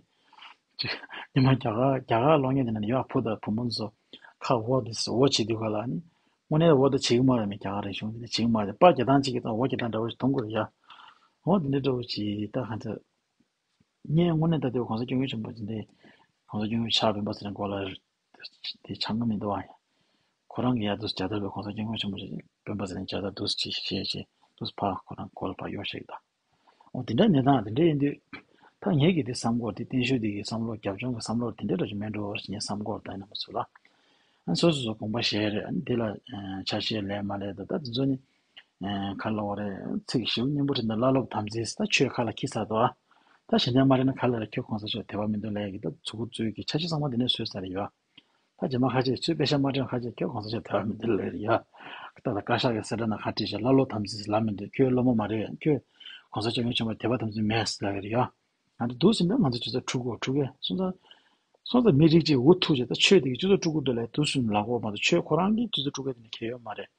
ཅིག་ཉི་མ་རྒྱ་གར་རྒྱ་གར་ལོག་མཁན་དེ་ནས་ཡོད། བུ་དང་བུ་མོ་ཚོ་ཁ་འོ་འདི་འོ་བྱེད་དུས་ག་ལ་ནི། དངོས་གནས་འོ་ད་བྱེད་ཀྱི་མ་རེད། མི་རྒྱ་གར་རིག་གཞུང་འདི་བྱེད་ཀྱི་མ་རེད། པར་རྒྱག་སྟངས་གཅིག་གི་ཐོག་འོ་རྒྱག་སྟངས་འདྲ་བོ་ཞིག་མཐོང་གི་རེད་ཡ། འོ་འདི་འདྲ་འདྲ་བོ་ཅིག་ད་ག་ཚོད། ངས་དངོས་གནས་ད་ལྟའི་གོང་ས་སྐྱབས་མགོན་ཆེན་པོ་དེ་འདྲའི་གོང་ས་སྐྱབས་མགོན་ཕྱག་སྤེན་པ་ཚེ་རིང་མགོ་ལ་དེ་འཆང་གི་མི་འདུག་ཨ། ཁོ་རང་གི་ཡ་དུས་མཇལ་དར་བའི་གོང་ས་སྐྱབས་མགོན་ཆེན་པོ་ཞིག་སྤེན་པ་ཚེ་རིང་མཇལ་དར་དུས་ཅིག་བཤད་ཅིག་དུས་ཕ་ཁོ་རང་མགོ་ལ་ཕར་གཡོག་ཞིག་ད། འོ་དེ་འདྲ་གནས་སྟངས་དེ་འདྲ་ཡིན་དུས། ད་ངས་ཀྱི་དེ་བསམ་སྐོར་དེ་བརྟན་བཞུགས་དེ་གི་བསམ་བློ་རྒྱབ་ལྗོངས་ཀྱི་བསམ་བློ་དེ་འདྲ་འདྲ་ཞིག་མེད་འགྲོ་བར་ངས་བསམ་སྐོར་ད་ཡིན་ན་མ་ཚུགས་ལ། ཨ་སོ་སོ་སོ་དགོངས་པ་བཞེས་རེད། ཨ་ནི་དེ་ལ་ཆ་ཤས་ལས་མ་ལས་ད་ད་དེ་ཚོ་ནི། ཨ་ག་ལ་བ་རེད། ཚིག་ཞིབ་སྙན་པོ་དྲན་ད་བླ་སློབ་དམ་ཚིག་ད་ཆོས་ཁ་ལ་འཁྱེར་ཚར་དོ། ཨ་ད་གཞན་དོན་མ་རེད་ན་ག་ལ་རེད། ཁྱོད་གོང་ས་མཆོག་དད་པ་མི་འདུག་ལས་ཀྱི་ད་ཚུགས་ཚུལ་གྱི་ཆ་ཤས་ཚང་མ་དེ་ནས་བཟོས་ཚར་ཡོད། ད་རྗེས་མ་ཁ་ཆེ་ཚུལ་དཔེ་ཤ་མ་དྲན་ཁ་ཆེ་ཁྱོད་གོང་ས་མཆོག་དད་པ་མི་འདུག་ལབ་ཀྱི་རེད་ཡ། ད་ད་བཀའ་ཤག་གི་གསལ་བསྒྲགས་ནང་ཁ་བྲིས་ཤག་བླ་སློབ་དམ་ཚིག་ལབ་མི་འདུག་ཁྱོད་སློབ་མ་མ་རེད། ཁྱོད་གོང་ས་སྐྱབས་མགོན་ཆེན་པོ་དད་པ་དམ་ཚིག་མེད་ཟེར་ལབ་ཀྱི་རེད་ཡ། ང་ཚོ་འདུག་ཟིན་པས་ང་ཚོ་ཇི་ལྟར་འཁྲུག་གོ་འཁྲུག་གས་སོང་ཙང་། སོང་ཙང་མི་རིགས་གཅིག་འུ་ཐུག་བྱས་ད་ཆོས་དེ་གི་སྤྱི་ཚོགས་དཀྲུག་གི་འདུག་ལབ་དུས་སུ་ལབ་དགོས་མ་གཏོགས། ཆོས་ཁོ་རང་གིས་སྤྱི་ཚོགས་དཀྲུག་མཁན་དེ་ནི་གལ་ཡོད་མ་རེད།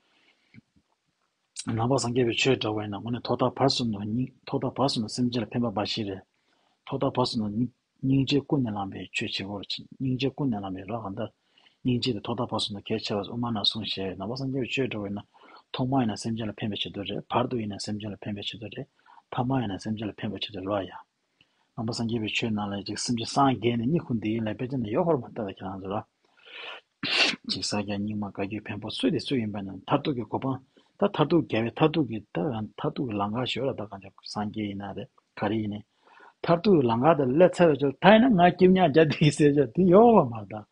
ནང་པ་སངས་རྒྱས་པའི་ཆོས་འདྲ་བོ་ཡིན་ན་དངོས་གནས་ཐོག་མཐའ་བར་གསུམ་དུ་སྙིང་ཐོག་མཐའ་བར་གསུམ་དུ་སེམས་ཅན་ལ་ཕན་པ་འབའ་ཞིག་རེད། ཐོག་མཐའ་བར་གསུམ་དུ་སྙིང་རྗེ་ཀུན་ནས་བསླངས་པའི་ཆོས་བྱེད་དགོས་རེད། སྙིང་རྗེ་ཀུན་ནས་བསླངས་པའི་རོ་གང་ལྟར། སྙིང་རྗེ་དེ་ཐོག་མཐའ་བར་གསུམ་དུ་གལ་ཆེ་བ་དབུ་མ་ན་གསུངས་ཞེས་ནང་པ་སངས་རྒྱས་པའི་ཆོས་འདྲ་བོ་ཡིན་ན། ཐོག་མ་ཡིན་ན་སེམས་ཅན་ལ་ཕན་པའི་ཆེད་དུ་རེད། བར་དུ་ཡིན་ན་སེམས་ཅན་ལ་ཕན་པའི་ཆེད་དུ་རེད། ཐ་མ་ཡིན་ན་སེམས་ཅན་ལ་ཕན་པའི་ཆེད་དུ་རེད་ཡ། ནང་པ་སངས་རྒྱས་པའི་ཆོས་ནང་ལ་ཅིག་སེམས་ཅན་སངས་རྒྱས་ནས་སྙིང་ཁུང་འདི་ཡིན་ལ་དཔེ་ཆ་ནས་ཡོད་ཁོར་མ་ལྟ་ལ་ཁྱེད་རང་ཚོ་ལ། ཅིག་ས་སྐྱ་རྙིང་མ་བཀའ་བརྒྱུད་བོན་པོ་སུ་དེ་སུ་ཡིན་པ་ན་མཐར་ཐུག་གི་གོ་འཕང་། ད་མཐར་ཐུག་རྒྱལ་བའི་མཐར་ཐུག་གི་ད་མཐར་ཐུག་གི་ལམ་ཁ་ཞོལ་ལ་ད་གང་ཅག་སངས་རྒྱས་ཡིན་ན་རེད་ག་རེ་ཡིན་ནའི། མཐར་ཐུག་གི་ལམ་ཁ་དེ་སླེབས་ཚར་བའི་ཆོག་ད་ཡིན་ན་ང་སྐྱིབ་ཉག་རྒྱ་དེ་ཟེར་ཆོག་དེ་ཡོད་བ་མ་ད།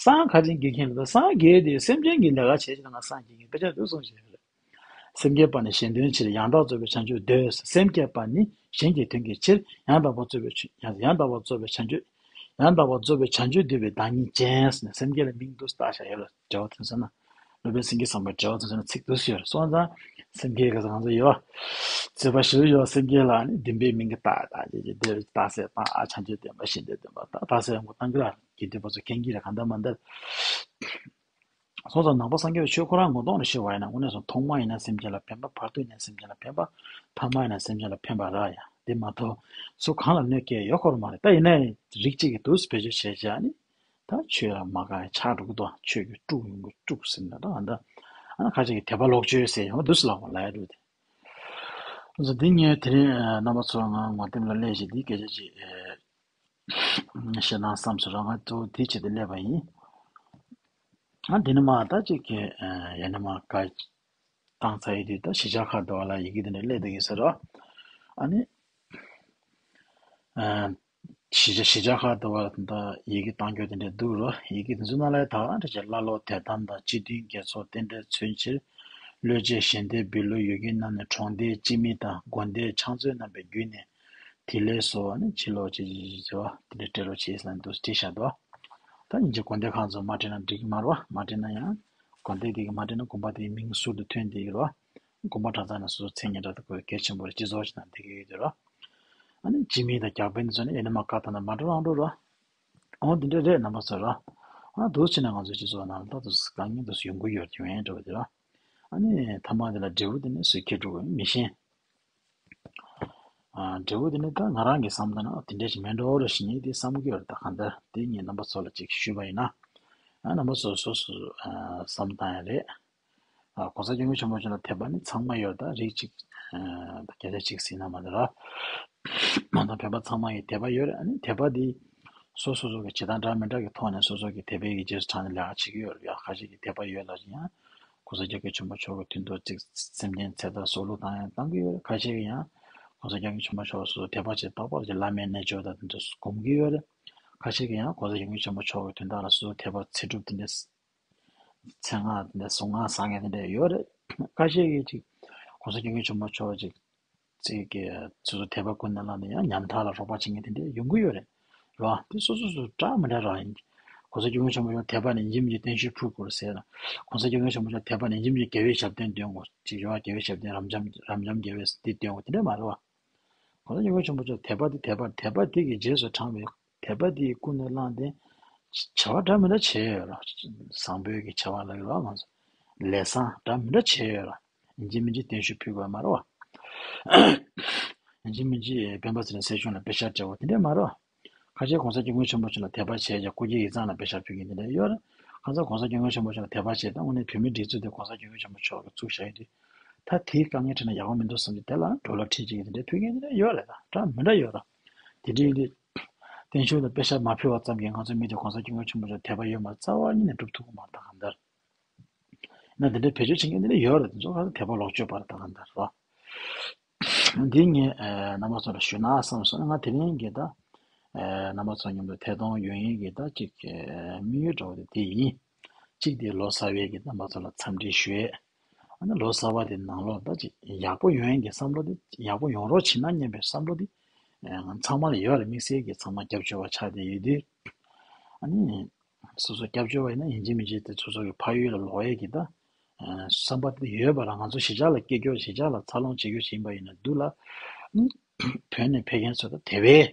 སངས་ག་ཅིག་རྒྱས་མཁན་ལ་ད་སངས་རྒྱས་དེ་སེམས་ཅན་གྱི་ལས་ཀ་བྱས་ཅིག་ང་སངས་རྒྱས་མཁན་དཔེ་ཆ་དུ་གསུངས་བཞག་རེད། སེམས་བསྐྱེད་པ་ནི་གཞན་དོན་ཕྱིར། ཡང་དག་རྫོགས་པའི་བྱང་ཆུབ་འདོད། སེམས་བསྐྱེད་པ་ནི་གཞན་གྱི་དོན་གྱི་ཕྱིར། ཡང་དག་པར་རྫོགས་པའི་ཆོས། ཡང་དག་པར་རྫོགས་པའི་བྱང་ཆུབ། ཡང་དག་པར་རྫོགས་པའི་བྱང་ཆུབ་འདོད་པའི་བདག་ཉིད་ཅན་ཟེར་ནས་སེམས་བསྐྱེད་ལ་མིང་དུ་བཏགས་བཞག་ཡོད་ལ་འགྲེལ་བ་དོན་ཚན་ན། སློབ་དཔོན་སེང་གེ་བཟང་པོའི་འགྲེལ་བ་དོན་ཚན་ན་ཚིག་དུ་ཟེར་སོང་ཙང་། སེམས་བསྐྱེད་ཀྱི་ང་ཚོ་ཡོད། བརྩེ་བ་ཞེ་པོ་ཡོད་སེམས་བསྐྱེད་ལ་ནི་བདེན་པའི་མིང་གི་བཏགས་དང་རྗེས་ཀྱི་བདེ་བའི་རྟགས་གསལ་དང་ཨ་བྱང་ཆུབ་བདེན་པ་ཞི་བདེ་བདེན་པ་དང་རྟགས་གསལ་ཡང་གོ་བཏང་གི་ར་གི་འདོད་པ་ཚོ་མཁྱེན་གྱི་ར་གང་ལྟར་མ་ལྟར། སོང་ཙང་ནང་པ་སངས་རྒྱས་པའི་ཆོས་ཁོ་རང་ངོ་གདོང་ནས་ཞུས་པ་ཡིན་ན་དངོས་གནས་སུ་ཐོག་མ་ཡིན་ན་སེམས་ཅན་ལ་ཕན་པ། བར་དུ་ཡིན་ན་སེམས་ཅན་ལ་ཕན་པ། ཐ་མ་ཡིན་ན་སེམས་ཅན་ལ་ཕན་པ་རེད་ཡ། དེ་མ་གཏོགས་སུ་གང་ལ་གནོད་སྐྱེལ་ཡོད་ཁོ་རང་མ་རེད། ད་ཡིན་ནའི་རིགས་གཅིག་གིས་འདུག་སེ་བེད་སྤྱོད་བྱས་བྱས་ནི། ད་ཆོས་ལ་མ་དགའ་ཡ་ཆགས་འགྲོ་གི་འདུག་ཆོས་ཀྱི་དཀྲུག་ཡོང་གི་དཀྲུག་ཟེར་ན་ད་ཨ་ད། ཨ་ན་ཁ་ཅིག་གིས་དད་པ་ལོག་སྤྱོད་ཟེར་ཡོང་འདུག་སེ་ལབ་པ་ལབ་ཡ་འདུག་དེ། ཨ་ཙི་འདི་ངས་དེ་རིང་རྣམ་པ་ཚོ་ང་ངོ་དེབ་ལ་སླེབས་ཤིག་འདི་སྐད་ཆ་ཅིག་བཤད་ན་བསམ་སོང་ར། ང་གཙོ་བོ་དེ་བྱེད་དུ་སླེབས་པ་ཡིན། ཨ་འདི་ནི་མ་ད་ཅིག་གི་ཡ་ནི་མ་ག་བཏང་ཚར་ཡོད་དུས་ད་གཞིས་ཆགས་ཁག་འདྲ་བ་ལ་ཡི་གེ་འདི་འདྲ་སླེབས་འདུག་ཡིན་ཟེར་རོ། ཨ་ནི་གཞིས་ཆགས་གཞིས་ཆགས་ཁག་འདྲ་བ་ད་ཡི་གེ་བཏང་རྒྱུ་དེ་འདྲ་འདུག་རོ། ཡི་གེ་དེ་ཚོ་ནང་ལ་ད་ག་འདྲ་བྱས་བླ་སློབ་དད་དམ་དང་སྤྱི་མཐུན་དགེ་ཚོགས་རྟེན་འབྲེལ་མཚོན་ཕྱིར། བློ་འབྱེད་ཞལ་འདེབས་འབུལ་ལོ་ཡུལ་གྱི་རྣམས་ནས་གྲོང་སྡེའི་སྤྱི་མི་དང་དགོན་སྡེའི་ཕྱག་མཛོད་རྣམ་པའི་བརྒྱུད་ནས། དེ་ལས་སོ་ནི་ཕྱི་ལོགས་ཅི་ཅི་ཅི་ཅི་བ་དེ་འདྲ་སྤྲད་རོགས་བྱེད་ཟེར་ནས་འདུག་བྲིས་བཞག་འདུག་ད་སྙིང་རྗེ་དགོན་སྡེ་ཁག་ཚོ་མ་སྤྲད་ན་འགྲིག་གི་མ་རེད་བ། མ་སྤྲད་ན་ཡང་དགོན་སྡེ་དེ་གི་མ་སྤྲད་ན་དགོན་པ་དེའི་མིང་ཟུར་དུ་ཐོན་བསྡད་ཀྱི་རེད་བ། དགོན་པ་གྲྭ་ཚང་ནས་སོ་སོ་མཚན་སྙན་གྲགས་དང་གོ་གལ་ཆེན་པོ་རེད། སྤྱི་ཚོགས་ཀྱི་ནང་བསྡད་ཀྱི་ཡོད་དེ་རེད་བ། ཨ་ནི་སྤྱི་མི་དང་རྒྱག་དཔོན་དེ་ཚོ་ནི་ཨེ་ནི་མ་བཀའ་ཐོག་ན་མ་འགྲོ་རང་འགྲོ་རེད་བ། འོ་འདི་འདྲ་རེད་རྣམ་པ་ཚོ་རེད་བ། ཨ་འདུག་བྱས་ན་ང་ཚོ་སྤྱི་ཚོགས་ནང་ལ་ད་དུ་དཀའ་ངལ་འདུག་ཡོང་གི་ཡོད་ཀྱི་ཡོད་འདྲ་བ་དེ་རེད་བ། ཨ་ནི་མཐའ་མ་དེ་ལ་འབྲས་བུ་དེ་ནི་སུས་ཁྱེར་འགྲོ་དགོས་མི་ཤེས། ཨ་འབྲས་བུ་དེ་ནི་ད་ང་རང་གིས་བསམ་ད་ན་དེ་འདྲ་ཞིག་མེད་འགྲོ་རེ་ཞིག་ངས་དེ་བསམ་གྱི་ཡོད་རེད། ད་གང་ལྟར་དེ་ངས་རྣམ་པ་ཚོ་ལ་ཅིག་ཞུས་པ་ཡིན་ན། ཨ་རྣམ་པ་ཚོ་སོ་སོ་ཨ་བསམ་བཏང་ཡ་རེད། ཨ་གོང་ས་སྐྱབས་མགོན་ཆེན་པོ་མཆོག་ལ་དད་པ་ནི་ཚང་མ་ཡོད། ད་རིགས་གཅིག་ཨ་ད་སྐད་ཆ་གཅིག་ཟིན་ན་མ་ད་ར། མ་ད་བོད་པ་ཚང་མ་ཡི་དད་པ་ཡོད་རེད། ཨ་ནི་དད་པ་དེ་སོ་སོ་སོ་གི་བྱེད་སྟངས་འདྲ་མི་འདྲ་གི་ཐོག་ནས་སོ་སོ་གི་དད་པའི་གི་རྗེས་སུ་འབྲངས་ནས་ལས་ཀ་བྱེད་ཀྱི་ཡོད་རེད། ཡ་ཁ་ཤས་ཀྱིས་དད་པ་ཡོད་ལབ་ཡང་གོང་ས་སྐྱབས་མགོན་ཆེན་པོ་མཆོག་གི་དོན་དུ་ཅིག་སེམས་ཅན་ཚེ་ཐར་སྲོག་བླུ་བཏང་ཡང་བཏང་གི་ཡོད་རེད། ཁ་ཤས་ཀྱིས་ཡང་གོང་ས་སྐྱབས་མགོན་ཆེན་པོ་མཆོག་ལ་སོ་སོ་དད་པ་བྱེད་རྟག་པར་གྱི་བླ་མའི་རྣལ་འབྱོར་དང་དེ་ཚོ་སྒོམ་གྱི་ཡོད་རེད། ཁ་ཤས་ཀྱིས་ཡང་གོང་ས་སྐྱབས་མགོན་ཆེན་པོ་མཆོག་གི་དོན་དག་ལ་སོ་སོ་དད་པ་ཚེ་སྒྲུབ་དེ་འདྲས་མཚན་སྔགས་དེ་འདྲ་གཟུངས་སྔགས་བསགས་མཁན་དེ་འདྲ་ཡོད་རེད། ཁ་ཤས་ཀྱིས་ཅིག་གོང་ས་སྐྱབས་མགོན་ཆེན་པོ་མཆོག་ཅིག་ཅིག་གིས་སོ་སོ་དད་པ་ཀུན་ནས་བསླངས་ཏེ་ཡང་ཉམ་ཐག་ལ་རོགས་པ་བྱེད་མཁན་དེ་འདྲ་ཡོང་གི་ཡོད་རེད། རེད་བ། དེ་སོ་སོ་སོ་འདྲ་མི་འདྲ་རེད་བ། གོང་ས་སྐྱབས་མགོན་ཆེན་པོ་མཆོག་དད་པ་ནི་ཡིན་གཅིག་བརྟན་བཞུགས་ཕུལ་དགོས་ཟེར་ན། གོང་ས་སྐྱབས་མགོན་ཆེན་པོ་མཆོག་དད་པ་ནི་ཡིན་གཅིག་དགེ་བའི་ཞབས་བརྟན་འདོན་དགོས་ཅིག་ཡོད་བ། དགེ་བའི་ཞབས་བརྟན་རབ་འབྱམས་རབ་འབྱམས་དགེ་བའི་འདི་འདོན་དགོས་དེ་འདྲ་མ་རེད་བ། གོང་ས་སྐྱབས་མགོན་ཆེན་པོ་མཆོག་དད་པ་དེ་དད་པ་དད་པ་དེ་གི་རྗེས་སུ་འབྲངས་པའི་དད་པ་དེ་ཀུན་ནས་བསླངས་ཏེ། བྱ་བ་འདྲ་མི་འདྲ་བྱས་ཡོད་ར། བཟང་པོའི་གི་བྱ་བ་ལ་ཡོད་ར་ང་ཚོ། ལས་བཟང་འདྲ་མི་འདྲ་བྱས་ཡོད་ར། ཡིན་གཅིག་མིན་གཅིག་བརྟན་བཞུགས་ཕུལ་དགོས་མ་རེད་བ། ཡིན་གཅིག་མིན་གཅིག་སྤེན་པ་ཚེ་རིང་སྲིད་སྐྱོང་ལ་པེ་ཤག་སྤྲད་དགོས་དེ་འདྲ་མ་རེད་བ། ཁ་ཤས་གོང་ས་སྐྱབས་མགོན་ཆེན་པོ་མཆོག་ལ་དད་པ་བྱས་ཀྱང་སྐུ་སྐྱེ་ཡིག་ཚང་ལ་པེ་ཤག་ཕུལ་མཁན་དེ་འདྲ་ཡོད་རེད། ཁ་སང་གོང་ས་སྐྱབས་མགོན་ཆེན་པོ་མཆོག་ལ་དད་པ་བྱས་དང་དངོས་གནས་བོད་མིའི་སྒྲིག་འཛུགས་དེ་གོང་ས་སྐྱབས་མགོན་ཆེན་པོ་མཆོག་གིས་བཙུགས་བཞག་ཡོད་དུས། ད་དེའི་དཀའ་ངལ་འཕྲད་ན་ཡག་པོ་མི་འདུག་བསམ་གྱི་དེ་ལ་ཌོ་ལར་ཁྲི་གཅིག་གི་དེ་འདྲ་ཕུལ་མཁན་དེ་འདྲ་ཡོད་རེད། ད་འདྲ་མི་འདྲ་ཡོད་རེད། དེ་འདྲ་ཡིན་དུས། བརྟན་བཞུགས་ལ་པེ་ཤག་མ་ཕུལ་བ་ཙམ་གྱིས་ང་ཚོའི་མི་དེ་གོང་ས་སྐྱབས་མགོན་ཆེན་པོ་མཆོག་དད་པ་ཡོད་མ་རྩ་བ་ཉིད་ནས་སྒྲུབ་ཐུབ་ཀྱི་མ་རེད། ད་གང་ལྟར། ན་དེ་འདྲའི་བེད་སྤྱོད་བྱེད་མཁན་དེ་འདྲ་ཡོད་རེད། དེ་ཚོ་ག་ཚོད་དད་པ་ལོག་སྤྱོད་པ་རེད། ད་གང་ལྟར་རོ། འདི་ངས་ཨ་རྣམ་པ་ཚོ་ལ་ཞུ་ན་བསམ་སོང་ན། ང་དེ་རིང་གི་ད་ཨ་རྣམ་པ་ཚོ་མཉམ་དུ་ཐད་གཏོང་ཡོང་ཡས་ཀྱི་ད་ཅིག་ཨ་དམིགས་ཡུལ་འདྲ་བོ་དེ་དེ་ཡིན། གཅིག་དེ་ལོ་གསར་བའི་གི་རྣམ་པ་ཚོ་ལ་འཚམས་འདྲི་ཞུ་ཡས། ཨ་ནི་ལོ་གསར་བ་དེ་ནང་ལོགས་ད་ཅིག་ཡག་པོ་ཡོང་ཡས་ཀྱི་བསམ་བློ་དེ་ཡག་པོ་ཡོང་རོགས་བྱེད་ན་སྙམ་པའི་བསམ་བློ་དེ་ཨ་ང་ཚང་མ་ལ་ཡོད་རེད། དམིགས་བསལ་གྱི་ཚང་མ་སྐྱབས་བཅོལ་བ་ཆགས་བསྡད་ཡོད་དུས། ཨ་ནི། སོ་སོ་སྐྱབས་བཅོལ་བ་ཡིན་ན་ཡིན་གཅིག་མིན་གཅིག་དེ་སོ་སོ་གི་ཕ་ཡུལ་ལ་ལོག་ཡས་ཀྱི་ད། ཨ་བསམ་པ་དེ་ཡོད་པ་ལ་ང་ཚོ་གཞིས་ཆགས་ལ་སྐྱེས་རྒྱུ་གཞིས་ཆགས་ལ་འཚར་ལོངས་བྱེད་རྒྱུ་ཞིག་ཡིན་པ་ཡིན་ན་འདུག་ལ། ཨ་ནི། བོད་ནས་ཕེབས་མཁན་ཚོ་ད་དེ་བས་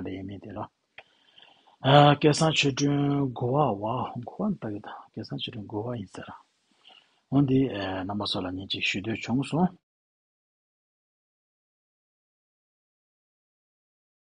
ག་འདྲ་ཡིན་མིན་དེ་རོ། ཨ། སྐལ་བཟང་ཆོས་སྒྲོན་གོ་བ་བ། གོ་བ་ལྟ་གི་དང་སྐལ་བཟང་ཆོས་སྒྲོན་གོ་བ་ཡིན་ཟེར། འོན་ཏེ་ཨ་རྣམ་པ་ཚོ་ལ་ངས་ཅིག་ཞུ་འདོད་བྱུང་སོང་